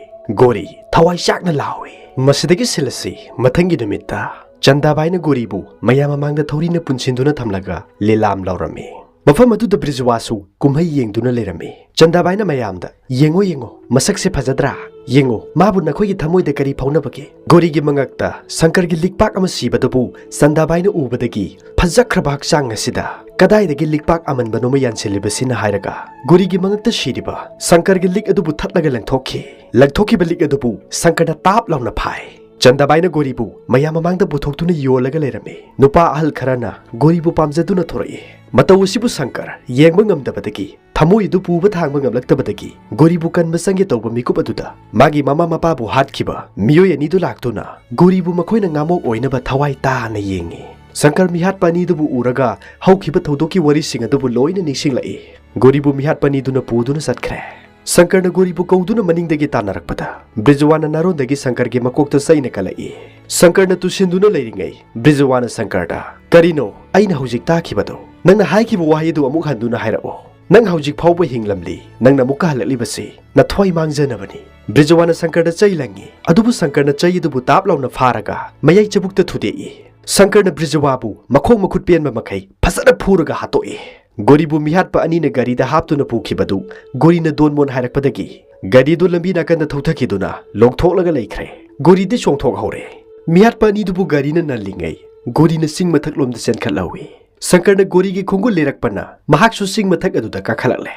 ꯒꯣꯔꯤ ꯊꯋꯥꯏ ꯆꯥꯛꯅ ꯂꯥꯎꯏ꯫ ꯃꯁꯤꯗꯒꯤ ꯁꯤꯜ ꯑꯁꯤ ꯃꯊꯪꯒꯤ ꯅꯨꯃꯤꯠꯇ ꯆꯟꯗꯥꯕꯥꯏꯅ ꯒꯣꯔꯤꯕꯨ ꯃꯌꯥꯝ ꯃꯃꯥꯡꯗ ꯊꯧꯔꯤꯅ ꯄꯨꯟꯁꯤꯟꯗꯨꯅ ꯊꯝꯂꯒ ꯂꯤꯂꯥꯝ ꯂꯧꯔꯝꯃꯤ꯫ ꯃꯐꯝ ꯑꯗꯨꯗ ꯕ꯭ꯔꯤꯖꯋꯥꯁꯨ ꯀꯨꯝꯍꯩ ꯌꯦꯡꯗꯨꯅ ꯂꯩꯔꯝꯃꯤ꯫ ꯆꯟꯗꯥꯕꯥꯏꯅ ꯃꯌꯥꯝꯗ, "ꯌꯦꯡꯉꯣ, ꯌꯦꯡꯉꯣ, ꯃꯁꯛꯁꯦ ꯐꯖꯗ꯭ꯔꯥ? ꯌꯦꯡꯉꯣ, ꯃꯥꯕꯨ ꯅꯈꯣꯏꯒꯤ ꯊꯃꯣꯏꯗ ꯀꯔꯤ ꯐꯥꯎꯅꯕꯒꯦ?" ꯒꯣꯔꯤꯒꯤ ꯃꯉꯛꯇ ꯁꯪꯀꯔꯒꯤ ꯂꯤꯛꯄꯥꯛ ꯑꯃ ꯁꯤꯕꯗꯨꯕꯨ ꯆꯟꯗꯥꯕꯥꯏꯅ ꯎꯕꯗꯒꯤ ꯐꯖꯈ꯭ꯔꯕ ꯍꯛꯆꯥꯡ ꯑꯁꯤꯗ ꯀꯗꯥꯏꯗꯒꯤ ꯂꯤꯛꯄꯥꯛ ꯑꯃꯟꯕꯅꯣꯃ ꯌꯥꯟꯁꯤꯜꯂꯤꯕꯁꯤꯅ ꯍꯥꯏꯔꯒ ꯒꯣꯔꯤꯒꯤ ꯃꯉꯛꯇ ꯁꯤꯔꯤꯕ ꯁꯪꯀꯔꯒꯤ ꯂꯤꯛ ꯑꯗꯨꯕꯨ ꯊꯠꯂꯒ ꯂꯪꯊꯣꯛꯈꯤ꯫ ꯂꯪꯊꯣꯛꯈꯤꯕ ꯂꯤꯛ ꯑꯗꯨꯕꯨ ꯁꯪꯀꯔꯅ ꯇꯥꯞ ꯂꯥꯎꯅ ꯐꯥꯏ꯫ ꯆꯟꯗꯥꯕꯥꯏꯅ ꯒꯣꯔꯤꯕꯨ ꯃꯌꯥꯝ ꯃꯃꯥꯡꯗ ꯄꯨꯊꯣꯛꯇꯨꯅ ꯌꯣꯜꯂꯒ ꯂꯩꯔꯝꯃꯤ꯫ ꯅꯨꯄꯥ ꯑꯍꯜ ꯈꯔꯅ ꯒꯣꯔꯤꯕꯨ ꯄꯥꯝꯖꯗꯨꯅ ꯊꯣꯔꯛꯏ꯫ ꯃꯇꯧ ꯑꯁꯤꯕꯨ ꯁꯪꯀꯔ ꯌꯦꯡꯕ ꯉꯝꯗꯕꯗꯒꯤ, ꯊꯃꯣꯏ ꯑꯗꯨ ꯄꯨꯕ ꯊꯥꯡꯕ ꯉꯝꯂꯛꯇꯕꯗꯒꯤ, ꯒꯣꯔꯤꯕꯨ ꯀꯟꯕ ꯆꯪꯒꯦ ꯇꯧꯕ ꯃꯤꯀꯨꯞ ꯑꯗꯨꯗ ꯃꯥꯒꯤ ꯃꯃꯥ ꯃꯄꯥꯕꯨ ꯍꯥꯠꯈꯤꯕ ꯃꯤꯑꯣꯏ ꯑꯅꯤꯗꯨ ꯂꯥꯛꯇꯨꯅ ꯒꯣꯔꯤꯕꯨ ꯃꯈꯣꯏꯅ ꯉꯥꯃꯣꯛ ꯑꯣꯏꯅꯕ ꯊꯋꯥꯏ ꯇꯥꯅ ꯌꯦꯡꯉꯤ꯫ ꯁꯪꯀꯔ ꯃꯤꯍꯥꯠꯄ ꯑꯅꯤꯗꯨꯕꯨ ꯎꯔꯒ ꯍꯧꯈꯤꯕ ꯊꯧꯗꯣꯛꯀꯤ ꯋꯥꯔꯤꯁꯤꯡ ꯑꯗꯨꯕꯨ ꯂꯣꯏꯅ ꯅꯤꯡꯁꯤꯡꯂꯛꯏ꯫ ꯒꯣꯔꯤꯕꯨ ꯃꯤꯍꯥꯠꯄ ꯑꯅꯤꯗꯨꯅ ꯄꯨꯗꯨꯅ ꯆꯠꯈ꯭ꯔꯦ꯫ ꯁꯪꯀꯔꯅ ꯒꯣꯔꯤꯕꯨ ꯀꯧꯗꯨꯅ ꯃꯅꯤꯡꯗꯒꯤ ꯇꯥꯟꯅꯔꯛꯄꯗ ꯕ꯭ꯔꯤꯖꯋꯥꯅ ꯅꯥꯔꯣꯟꯗꯒꯤ ꯁꯪꯀꯔꯒꯤ ꯃꯀꯣꯛꯇ ꯆꯩꯅ ꯀꯜꯂꯛꯏ꯫ ꯁꯪꯀꯔꯅ ꯇꯨꯁꯤꯟꯗꯨꯅ ꯂꯩꯔꯤꯉꯩ ꯕ꯭ꯔꯤꯖꯋꯥꯅ ꯁꯪꯀꯔꯗ, "ꯀꯔꯤꯅꯣ ꯑꯩꯅ ꯍꯧꯖꯤꯛ ꯇꯥꯈꯤꯕꯗꯣ? ꯅꯪꯅ ꯍꯥꯏꯈꯤꯕ ꯋꯥꯍꯩ ꯑꯗꯨ ꯑꯃꯨꯛ ꯍꯟꯗꯨꯅ ꯍꯥꯏꯔꯛꯑꯣ"꯫ "ꯅꯪ ꯍꯧꯖꯤꯛ ꯐꯥꯎꯕ ꯍꯤꯡꯂꯝꯂꯤ, ꯅꯪꯅ ꯑꯃꯨꯛꯀ ꯍꯜꯂꯛꯂꯤꯕꯁꯤ ꯅꯊ꯭ꯋꯥꯏ ꯃꯥꯡꯖꯅꯕꯅꯤ"꯫ ꯕ꯭ꯔꯤꯖꯋꯥꯅ ꯁꯪꯀꯔꯗ ꯆꯩ ꯂꯪꯉꯤ, ꯑꯗꯨꯕꯨ ꯁꯪꯀꯔꯅ ꯆꯩ ꯑꯗꯨꯕꯨ ꯇꯥꯞ ꯂꯥꯎꯅ ꯐꯥꯔꯒ ꯃꯌꯥꯏ ꯆꯕꯨꯛꯇ ꯊꯨꯗꯦꯛꯏ꯫ ꯁꯪꯀꯔꯅ ꯕ꯭ꯔꯤꯖꯋꯥꯕꯨ ꯃꯈꯣꯡ ꯃꯈꯨꯠ ꯄꯦꯟꯕ ꯃꯈꯩ ꯐꯖꯅ ꯐꯨꯔꯒ ꯍꯥꯠꯇꯣꯛꯏ꯫ ꯒꯣꯔꯤꯕꯨ ꯃꯤꯍꯥꯠꯄ ꯑꯅꯤꯅ ꯒꯥꯔꯤꯗ ꯍꯥꯞꯇꯨꯅ ꯄꯨꯈꯤꯕꯗꯨ ꯒꯣꯔꯤꯅ ꯗꯣꯟꯃꯣꯟ ꯍꯥꯏꯔꯛꯄꯗꯒꯤ ꯒꯥꯔꯤꯗꯨ ꯂꯝꯕꯤ ꯅꯥꯀꯟꯗ ꯊꯧꯊꯈꯤꯗꯨꯅ ꯂꯣꯡꯊꯣꯛꯂꯒ ꯂꯩꯈ꯭ꯔꯦ꯫ ꯒꯣꯔꯤꯗꯤ ꯆꯣꯡꯊꯣꯛꯍꯧꯔꯦ꯫ ꯃꯤꯍꯥꯠꯄ ꯑꯅꯤꯗꯨꯕꯨ ꯒꯥꯔꯤꯅ ꯅꯜꯂꯤꯉꯩ ꯒꯣꯔꯤꯅ ꯆꯤꯡ ꯃꯊꯛꯂꯣꯝꯗ ꯆꯦꯟꯈꯠꯍꯧꯏ꯫ ꯁꯪꯀꯔꯅ ꯒꯣꯔꯤꯒꯤ ꯈꯣꯡꯒꯨꯜ ꯂꯤꯔꯛꯄꯅ ꯃꯍꯥꯛꯁꯨ ꯆꯤꯡ ꯃꯊꯛ ꯑꯗꯨꯗ ꯀꯥꯈꯠꯂꯛꯂꯦ꯫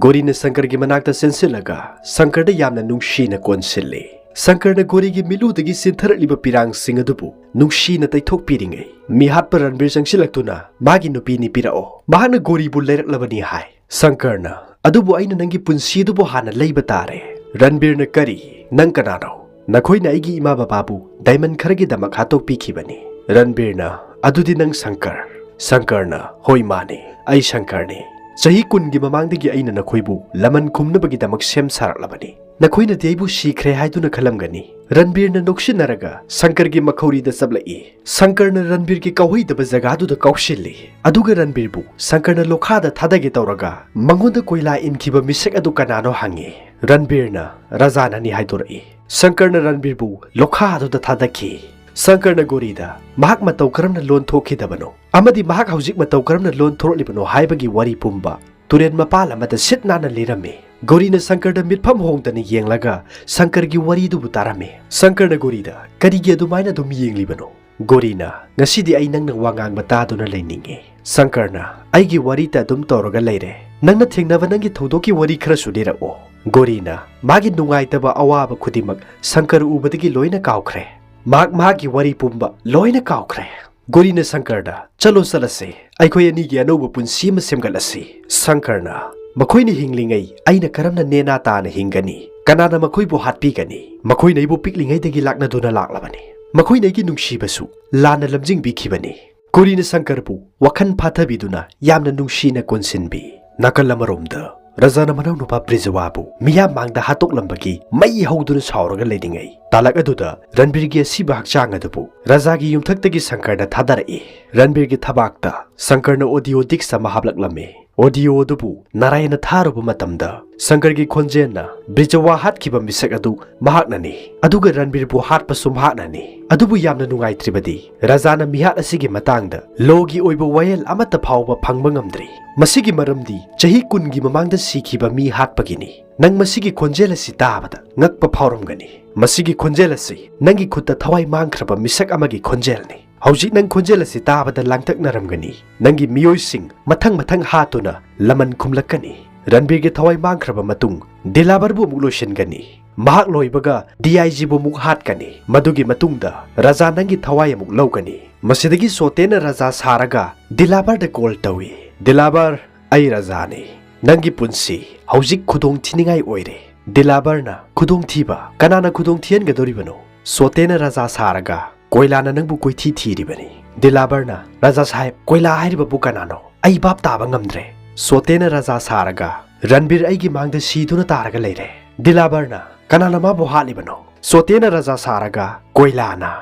ꯒꯣꯔꯤꯅ ꯁꯪꯀꯔꯒꯤ ꯃꯅꯥꯛꯇ ꯆꯦꯟꯁꯤꯜꯂꯒ ꯁꯪꯀꯔꯗ ꯌꯥꯝꯅ ꯅꯨꯡꯁꯤꯅ ꯀꯣꯟꯁꯤꯜꯂꯤ꯫ ꯁꯪꯀꯔꯅ ꯒꯣꯔꯤꯒꯤ ꯃꯤꯠꯂꯨꯗꯒꯤ ꯆꯦꯟꯊꯔꯛꯂꯤꯕ ꯄꯤꯔꯥꯡꯁꯤꯡ ꯑꯗꯨꯕꯨ ꯅꯨꯡꯁꯤꯅ ꯇꯩꯊꯣꯛꯄꯤꯔꯤꯉꯩ ꯃꯤꯍꯥꯠꯄ ꯔꯟꯕꯤꯔ ꯆꯪꯁꯤꯜꯂꯛꯇꯨꯅ ꯃꯥꯒꯤ ꯅꯨꯄꯤꯅꯤ ꯄꯤꯔꯛꯑꯣ, ꯃꯍꯥꯛꯅ ꯒꯣꯔꯤꯕꯨ ꯂꯩꯔꯛꯂꯕꯅꯤ ꯍꯥꯏ꯫ ꯁꯪꯀꯔꯅ, "ꯑꯗꯨꯕꯨ ꯑꯩꯅ ꯅꯪꯒꯤ ꯄꯨꯟꯁꯤ ꯑꯗꯨꯕꯨ ꯍꯥꯟꯅ ꯂꯩꯕ ꯇꯥꯔꯦ"꯫ ꯔꯟꯕꯤꯔꯅ, "ꯀꯔꯤ? ꯅꯪ ꯀꯅꯥꯅꯣ? ꯅꯈꯣꯏꯅ ꯑꯩꯒꯤ ꯏꯃꯥ ꯕꯕꯥꯕꯨ ꯗꯥꯏꯃꯟ ꯈꯔꯒꯤꯗꯃꯛ ꯍꯥꯠꯇꯣꯛꯄꯤꯈꯤꯕꯅꯤ"꯫ ꯔꯟꯕꯤꯔꯅ, "ꯑꯗꯨꯗꯤ ꯅꯪ ꯁꯪꯀꯔ"꯫ ꯁꯪꯀꯔꯅ, "ꯍꯣꯏ, ꯃꯥꯅꯤ, ꯑꯩ ꯁꯪꯀꯔꯅꯤ꯫ ꯆꯍꯤ ꯀꯨꯟꯒꯤ ꯃꯃꯥꯡꯗꯒꯤ ꯑꯩꯅ ꯅꯈꯣꯏꯕꯨ ꯂꯃꯟ ꯈꯨꯝꯅꯕꯒꯤꯗꯃꯛ ꯁꯦꯝ ꯁꯥꯔꯛꯂꯕꯅꯤ꯫ ꯅꯈꯣꯏꯅꯗꯤ ꯑꯩꯕꯨ ꯁꯤꯈ꯭ꯔꯦ ꯍꯥꯏꯗꯨꯅ ꯈꯜꯂꯝꯒꯅꯤ"꯫ ꯔꯟꯕꯤꯔꯅ ꯅꯣꯛꯁꯤꯟꯅꯔꯒ ꯁꯪꯀꯔꯒꯤ ꯃꯈꯧꯔꯤꯗ ꯆꯞꯂꯛꯏ꯫ ꯁꯪꯀꯔꯅ ꯔꯟꯕꯤꯔꯒꯤ ꯀꯥꯎꯍꯩꯗꯕ ꯖꯒꯥꯗꯨꯗ ꯀꯥꯎꯁꯤꯜꯂꯤ꯫ ꯑꯗꯨꯒ ꯔꯟꯕꯤꯔꯕꯨ ꯁꯪꯀꯔꯅ ꯂꯣꯈꯥꯗ ꯊꯥꯗꯒꯦ ꯇꯧꯔꯒ ꯃꯉꯣꯟꯗ ꯀꯣꯏꯂꯥ ꯏꯟꯈꯤꯕ ꯃꯤꯁꯛ ꯑꯗꯨ ꯀꯅꯥꯅꯣ ꯍꯪꯉꯤ꯫ ꯔꯟꯕꯤꯔꯅ, "ꯔꯖꯥꯅꯅꯤ" ꯍꯥꯏꯗꯣꯔꯛꯏ꯫ ꯁꯪꯀꯔꯅ ꯔꯟꯕꯤꯔꯕꯨ ꯂꯣꯈꯥ ꯑꯗꯨꯗ ꯊꯥꯗꯈꯤ꯫ ꯁꯪꯀꯔꯅ ꯒꯣꯔꯤꯗ ꯃꯍꯥꯛ ꯃꯇꯧ ꯀꯔꯝꯅ ꯂꯣꯟ ꯊꯣꯛꯈꯤꯗꯕꯅꯣ ꯑꯃꯗꯤ ꯃꯍꯥꯛ ꯍꯧꯖꯤꯛ ꯃꯇꯧ ꯀꯔꯝꯅ ꯂꯣꯟ ꯊꯣꯔꯛꯂꯤꯕꯅꯣ ꯍꯥꯏꯕꯒꯤ ꯋꯥꯔꯤ ꯄꯨꯝꯕ ꯇꯨꯔꯦꯜ ꯃꯄꯥꯜ ꯑꯃꯗ ꯁꯤꯠ ꯅꯥꯟꯅ ꯂꯤꯔꯝꯃꯤ꯫ ꯒꯣꯔꯤꯅ ꯁꯪꯀꯔꯗ ꯃꯤꯠꯐꯝ ꯍꯣꯡꯗꯅ ꯌꯦꯡꯂꯒ ꯁꯪꯀꯔꯒꯤ ꯋꯥꯔꯤꯗꯨꯕꯨ ꯇꯥꯔꯝꯃꯤ꯫ ꯁꯪꯀꯔꯅ ꯒꯣꯔꯤꯗ, "ꯀꯔꯤꯒꯤ ꯑꯗꯨꯃꯥꯏꯅ ꯑꯗꯨꯝ ꯌꯦꯡꯂꯤꯕꯅꯣ?" ꯒꯣꯔꯤꯅ, "ꯉꯁꯤꯗꯤ ꯑꯩ ꯅꯪꯅ ꯋꯥ ꯉꯥꯡꯕ ꯇꯥꯗꯨꯅ ꯂꯩꯅꯤꯡꯉꯤ"꯫ ꯁꯪꯀꯔꯅ, "ꯑꯩꯒꯤ ꯋꯥꯔꯤꯇ ꯑꯗꯨꯝ ꯇꯧꯔꯒ ꯂꯩꯔꯦ꯫ ꯅꯪꯅ ꯊꯦꯡꯅꯕ ꯅꯪꯒꯤ ꯊꯧꯗꯣꯛꯀꯤ ꯋꯥꯔꯤ ꯈꯔꯁꯨ ꯂꯤꯔꯛꯑꯣ"꯫ ꯒꯣꯔꯤꯅ, ꯃꯥꯒꯤ ꯅꯨꯡꯉꯥꯏꯇꯕ ꯑꯋꯥꯕ ꯈꯨꯗꯤꯡꯃꯛ ꯁꯪꯀꯔ ꯎꯕꯗꯒꯤ ꯂꯣꯏꯅ ꯀꯥꯎꯈ꯭ꯔꯦ꯫ ꯃꯍꯥꯛ ꯃꯍꯥꯛꯀꯤ ꯋꯥꯔꯤ ꯄꯨꯝꯕ ꯂꯣꯏꯅ ꯀꯥꯎꯈ꯭ꯔꯦ꯫ ꯒꯣꯔꯤꯅ ꯁꯪꯀꯔꯗ, "ꯆꯠꯂꯣ, ꯆꯠꯂꯁꯤ꯫ ꯑꯩꯈꯣꯏ ꯑꯅꯤꯒꯤ ꯑꯅꯧꯕ ꯄꯨꯟꯁꯤ ꯑꯃ ꯁꯦꯝꯒꯠꯂꯁꯤ"꯫ ꯁꯪꯀꯔꯅ, "ꯃꯈꯣꯏꯅ ꯍꯤꯡꯂꯤꯉꯩ ꯑꯩꯅ ꯀꯔꯝꯅ ꯅꯦꯅꯥ ꯇꯥꯅ ꯍꯤꯡꯒꯅꯤ? ꯀꯅꯥꯅ ꯃꯈꯣꯏꯕꯨ ꯍꯥꯠꯄꯤꯒꯅꯤ? ꯃꯈꯣꯏꯅ ꯑꯩꯕꯨ ꯄꯤꯛꯂꯤꯉꯩꯗꯒꯤ ꯂꯥꯛꯅꯗꯨꯅ ꯂꯥꯛꯂꯕꯅꯤ꯫ ꯃꯈꯣꯏꯅ ꯑꯩꯒꯤ ꯅꯨꯡꯁꯤꯕꯁꯨ ꯂꯥꯟꯅ ꯂꯝꯖꯤꯡꯕꯤꯈꯤꯕꯅꯤ"꯫ ꯒꯣꯔꯤꯅ ꯁꯪꯀꯔꯕꯨ ꯋꯥꯈꯜ ꯐꯥꯊꯕꯤꯗꯨꯅ ꯌꯥꯝꯅ ꯅꯨꯡꯁꯤꯅ ꯀꯣꯟꯁꯤꯟꯕꯤ꯫ ꯅꯥꯀꯜ ꯑꯃꯔꯣꯝꯗ ꯔꯖꯥꯅ ꯃꯅꯥꯎꯅꯨꯄꯥ ꯕ꯭ꯔꯤꯖꯋꯥꯕꯨ ꯃꯤꯌꯥꯝ ꯃꯥꯡꯗ ꯍꯥꯠꯇꯣꯛꯂꯝꯕꯒꯤ ꯃꯩ ꯍꯧꯗꯨꯅ ꯁꯥꯎꯔꯒ ꯂꯩꯔꯤꯉꯩ, ꯇꯥꯂꯛ ꯑꯗꯨꯗ ꯔꯟꯕꯤꯔꯒꯤ ꯑꯁꯤꯕ ꯍꯛꯆꯥꯡ ꯑꯗꯨꯕꯨ ꯔꯖꯥꯒꯤ ꯌꯨꯝꯊꯛꯇꯒꯤ ꯁꯪꯀꯔꯅ ꯊꯥꯗꯔꯛꯏ꯫ ꯔꯟꯕꯤꯔꯒꯤ ꯊꯕꯥꯛꯇ ꯁꯪꯀꯔꯅ ꯑꯣꯗꯤꯑꯣ ꯗꯤꯁꯛ ꯑꯃ ꯍꯥꯞꯂꯛꯂꯝꯃꯤ꯫ ꯑꯣꯗꯤꯑꯣ ꯑꯗꯨꯕꯨ ꯅꯥꯔꯥꯌꯟꯅ ꯊꯥꯔꯨꯕ ꯃꯇꯝꯗ ꯁꯪꯀꯔꯒꯤ ꯈꯣꯟꯖꯦꯜꯅ ꯕ꯭ꯔꯤꯖꯋꯥ ꯍꯥꯠꯈꯤꯕ ꯃꯤꯁꯛ ꯑꯗꯨ ꯃꯍꯥꯛꯅꯅꯤ, ꯑꯗꯨꯒ ꯔꯟꯕꯤꯔꯕꯨ ꯍꯥꯠꯄꯁꯨ ꯃꯍꯥꯛꯅꯅꯤ꯫ ꯑꯗꯨꯕꯨ ꯌꯥꯝꯅ ꯅꯨꯡꯉꯥꯏꯇ꯭ꯔꯤꯕꯗꯤ ꯔꯥꯖꯥꯅ ꯃꯤꯍꯥꯠ ꯑꯁꯤꯒꯤ ꯃꯇꯥꯡꯗ ꯂꯣꯒꯤ ꯑꯣꯏꯕ ꯋꯥꯌꯦꯜ ꯑꯃꯠꯇ ꯐꯥꯎꯕ ꯐꯪꯕ ꯉꯝꯗ꯭ꯔꯤ꯫ ꯃꯁꯤꯒꯤ ꯃꯔꯝꯗꯤ ꯆꯍꯤ ꯀꯨꯟꯒꯤ ꯃꯃꯥꯡꯗ ꯁꯤꯈꯤꯕ ꯃꯤ ꯍꯥꯠꯄꯒꯤꯅꯤ꯫ ꯅꯪ ꯃꯁꯤꯒꯤ ꯈꯣꯟꯖꯦꯜ ꯑꯁꯤ ꯇꯥꯕꯗ ꯉꯛꯄ ꯐꯥꯎꯔꯝꯒꯅꯤ꯫ ꯃꯁꯤꯒꯤ ꯈꯣꯟꯖꯦꯜ ꯑꯁꯤ ꯅꯪꯒꯤ ꯈꯨꯠꯇ ꯊꯋꯥꯏ ꯃꯥꯡꯈ꯭ꯔꯕ ꯃꯤꯁꯛ ꯑꯃꯒꯤ ꯈꯣꯟꯖꯦꯜꯅꯤ꯫ ꯍꯧꯖꯤꯛ ꯅꯪ ꯈꯣꯟꯖꯦꯜ ꯑꯁꯤ ꯇꯥꯕꯗ ꯂꯥꯡꯇꯛꯅꯔꯝꯒꯅꯤ꯫ ꯅꯪꯒꯤ ꯃꯤꯑꯣꯏꯁꯤꯡ ꯃꯊꯪ ꯃꯊꯪ ꯍꯥꯠꯇꯨꯅ ꯂꯃꯟ ꯈꯨꯝꯂꯛꯀꯅꯤ꯫ ꯔꯟꯕꯤꯔꯒꯤ ꯊꯋꯥꯏ ꯃꯥꯡꯈ꯭ꯔꯕ ꯃꯇꯨꯡ ꯗꯤꯂꯥꯕꯔꯕꯨ ꯑꯃꯨꯛ ꯂꯣꯏꯁꯤꯟꯒꯅꯤ꯫ ꯃꯍꯥꯛ ꯂꯣꯏꯕꯒ ꯗꯤꯑꯥꯏꯖꯤꯕꯨ ꯑꯃꯨꯛ ꯍꯥꯠꯀꯅꯤ꯫ ꯃꯗꯨꯒꯤ ꯃꯇꯨꯡꯗ ꯔꯥꯖꯥ ꯅꯪꯒꯤ ꯊꯋꯥꯏ ꯑꯃꯨꯛ ꯂꯧꯒꯅꯤ꯫ ꯃꯁꯤꯗꯒꯤ ꯁꯣꯇꯦꯅ ꯔꯥꯖꯥ ꯁꯥꯔꯒ ꯗꯤꯂꯥꯕꯔꯗ ꯀꯣꯜ ꯇꯧꯏ꯫ "ꯗꯤꯂꯥꯕꯔ, ꯑꯩ ꯔꯥꯖꯥꯅꯤ꯫ ꯅꯪꯒꯤ ꯄꯨꯟꯁꯤ ꯍꯧꯖꯤꯛ ꯈꯨꯗꯣꯡ ꯊꯤꯅꯤꯡꯉꯥꯏ ꯑꯣꯏꯔꯦ꯫" ꯗꯤꯂꯥꯕꯔꯅ, "ꯈꯨꯗꯣꯡ ꯊꯤꯕ? ꯀꯅꯥꯅ ꯈꯨꯗꯣꯡ ꯊꯤꯍꯟꯒꯗꯧꯔꯤꯕꯅꯣ?" ꯁꯣꯇꯦꯅ ꯔꯥꯖꯥ ꯁꯥꯔꯒ, "ꯀꯣꯏꯂꯥꯅ ꯅꯪꯕꯨ ꯀꯣꯏꯊꯤ ꯊꯤꯔꯤꯕꯅꯤ꯫" ꯗꯤꯂꯥꯕꯔꯅ, "ꯔꯥꯖꯥ ꯁꯥꯍꯦꯕ, ꯀꯣꯏꯂꯥ ꯍꯥꯏꯔꯤꯕꯕꯨ ꯀꯅꯥꯅꯣ? ꯑꯩ ꯚꯥꯞ ꯇꯥꯕ ꯉꯝꯗ꯭ꯔꯦ꯫" ꯁꯣꯇꯦꯅ ꯔꯥꯖꯥ ꯁꯥꯔꯒ, "ꯔꯟꯕꯤꯔ ꯑꯩꯒꯤ ꯃꯥꯡꯗ ꯁꯤꯗꯨꯅ ꯇꯥꯔꯒ ꯂꯩꯔꯦ꯫" ꯗꯤꯂꯥꯕꯔꯅ, "ꯀꯅꯥꯅ ꯃꯥꯕꯨ ꯍꯥꯠꯂꯤꯕꯅꯣ?" ꯁꯣꯇꯦꯅ ꯔꯥꯖꯥ ꯁꯥꯔꯒ, "ꯀꯣꯏꯂꯥꯅ꯫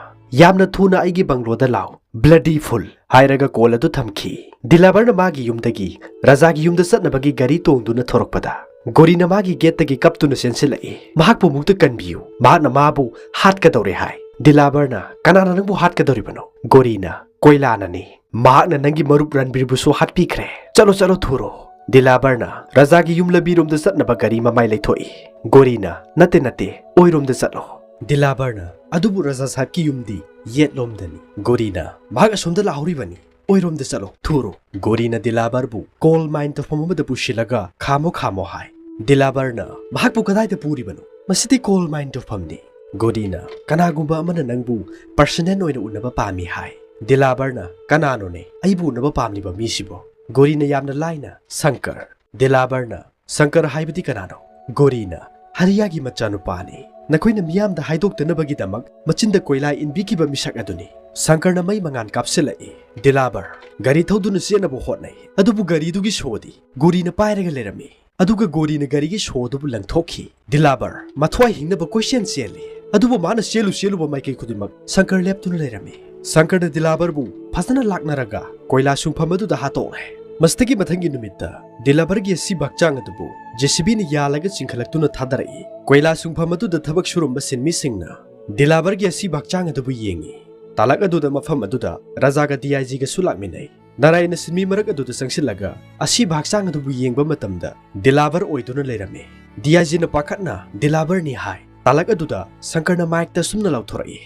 ꯌꯥꯝꯅ ꯊꯨꯅ ꯑꯩꯒꯤ ꯕꯪꯒ꯭ꯂꯣꯗ ꯂꯥꯛꯎ꯫ ꯕ꯭ꯂꯗꯤ ꯐꯨꯜ!" ꯍꯥꯏꯔꯒ ꯀꯣꯜ ꯑꯗꯨ ꯊꯝꯈꯤ꯫ ꯗꯤꯂꯥꯕꯔꯅ ꯃꯥꯒꯤ ꯌꯨꯝꯗꯒꯤ ꯔꯥꯖꯥꯒꯤ ꯌꯨꯝꯗ ꯆꯠꯅꯕꯒꯤ ꯒꯥꯔꯤ ꯇꯣꯡꯗꯨꯅ ꯊꯣꯔꯛꯄꯗ, ꯒꯣꯔꯤꯅ ꯃꯥꯒꯤ ꯒꯦꯠꯇꯒꯤ ꯀꯞꯇꯨꯅ ꯆꯦꯟꯁꯤꯜꯂꯛꯏ꯫ "ꯃꯍꯥꯛꯄꯨ ꯑꯃꯨꯛꯇ ꯀꯟꯕꯤꯌꯨ, ꯃꯍꯥꯛꯅ ꯃꯥꯕꯨ ꯍꯥꯠꯀꯗꯧꯔꯦ ꯍꯥꯏ꯫" ꯗꯤꯂꯥꯕꯔꯅ, "ꯀꯅꯥꯅ ꯅꯪꯕꯨ ꯍꯥꯠꯀꯗꯧꯔꯤꯕꯅꯣ?" ꯒꯣꯔꯤꯅ, "ꯀꯣꯏꯂꯥꯅꯅꯤ꯫ ꯃꯍꯥꯛꯅ ꯅꯪꯒꯤ ꯃꯔꯨꯞ ꯔꯟꯕꯤꯔꯕꯨꯁꯨ ꯍꯥꯠꯄꯤꯈ꯭ꯔꯦ꯫ ꯆꯠꯂꯣ, ꯆꯠꯂꯣ, ꯊꯨꯔꯣ꯫" ꯗꯤꯂꯥꯕꯔꯅ ꯔꯥꯖꯥꯒꯤ ꯌꯨꯝ ꯂꯝꯕꯤꯔꯣꯝꯗ ꯆꯠꯅꯕ ꯒꯥꯔꯤ ꯃꯃꯥꯏ ꯂꯩꯊꯣꯛꯏ꯫ ꯒꯣꯔꯤꯅ, "ꯅꯠꯇꯦ, ꯅꯠꯇꯦ, ꯑꯣꯏꯔꯣꯝꯗ ꯆꯠꯂꯣ꯫" ꯗꯤꯂꯥꯕꯔꯅ, "ꯑꯗꯨꯕꯨ ꯔꯥꯖꯥ ꯁꯥꯍꯦꯕꯀꯤ ꯌꯨꯝꯗꯤ ꯌꯦꯠꯂꯣꯝꯗꯅꯤ꯫" ꯒꯣꯔꯤꯅ, "ꯃꯍꯥꯛ ꯑꯁꯣꯝꯗ ꯂꯥꯛꯍꯧꯔꯤꯕꯅꯤ, ꯑꯣꯏꯔꯣꯝꯗ ꯆꯠꯂꯣ, ꯊꯨꯔꯣ꯫" ꯒꯣꯔꯤꯅ ꯗꯤꯂꯥꯕꯔꯕꯨ ꯀꯣꯜ ꯃꯥꯏꯟ ꯇꯧꯐꯝ ꯑꯃꯗ ꯄꯨꯁꯤꯜꯂꯒ, "ꯈꯥꯝꯃꯣ, ꯈꯥꯝꯃꯣ" ꯍꯥꯏ꯫ ꯗꯤꯂꯥꯕꯔꯅ, "ꯃꯍꯥꯛꯄꯨ ꯀꯗꯥꯏꯗ ꯄꯨꯔꯤꯕꯅꯣ? ꯃꯁꯤꯗꯤ ꯀꯣꯜ ꯃꯥꯏꯟ ꯇꯧꯐꯝꯅꯤ꯫" ꯒꯣꯔꯤꯅ, "ꯀꯅꯥꯒꯨꯝꯕ ꯑꯃꯅ ꯅꯪꯕꯨ ꯄꯔꯁꯅꯦꯜ ꯑꯣꯏꯅ ꯎꯅꯕ ꯄꯥꯝꯃꯤ ꯍꯥꯏ꯫" ꯗꯤꯂꯥꯕꯔꯅ, "ꯀꯅꯥꯅꯣꯅꯦ? ꯑꯩꯕꯨ ꯎꯅꯕ ꯄꯥꯝꯂꯤꯕ ꯃꯤꯁꯤꯕꯣ?" ꯒꯣꯔꯤꯅ ꯌꯥꯝꯅ ꯂꯥꯏꯅ, "ꯁꯪꯀꯔ꯫" ꯗꯤꯂꯥꯕꯔꯅ, "ꯁꯪꯀꯔ ꯍꯥꯏꯕꯗꯤ ꯀꯅꯥꯅꯣ?" ꯒꯣꯔꯤꯅ, "ꯍꯔꯤꯌꯥꯒꯤ ꯃꯆꯥꯅꯨꯄꯥꯅꯤ꯫ ꯅꯈꯣꯏꯅ ꯃꯤꯌꯥꯝꯗ ꯍꯥꯏꯗꯣꯛꯇꯅꯕꯒꯤꯗꯃꯛ ꯃꯆꯤꯟꯗ ꯀꯣꯏꯂꯥ ꯏꯟꯕꯤꯈꯤꯕ ꯃꯤꯁꯛ ꯑꯗꯨꯅꯤ꯫" ꯁꯪꯀꯔꯅ ꯃꯩ ꯃꯉꯥꯜ ꯀꯥꯞꯁꯤꯜꯂꯛꯏ꯫ ꯗꯤꯂꯥꯕꯔ ꯒꯥꯔꯤ ꯊꯧꯗꯨꯅ ꯆꯦꯟꯅꯕ ꯍꯣꯠꯅꯩ, ꯑꯗꯨꯕꯨ ꯒꯥꯔꯤꯗꯨꯒꯤ ꯁꯣꯗꯤ ꯒꯣꯔꯤꯅ ꯄꯥꯏꯔꯒ ꯂꯩꯔꯝꯃꯤ꯫ ꯑꯗꯨꯒ ꯒꯣꯔꯤꯅ ꯒꯥꯔꯤꯒꯤ ꯁꯣ ꯑꯗꯨꯕꯨ ꯂꯪꯊꯣꯛꯈꯤ꯫ ꯗꯤꯂꯥꯕꯔ ꯃꯊ꯭ꯋꯥꯏ ꯍꯤꯡꯅꯕ ꯀꯣꯏꯆꯦꯟ ꯆꯦꯜꯂꯤ, ꯑꯗꯨꯕꯨ ꯃꯥꯅ ꯆꯦꯜꯂꯨ ꯆꯦꯜꯂꯨꯕ ꯃꯥꯏꯀꯩ ꯈꯨꯗꯤꯡꯃꯛ ꯁꯪꯀꯔ ꯂꯦꯞꯇꯨꯅ ꯂꯩꯔꯝꯃꯤ꯫ ꯁꯪꯀꯔꯅ ꯗꯤꯂꯥꯕꯔꯕꯨ ꯐꯖꯅ ꯂꯥꯛꯅꯔꯒ ꯀꯣꯏꯂꯥ ꯁꯨꯡꯐꯝ ꯑꯗꯨꯗ ꯍꯥꯠꯇꯣꯛꯂꯦ꯫ ꯃꯁꯤꯗꯒꯤ ꯃꯊꯪꯒꯤ ꯅꯨꯃꯤꯠꯇ ꯗꯤꯂꯥꯕꯔꯒꯤ ꯑꯁꯤꯕ ꯍꯛꯆꯥꯡ ꯑꯗꯨꯕꯨ ꯖꯦ ꯁꯤ ꯕꯤꯅ ꯌꯥꯜꯂꯒ ꯆꯤꯡꯈꯠꯂꯛꯇꯨꯅ ꯊꯥꯗꯔꯛꯏ꯫ ꯀꯣꯏꯂꯥ ꯁꯨꯡꯐꯝ ꯑꯗꯨꯗ ꯊꯕꯛ ꯁꯨꯔꯝꯕ ꯁꯤꯟꯃꯤꯁꯤꯡꯅ ꯗꯤꯂꯥꯕꯔꯒꯤ ꯑꯁꯤꯕ ꯍꯛꯆꯥꯡ ꯑꯗꯨꯕꯨ ꯌꯦꯡꯉꯤ꯫ ꯇꯥꯂꯛ ꯑꯗꯨꯗ ꯃꯐꯝ ꯑꯗꯨꯗ ꯔꯥꯖꯥꯒ ꯗꯤ ꯑꯥꯏ ꯖꯤꯒꯁꯨ ꯂꯥꯛꯃꯤꯟꯅꯩ꯫ ꯅꯥꯔꯥꯌꯟꯅ ꯁꯤꯟꯃꯤ ꯃꯔꯛ ꯑꯗꯨꯗ ꯆꯪꯁꯤꯜꯂꯒ ꯑꯁꯤꯕ ꯍꯛꯆꯥꯡ ꯑꯗꯨꯕꯨ ꯌꯦꯡꯕ ꯃꯇꯝꯗ ꯗꯤꯂꯥꯕꯔ ꯑꯣꯏꯗꯨꯅ ꯂꯩꯔꯝꯃꯤ꯫ ꯗꯤ ꯑꯥꯏ ꯖꯤꯅ ꯄꯥꯈꯠꯅ ꯗꯤꯂꯥꯕꯔꯅꯤ ꯍꯥꯏ꯫ ꯇꯥꯂꯛ ꯑꯗꯨꯗ ꯁꯪꯀꯔꯅ ꯃꯥꯏꯛꯇ ꯑꯁꯨꯝꯅ ꯂꯥꯎꯊꯣꯔꯛꯏ,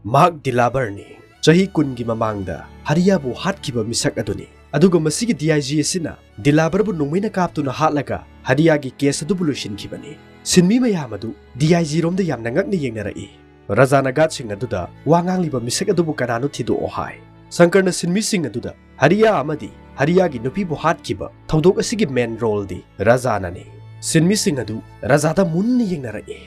"ꯃꯍꯥꯛ ꯗꯤꯂꯥꯕꯔꯅꯤ, ꯆꯍꯤ ꯀꯨꯟꯒꯤ ꯃꯃꯥꯡꯗ ꯍꯔꯤꯌꯥꯕꯨ ꯍꯥꯠꯈꯤꯕ ꯃꯤꯁꯛ ꯑꯗꯨꯅꯤ꯫ ꯑꯗꯨꯒ ꯃꯁꯤꯒꯤ ꯗꯤ ꯑꯥꯏ ꯖꯤ ꯑꯁꯤꯅ ꯗꯤꯂꯥꯕꯔꯕꯨ ꯅꯣꯡꯃꯩꯅ ꯀꯥꯞꯇꯨꯅ ꯍꯥꯠꯂꯒ ꯍꯔꯤꯌꯥꯒꯤ ꯀꯦꯁ ꯑꯗꯨꯕꯨ ꯂꯣꯏꯁꯤꯟꯈꯤꯕꯅꯤ꯫" ꯁꯤꯟꯃꯤ ꯃꯌꯥꯝ ꯑꯗꯨ ꯗꯤ ꯑꯥꯏ ꯖꯤ ꯔꯣꯝꯗ ꯌꯥꯝꯅ ꯉꯛꯅ ꯌꯦꯡꯅꯔꯛꯏ꯫ ꯔꯥꯖꯥꯅ ꯒꯥꯔꯗꯁꯤꯡ ꯑꯗꯨꯗ ꯋꯥ ꯉꯥꯡꯂꯤꯕ ꯃꯤꯁꯛ ꯑꯗꯨꯕꯨ ꯀꯅꯥꯅꯣ ꯊꯤꯗꯣꯛꯑꯣ ꯍꯥꯏ꯫ ꯁꯪꯀꯔꯅ ꯁꯤꯟꯃꯤꯁꯤꯡ ꯑꯗꯨꯗ ꯍꯔꯤꯌꯥ ꯑꯃꯗꯤ ꯍꯔꯤꯌꯥꯒꯤ ꯅꯨꯄꯤꯕꯨ ꯍꯥꯠꯈꯤꯕ ꯊꯧꯗꯣꯛ ꯑꯁꯤꯒꯤ ꯃꯦꯟ ꯔꯣꯜꯗꯤ ꯔꯥꯖꯥꯅꯅꯤ꯫ ꯁꯤꯟꯃꯤꯁꯤꯡ ꯑꯗꯨ ꯔꯥꯖꯥꯗ ꯃꯨꯟꯅ ꯌꯦꯡꯅꯔꯛꯏ꯫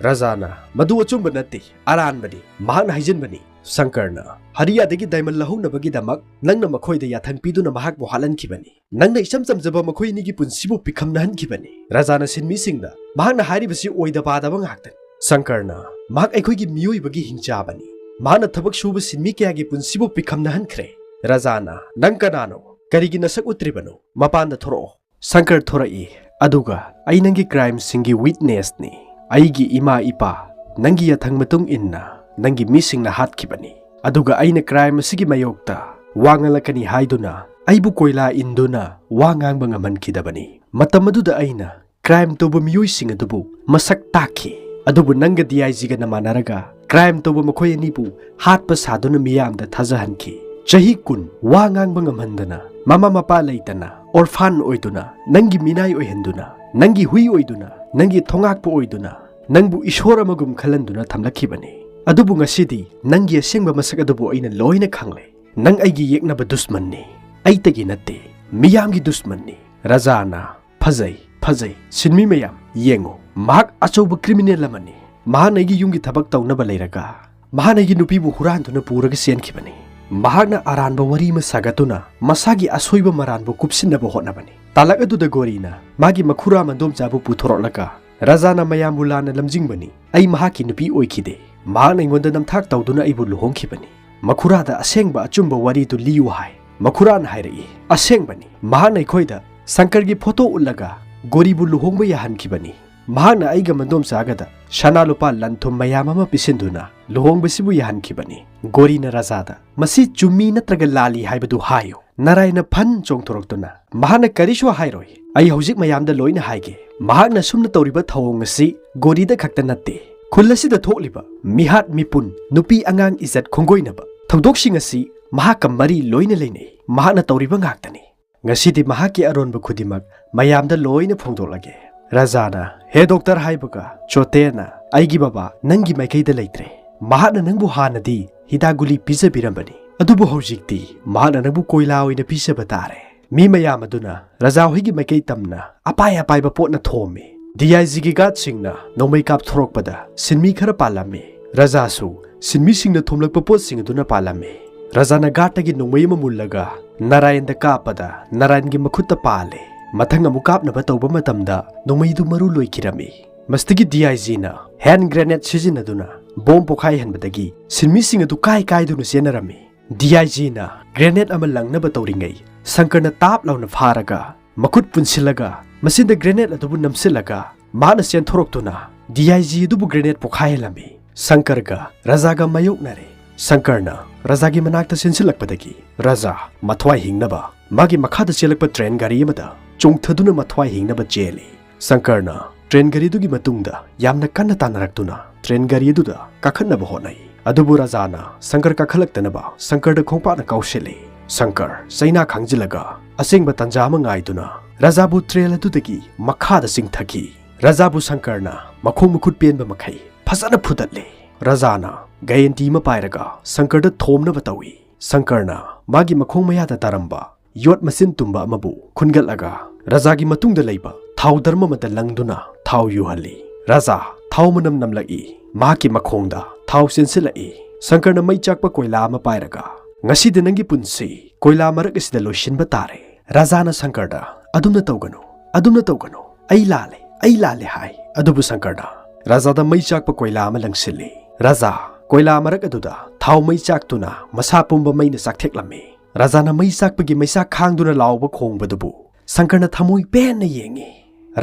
ꯔꯥꯖꯥꯅ, "ꯃꯗꯨ ꯑꯆꯨꯝꯕ ꯅꯠꯇꯦ, ꯑꯔꯥꯟꯕꯅꯤ꯫" ꯃꯍꯥꯛꯅ ꯍꯥꯏꯖꯤꯟꯕꯅꯤ꯫ ꯁꯪꯀꯔꯅ, "ꯍꯔꯤꯌꯥꯗꯒꯤ ꯗꯥꯏꯃꯟ ꯂꯧꯍꯧꯅꯕꯒꯤꯗꯃꯛ ꯅꯪꯅ ꯃꯈꯣꯏꯗ ꯌꯥꯊꯪ ꯄꯤꯗꯨꯅ ꯃꯍꯥꯛꯄꯨ ꯍꯥꯠꯍꯟꯈꯤꯕꯅꯤ꯫ ꯅꯪꯅ ꯏꯆꯝ ꯆꯝꯖꯕ ꯃꯈꯣꯏ ꯑꯅꯤꯒꯤ ꯄꯨꯟꯁꯤꯕꯨ ꯄꯤꯛꯈꯝꯅꯍꯟꯈꯤꯕꯅꯤ꯫" ꯔꯥꯖꯥꯅ ꯁꯤꯟꯃꯤꯁꯤꯡꯗ, "ꯃꯍꯥꯛꯅ ꯍꯥꯏꯔꯤꯕꯁꯤ ꯑꯣꯏꯗ ꯄꯥꯗꯕ ꯉꯥꯛꯇꯅꯤ꯫" ꯁꯪꯀꯔꯅ, "ꯃꯍꯥꯛ ꯑꯩꯈꯣꯏꯒꯤ ꯃꯤꯑꯣꯏꯕꯒꯤ ꯍꯤꯡꯆꯥꯕꯅꯤ꯫ ꯃꯍꯥꯛꯅ ꯊꯕꯛ ꯁꯨꯕ ꯁꯤꯟꯃꯤ ꯀꯌꯥꯒꯤ ꯄꯨꯟꯁꯤꯕꯨ ꯄꯤꯛꯈꯝꯅꯍꯟꯈ꯭ꯔꯦ꯫" ꯔꯥꯖꯥꯅ, "ꯅꯪ ꯀꯅꯥꯅꯣ? ꯀꯔꯤꯒꯤ ꯅꯁꯛ ꯎꯠꯇ꯭ꯔꯤꯕꯅꯣ? ꯃꯄꯥꯟꯗ ꯊꯣꯔꯛꯑꯣ꯫" ꯁꯪꯀꯔ ꯊꯣꯔꯛꯏ, ꯑꯗꯨꯒ, "ꯑꯩ ꯅꯪꯒꯤ ꯀ꯭ꯔꯥꯏꯝꯁꯤꯡꯒꯤ ꯋꯤꯠꯅꯦꯁꯅꯤ꯫ ꯑꯩꯒꯤ ꯏꯃꯥ ꯏꯄꯥ ꯅꯪꯒꯤ ꯌꯥꯊꯪ ꯃꯇꯨꯡ ꯏꯟꯅ ꯅꯪꯒꯤ ꯃꯤꯁꯤꯡꯅ ꯍꯥꯠꯈꯤꯕꯅꯤ꯫ ꯑꯗꯨꯒ ꯑꯩꯅ ꯀ꯭ꯔꯥꯏꯝ ꯑꯁꯤꯒꯤ ꯃꯥꯌꯣꯛꯇ ꯋꯥ ꯉꯥꯡꯂꯛꯀꯅꯤ ꯍꯥꯏꯗꯨꯅ ꯑꯩꯕꯨ ꯀꯣꯏꯂꯥ ꯏꯟꯗꯨꯅ ꯋꯥ ꯉꯥꯡꯕ ꯉꯝꯍꯟꯈꯤꯗꯕꯅꯤ꯫ ꯃꯇꯝ ꯑꯗꯨꯗ ꯑꯩꯅ ꯀ꯭ꯔꯥꯏꯝ ꯇꯧꯕ ꯃꯤꯑꯣꯏꯁꯤꯡ ꯑꯗꯨꯕꯨ ꯃꯁꯛ ꯇꯥꯛꯈꯤ꯫ ꯑꯗꯨꯕꯨ ꯅꯪꯒ ꯗꯤ ꯑꯥꯏ ꯖꯤꯒꯅ ꯃꯥꯟꯅꯔꯒ ꯀ꯭ꯔꯥꯏꯝ ꯇꯧꯕ ꯃꯈꯣꯏ ꯑꯅꯤꯕꯨ ꯍꯥꯠꯄ ꯁꯥꯗꯨꯅ ꯃꯤꯌꯥꯝꯗ ꯊꯥꯖꯍꯟꯈꯤ꯫ ꯆꯍꯤ ꯀꯨꯟ ꯋꯥ ꯉꯥꯡꯕ ꯉꯝꯍꯟꯗꯅ, ꯃꯃꯥ ꯃꯄꯥ ꯂꯩꯇꯅ, ꯑꯣꯔꯐꯥꯟ ꯑꯣꯏꯗꯨꯅ, ꯅꯪꯒꯤ ꯃꯤꯅꯥꯏ ꯑꯣꯏꯍꯟꯗꯨꯅ, ꯅꯪꯒꯤ ꯍꯨꯏ ꯑꯣꯏꯗꯨꯅ, ꯅꯪꯒꯤ ꯊꯣꯉꯥꯛꯄ ꯑꯣꯏꯗꯨꯅ, ꯅꯪꯕꯨ ꯏꯁꯣꯔ ꯑꯃꯒꯨꯝ ꯈꯜꯍꯟꯗꯨꯅ ꯊꯝꯂꯛꯈꯤꯕꯅꯤ꯫ ꯑꯗꯨꯕꯨ ꯉꯁꯤꯗꯤ ꯅꯪꯒꯤ ꯑꯁꯦꯡꯕ ꯃꯁꯛ ꯑꯗꯨꯕꯨ ꯑꯩꯅ ꯂꯣꯏꯅ ꯈꯪꯂꯦ꯫ ꯅꯪ ꯑꯩꯒꯤ ꯌꯦꯛꯅꯕ ꯗꯨꯁꯃꯟꯅꯤ, ꯑꯩꯇꯒꯤ ꯅꯠꯇꯦ, ꯃꯤꯌꯥꯝꯒꯤ ꯗꯨꯁꯃꯟꯅꯤ꯫" ꯔꯥꯖꯥꯅ, "ꯐꯖꯩ, ꯐꯖꯩ꯫ ꯁꯤꯟꯃꯤ ꯃꯌꯥꯝ, ꯌꯦꯡꯉꯨ, ꯃꯍꯥꯛ ꯑꯆꯧꯕ ꯀ꯭ꯔꯤꯃꯤꯅꯦꯜ ꯑꯃꯅꯤ꯫ ꯃꯍꯥꯛꯅ ꯑꯩꯒꯤ ꯌꯨꯝꯒꯤ ꯊꯕꯛ ꯇꯧꯅꯕ ꯂꯩꯔꯒ, ꯃꯍꯥꯛꯅ ꯑꯩꯒꯤ ꯅꯨꯄꯤꯕꯨ ꯍꯨꯔꯥꯟꯗꯨꯅ ꯄꯨꯔꯒ ꯆꯦꯟꯈꯤꯕꯅꯤ꯫ ꯃꯍꯥꯛꯅ ꯑꯔꯥꯟꯕ ꯋꯥꯔꯤ ꯑꯃ ꯁꯥꯒꯠꯇꯨꯅ ꯃꯁꯥꯒꯤ ꯑꯁꯣꯏꯕ ꯃꯔꯥꯟꯕꯨ ꯀꯨꯞꯁꯤꯟꯅꯕ ꯍꯣꯠꯅꯕꯅꯤ꯫" ꯇꯥꯂꯛ ꯑꯗꯨꯗ ꯒꯣꯔꯤꯅ ꯃꯥꯒꯤ ꯃꯈꯨꯔꯥ ꯃꯟꯗꯣꯝꯆꯥꯕꯨ ꯄꯨꯊꯣꯔꯛꯂꯒ, "ꯔꯥꯖꯥꯅ ꯃꯌꯥꯝꯕꯨ ꯂꯥꯟꯅ ꯂꯝꯖꯤꯡꯕꯅꯤ꯫ ꯑꯩ ꯃꯍꯥꯛꯀꯤ ꯅꯨꯄꯤ ꯑꯣꯏꯈꯤꯗꯦ꯫ ꯃꯍꯥꯛꯅ ꯑꯩꯉꯣꯟꯗ ꯅꯝꯊꯥꯛ ꯇꯧꯗꯨꯅ ꯑꯩꯕꯨ ꯂꯨꯍꯣꯡꯈꯤꯕꯅꯤ꯫ ꯃꯈꯨꯔꯥꯗ ꯑꯁꯦꯡꯕ ꯑꯆꯨꯝꯕ ꯋꯥꯔꯤꯗꯨ ꯂꯤꯌꯨ ꯍꯥꯏ꯫ ꯃꯈꯨꯔꯥꯅ ꯍꯥꯏꯔꯛꯏ, "ꯑꯁꯦꯡꯕꯅꯤ, ꯃꯍꯥꯛꯅ ꯑꯩꯈꯣꯏꯗ ꯁꯪꯀꯔꯒꯤ ꯐꯣꯇꯣ ꯎꯠꯂꯒ ꯒꯣꯔꯤꯕꯨ ꯂꯨꯍꯣꯡꯕ ꯌꯥꯍꯟꯈꯤꯕꯅꯤ꯫ ꯃꯍꯥꯛꯅ ꯑꯩꯒ ꯃꯗꯣꯝꯆꯥꯒꯗ ꯁꯅꯥ ꯂꯨꯄꯥ ꯂꯟ ꯊꯨꯝ ꯃꯌꯥꯝ ꯑꯃ ꯄꯤꯁꯤꯟꯗꯨꯅ ꯂꯨꯍꯣꯡꯕꯁꯤꯕꯨ ꯌꯥꯍꯟꯈꯤꯕꯅꯤ꯫" ꯒꯣꯔꯤꯅ ꯔꯥꯖꯥꯗ, "ꯃꯁꯤ ꯆꯨꯝꯃꯤ ꯅꯠꯇ꯭ꯔꯒ ꯂꯥꯜꯂꯤ ꯍꯥꯏꯕꯗꯨ ꯍꯥꯏꯌꯨ꯫" ꯅꯥꯔꯥꯌꯟꯅ ꯐꯟ ꯆꯣꯡꯊꯣꯔꯛꯇꯨꯅ, "ꯃꯍꯥꯛꯅ ꯀꯔꯤꯁꯨ ꯍꯥꯏꯔꯣꯏ꯫ ꯑꯩ ꯍꯧꯖꯤꯛ ꯃꯌꯥꯝꯗ ꯂꯣꯏꯅ ꯍꯥꯏꯒꯦ꯫ ꯃꯍꯥꯛꯅ ꯁꯨꯝꯅ ꯇꯧꯔꯤꯕ ꯊꯧꯑꯣꯡ ꯑꯁꯤ ꯒꯣꯔꯤꯗ ꯈꯛꯇ ꯅꯠꯇꯦ꯫ ꯈꯨꯜ ꯑꯁꯤꯗ ꯊꯣꯛꯂꯤꯕ ꯃꯤꯍꯥꯠ ꯃꯤꯄꯨꯟ, ꯅꯨꯄꯤ ꯑꯉꯥꯡ ꯏꯖꯠ ꯈꯣꯡꯒꯣꯏꯅꯕ ꯊꯧꯗꯣꯛꯁꯤꯡ ꯑꯁꯤ ꯃꯍꯥꯛꯀ ꯃꯔꯤ ꯂꯣꯏꯅ ꯂꯩꯅꯩ꯫ ꯃꯍꯥꯛꯅ ꯇꯧꯔꯤꯕ ꯉꯥꯛꯇꯅꯤ꯫ ꯉꯁꯤꯗꯤ ꯃꯍꯥꯛꯀꯤ ꯑꯔꯣꯟꯕ ꯈꯨꯗꯤꯡꯃꯛ ꯃꯌꯥꯝꯗ ꯂꯣꯏꯅ ꯐꯣꯡꯗꯣꯛꯂꯒꯦ꯫" ꯔꯥꯖꯥꯅ, "ꯍꯦ ꯗꯣꯛꯇꯔ ꯍꯥꯏꯕꯒ ꯆꯣꯇꯦꯅ, ꯑꯩꯒꯤ ꯕꯕꯥ ꯅꯪꯒꯤ ꯃꯥꯏꯀꯩꯗ ꯂꯩꯇ꯭ꯔꯦ꯫ ꯃꯍꯥꯛꯅ ꯅꯪꯕꯨ ꯍꯥꯟꯅꯗꯤ ꯍꯤꯗꯥꯛ ꯒꯨꯂꯤ ꯄꯤꯖꯕꯤꯔꯝꯕꯅꯤ, ꯑꯗꯨꯕꯨ ꯍꯧꯖꯤꯛꯇꯤ ꯃꯍꯥꯛꯅ ꯅꯪꯕꯨ ꯀꯣꯏꯂꯥ ꯑꯣꯏꯅ ꯄꯤꯖꯕ ꯇꯥꯔꯦ꯫" ꯃꯤ ꯃꯌꯥꯝ ꯑꯗꯨꯅ ꯔꯥꯖꯥ ꯍꯣꯏꯒꯤ ꯃꯥꯏꯀꯩ ꯇꯝꯅ ꯑꯄꯥꯏ ꯑꯄꯥꯏꯕ ꯄꯣꯠꯅ ꯊꯣꯝꯃꯤ꯫ ꯗꯤ ꯑꯥꯏ ꯖꯤꯒꯤ ꯒꯥꯔꯗꯁꯤꯡꯅ ꯅꯣꯡꯃꯩ ꯀꯥꯞꯊꯣꯔꯛꯄꯗ ꯁꯤꯟꯃꯤ ꯈꯔ ꯄꯥꯜꯂꯝꯃꯤ꯫ ꯔꯥꯖꯥꯁꯨ ꯁꯤꯟꯃꯤꯁꯤꯡꯅ ꯊꯣꯝꯂꯛꯄ ꯄꯣꯠꯁꯤꯡ ꯑꯗꯨꯅ ꯄꯥꯜꯂꯝꯃꯤ꯫ ꯔꯥꯖꯥꯅ ꯒꯥꯔꯗꯇꯒꯤ ꯅꯣꯡꯃꯩ ꯑꯃ ꯃꯨꯜꯂꯒ ꯅꯥꯔꯥꯌꯟꯗ ꯀꯥꯞꯄꯗ ꯅꯥꯔꯥꯌꯟꯒꯤ ꯃꯈꯨꯠꯇ ꯄꯥꯜꯂꯦ꯫ ꯃꯊꯪ ꯑꯃꯨꯛ ꯀꯥꯞꯅꯕ ꯇꯧꯕ ꯃꯇꯝꯗ ꯅꯣꯡꯃꯩꯗꯨ ꯃꯔꯨ ꯂꯣꯏꯈꯤꯔꯝꯃꯤ꯫ ꯃꯁꯤꯗꯒꯤ ꯗꯤ ꯑꯥꯏ ꯖꯤꯅ ꯍꯦꯟ ꯒ꯭ꯔꯦꯅꯦꯗ ꯁꯤꯖꯤꯟꯅꯗꯨꯅ ꯕꯣꯝ ꯄꯣꯈꯥꯏꯍꯟꯕꯗꯒꯤ ꯁꯤꯟꯃꯤꯁꯤꯡ ꯑꯗꯨ ꯀꯥꯏ ꯀꯥꯏꯗꯨꯅ ꯆꯦꯟꯅꯔꯝꯃꯤ꯫ ꯗꯤ ꯑꯥꯏ ꯖꯤꯅ ꯒ꯭ꯔꯦꯅꯦꯗ ꯑꯃ ꯂꯪꯅꯕ ꯇꯧꯔꯤꯉꯩ ꯁꯪꯀꯔꯅ ꯇꯥꯞ ꯂꯥꯎꯅ ꯐꯥꯔꯒ ꯃꯈꯨꯠ ꯄꯨꯟꯁꯤꯜꯂꯒ ꯃꯆꯤꯟꯗ ꯒ꯭ꯔꯦꯅꯦꯗ ꯑꯗꯨꯕꯨ ꯅꯝꯁꯤꯜꯂꯒ ꯃꯍꯥꯛꯅ ꯆꯦꯟꯊꯣꯔꯛꯇꯨꯅ ꯗꯤ ꯑꯥꯏ ꯖꯤ ꯑꯗꯨꯕꯨ ꯒ꯭ꯔꯦꯅꯦꯗ ꯄꯣꯈꯥꯏꯍꯜꯂꯝꯃꯤ꯫ ꯁꯪꯀꯔꯒ ꯔꯥꯖꯥꯒ ꯃꯥꯌꯣꯛꯅꯔꯦ꯫ ꯁꯪꯀꯔꯅ ꯔꯥꯖꯥꯒꯤ ꯃꯅꯥꯛꯇ ꯆꯦꯟꯁꯤꯜꯂꯛꯄꯗꯒꯤ ꯔꯥꯖꯥ ꯃꯊ꯭ꯋꯥꯏ ꯍꯤꯡꯅꯕ ꯃꯥꯒꯤ ꯃꯈꯥꯗ ꯆꯦꯜꯂꯛꯄ ꯇ꯭ꯔꯦꯟ ꯒꯥꯔꯤ ꯑꯃꯗ ꯆꯣꯡꯊꯗꯨꯅ ꯃꯊ꯭ꯋꯥꯏ ꯍꯤꯡꯅꯕ ꯆꯦꯜꯂꯤ꯫ ꯁꯪꯀꯔꯅ ꯇ꯭ꯔꯦꯟ ꯒꯥꯔꯤꯗꯨꯒꯤ ꯃꯇꯨꯡꯗ ꯌꯥꯝꯅ ꯀꯟꯅ ꯇꯥꯟꯅꯔꯛꯇꯨꯅ ꯇ꯭ꯔꯦꯟ ꯒꯥꯔꯤ ꯑꯗꯨꯗ ꯀꯥꯈꯠꯅꯕ ꯍꯣꯠꯅꯩ꯫ ꯑꯗꯨꯕꯨ ꯔꯥꯖꯥꯅ ꯁꯪꯀꯔ ꯀꯥꯈꯠꯂꯛꯇꯅꯕ ꯁꯪꯀꯔꯗ ꯈꯣꯡꯄꯥꯛꯅ ꯀꯥꯎꯁꯤꯜꯂꯤ꯫ ꯁꯪꯀꯔ ꯆꯩꯅꯥ ꯈꯥꯡꯖꯤꯜꯂꯒ ꯑꯁꯦꯡꯕ ꯇꯥꯟꯖꯥ ꯑꯃ ꯉꯥꯏꯗꯨꯅ ꯔꯥꯖꯥꯕꯨ ꯇ꯭ꯔꯦꯟ ꯑꯗꯨꯗꯒꯤ ꯃꯈꯥꯗ ꯆꯤꯡꯊꯈꯤ꯫ ꯔꯥꯖꯥꯕꯨ ꯁꯪꯀꯔꯅ ꯃꯈꯣꯡ ꯃꯈꯨꯠ ꯄꯦꯟꯕ ꯃꯈꯩ ꯐꯖꯅ ꯐꯨꯗꯠꯂꯤ꯫ ꯔꯥꯖꯥꯅ ꯒꯌꯦꯟꯇꯤ ꯑꯃ ꯄꯥꯏꯔꯒ ꯁꯪꯀꯔꯗ ꯊꯣꯝꯅꯕ ꯇꯧꯏ꯫ ꯁꯪꯀꯔꯅ ꯃꯥꯒꯤ ꯃꯈꯣꯡ ꯃꯌꯥꯗ ꯇꯥꯔꯝꯕ ꯌꯣꯠ ꯃꯆꯤꯟ ꯇꯨꯝꯕ ꯑꯃꯕꯨ ꯈꯨꯟꯒꯠꯂꯒ ꯔꯥꯖꯥꯒꯤ ꯃꯇꯨꯡꯗ ꯂꯩꯕ ꯊꯥꯎ ꯗ꯭ꯔꯝ ꯑꯃꯗ ꯂꯪꯗꯨꯅ ꯊꯥꯎ ꯌꯨꯍꯜꯂꯤ꯫ ꯔꯥꯖꯥ ꯊꯥꯎ ꯃꯅꯝ ꯅꯝꯂꯛꯏ꯫ ꯃꯍꯥꯛꯀꯤ ꯃꯈꯣꯡꯗ ꯊꯥꯎ ꯆꯦꯟꯁꯤꯜꯂꯛꯏ꯫ ꯁꯪꯀꯔꯅ ꯃꯩ ꯆꯥꯛꯄ ꯀꯣꯏꯂꯥ ꯑꯃ ꯄꯥꯏꯔꯒ, "ꯉꯁꯤꯗꯤ ꯅꯪꯒꯤ ꯄꯨꯟꯁꯤ ꯀꯣꯏꯂꯥ ꯃꯔꯛ ꯑꯁꯤꯗ ꯂꯣꯏꯁꯤꯟꯕ ꯇꯥꯔꯦ꯫" ꯔꯥꯖꯥꯅ ꯁꯪꯀꯔꯗ, "ꯑꯗꯨꯝꯅ ꯇꯧꯒꯅꯨ, ꯑꯗꯨꯝꯅ ꯇꯧꯒꯅꯨ꯫ ꯑꯩ ꯂꯥꯜꯂꯦ, ꯑꯩ ꯂꯥꯜꯂꯦ" ꯍꯥꯏ꯫ ꯑꯗꯨꯕꯨ ꯁꯪꯀꯔꯅ ꯔꯥꯖꯥꯗ ꯃꯩ ꯆꯥꯛꯄ ꯀꯣꯏꯂꯥ ꯑꯃ ꯂꯪꯁꯤꯜꯂꯤ꯫ ꯔꯥꯖꯥ, ꯀꯣꯏꯂꯥ ꯃꯔꯛ ꯑꯗꯨꯗ ꯊꯥꯎ ꯃꯩ ꯆꯥꯛꯇꯨꯅ ꯃꯁꯥ ꯄꯨꯝꯕ ꯃꯩꯅ ꯆꯥꯛꯊꯦꯛꯂꯝꯃꯤ꯫ ꯔꯥꯖꯥꯅ ꯃꯩ ꯆꯥꯛꯄꯒꯤ ꯃꯩꯆꯥꯛ ꯈꯥꯡꯗꯨꯅ ꯂꯥꯎꯕ ꯈꯣꯡꯕꯗꯨꯕꯨ ꯁꯪꯀꯔꯅ ꯊꯃꯣꯏ ꯄꯦꯟꯅ ꯌꯦꯡꯉꯤ꯫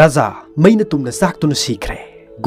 ꯔꯥꯖꯥ ꯃꯩꯅ ꯇꯨꯝꯅ ꯆꯥꯛꯇꯨꯅ ꯁꯤꯈ꯭ꯔꯦ꯫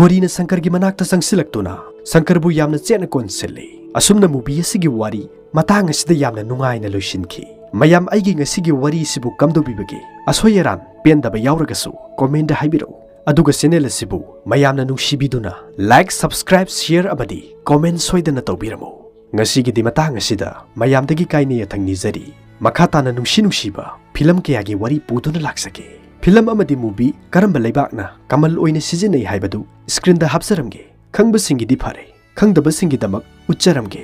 ꯒꯣꯔꯤꯅ ꯁꯪꯀꯔꯒꯤ ꯃꯅꯥꯛꯇ ꯆꯪꯁꯤꯜꯂꯛꯇꯨꯅ ꯁꯪꯀꯔꯕꯨ ꯌꯥꯝꯅ ꯆꯦꯠꯅ ꯀꯣꯟꯁꯤꯜꯂꯤ꯫ ꯑꯁꯨꯝꯅ movie ꯑꯁꯤꯒꯤ ꯋꯥꯔꯤ ꯃꯇꯥꯡ ꯑꯁꯤꯗ ꯌꯥꯝꯅ ꯅꯨꯡꯉꯥꯏꯅ ꯂꯣꯏꯁꯤꯟꯈꯤ꯫ ꯃꯌꯥꯝ, ꯑꯩꯒꯤ ꯉꯁꯤꯒꯤ ꯋꯥꯔꯤꯁꯤꯕꯨ ꯀꯝꯗꯧꯕꯤꯕꯒꯦ? ꯑꯁꯣꯏ ꯑꯔꯥꯟ ꯄꯦꯟꯗꯕ ꯌꯥꯎꯔꯒꯁꯨ comment ꯍꯥꯏꯕꯤꯔꯛꯎ꯫ ꯑꯗꯨꯒ channel ꯑꯁꯤꯕꯨ ꯃꯌꯥꯝꯅ ꯅꯨꯡꯁꯤꯕꯤꯗꯨꯅ like, subscribe, share ꯑꯃꯗꯤ comment ꯁꯣꯏꯗꯅ ꯇꯧꯕꯤꯔꯝꯃꯨ꯫ ꯉꯁꯤꯒꯤꯗꯤ ꯃꯇꯥꯡ ꯑꯁꯤꯗ ꯃꯌꯥꯝꯗꯒꯤ ꯀꯥꯏꯅ ꯌꯥꯊꯪ ꯅꯤꯖꯔꯤ꯫ ꯃꯈꯥ ꯇꯥꯅ ꯅꯨꯡꯁꯤ ꯅꯨꯡꯁꯤꯕ film ꯀꯌꯥꯒꯤ ꯋꯥꯔꯤ ꯄꯨꯗꯨꯅ ꯂꯥꯛꯆꯒꯦ꯫ Film ꯑꯃꯗꯤ movie ꯀꯔꯝꯕ ꯂꯩꯕꯥꯛꯅ ꯀꯃꯜ ꯑꯣꯏꯅ ꯁꯤꯖꯤꯟꯅꯩ ꯍꯥꯏꯕꯗꯨ screenꯗ ꯍꯥꯞꯆꯔꯝꯒꯦ꯫ ꯈꯪꯕꯁꯤꯡꯒꯤꯗꯤ ꯐꯔꯦ, ꯈꯪꯗꯕꯁꯤꯡꯒꯤꯗꯃꯛ ꯎꯠꯆꯔꯝꯒꯦ꯫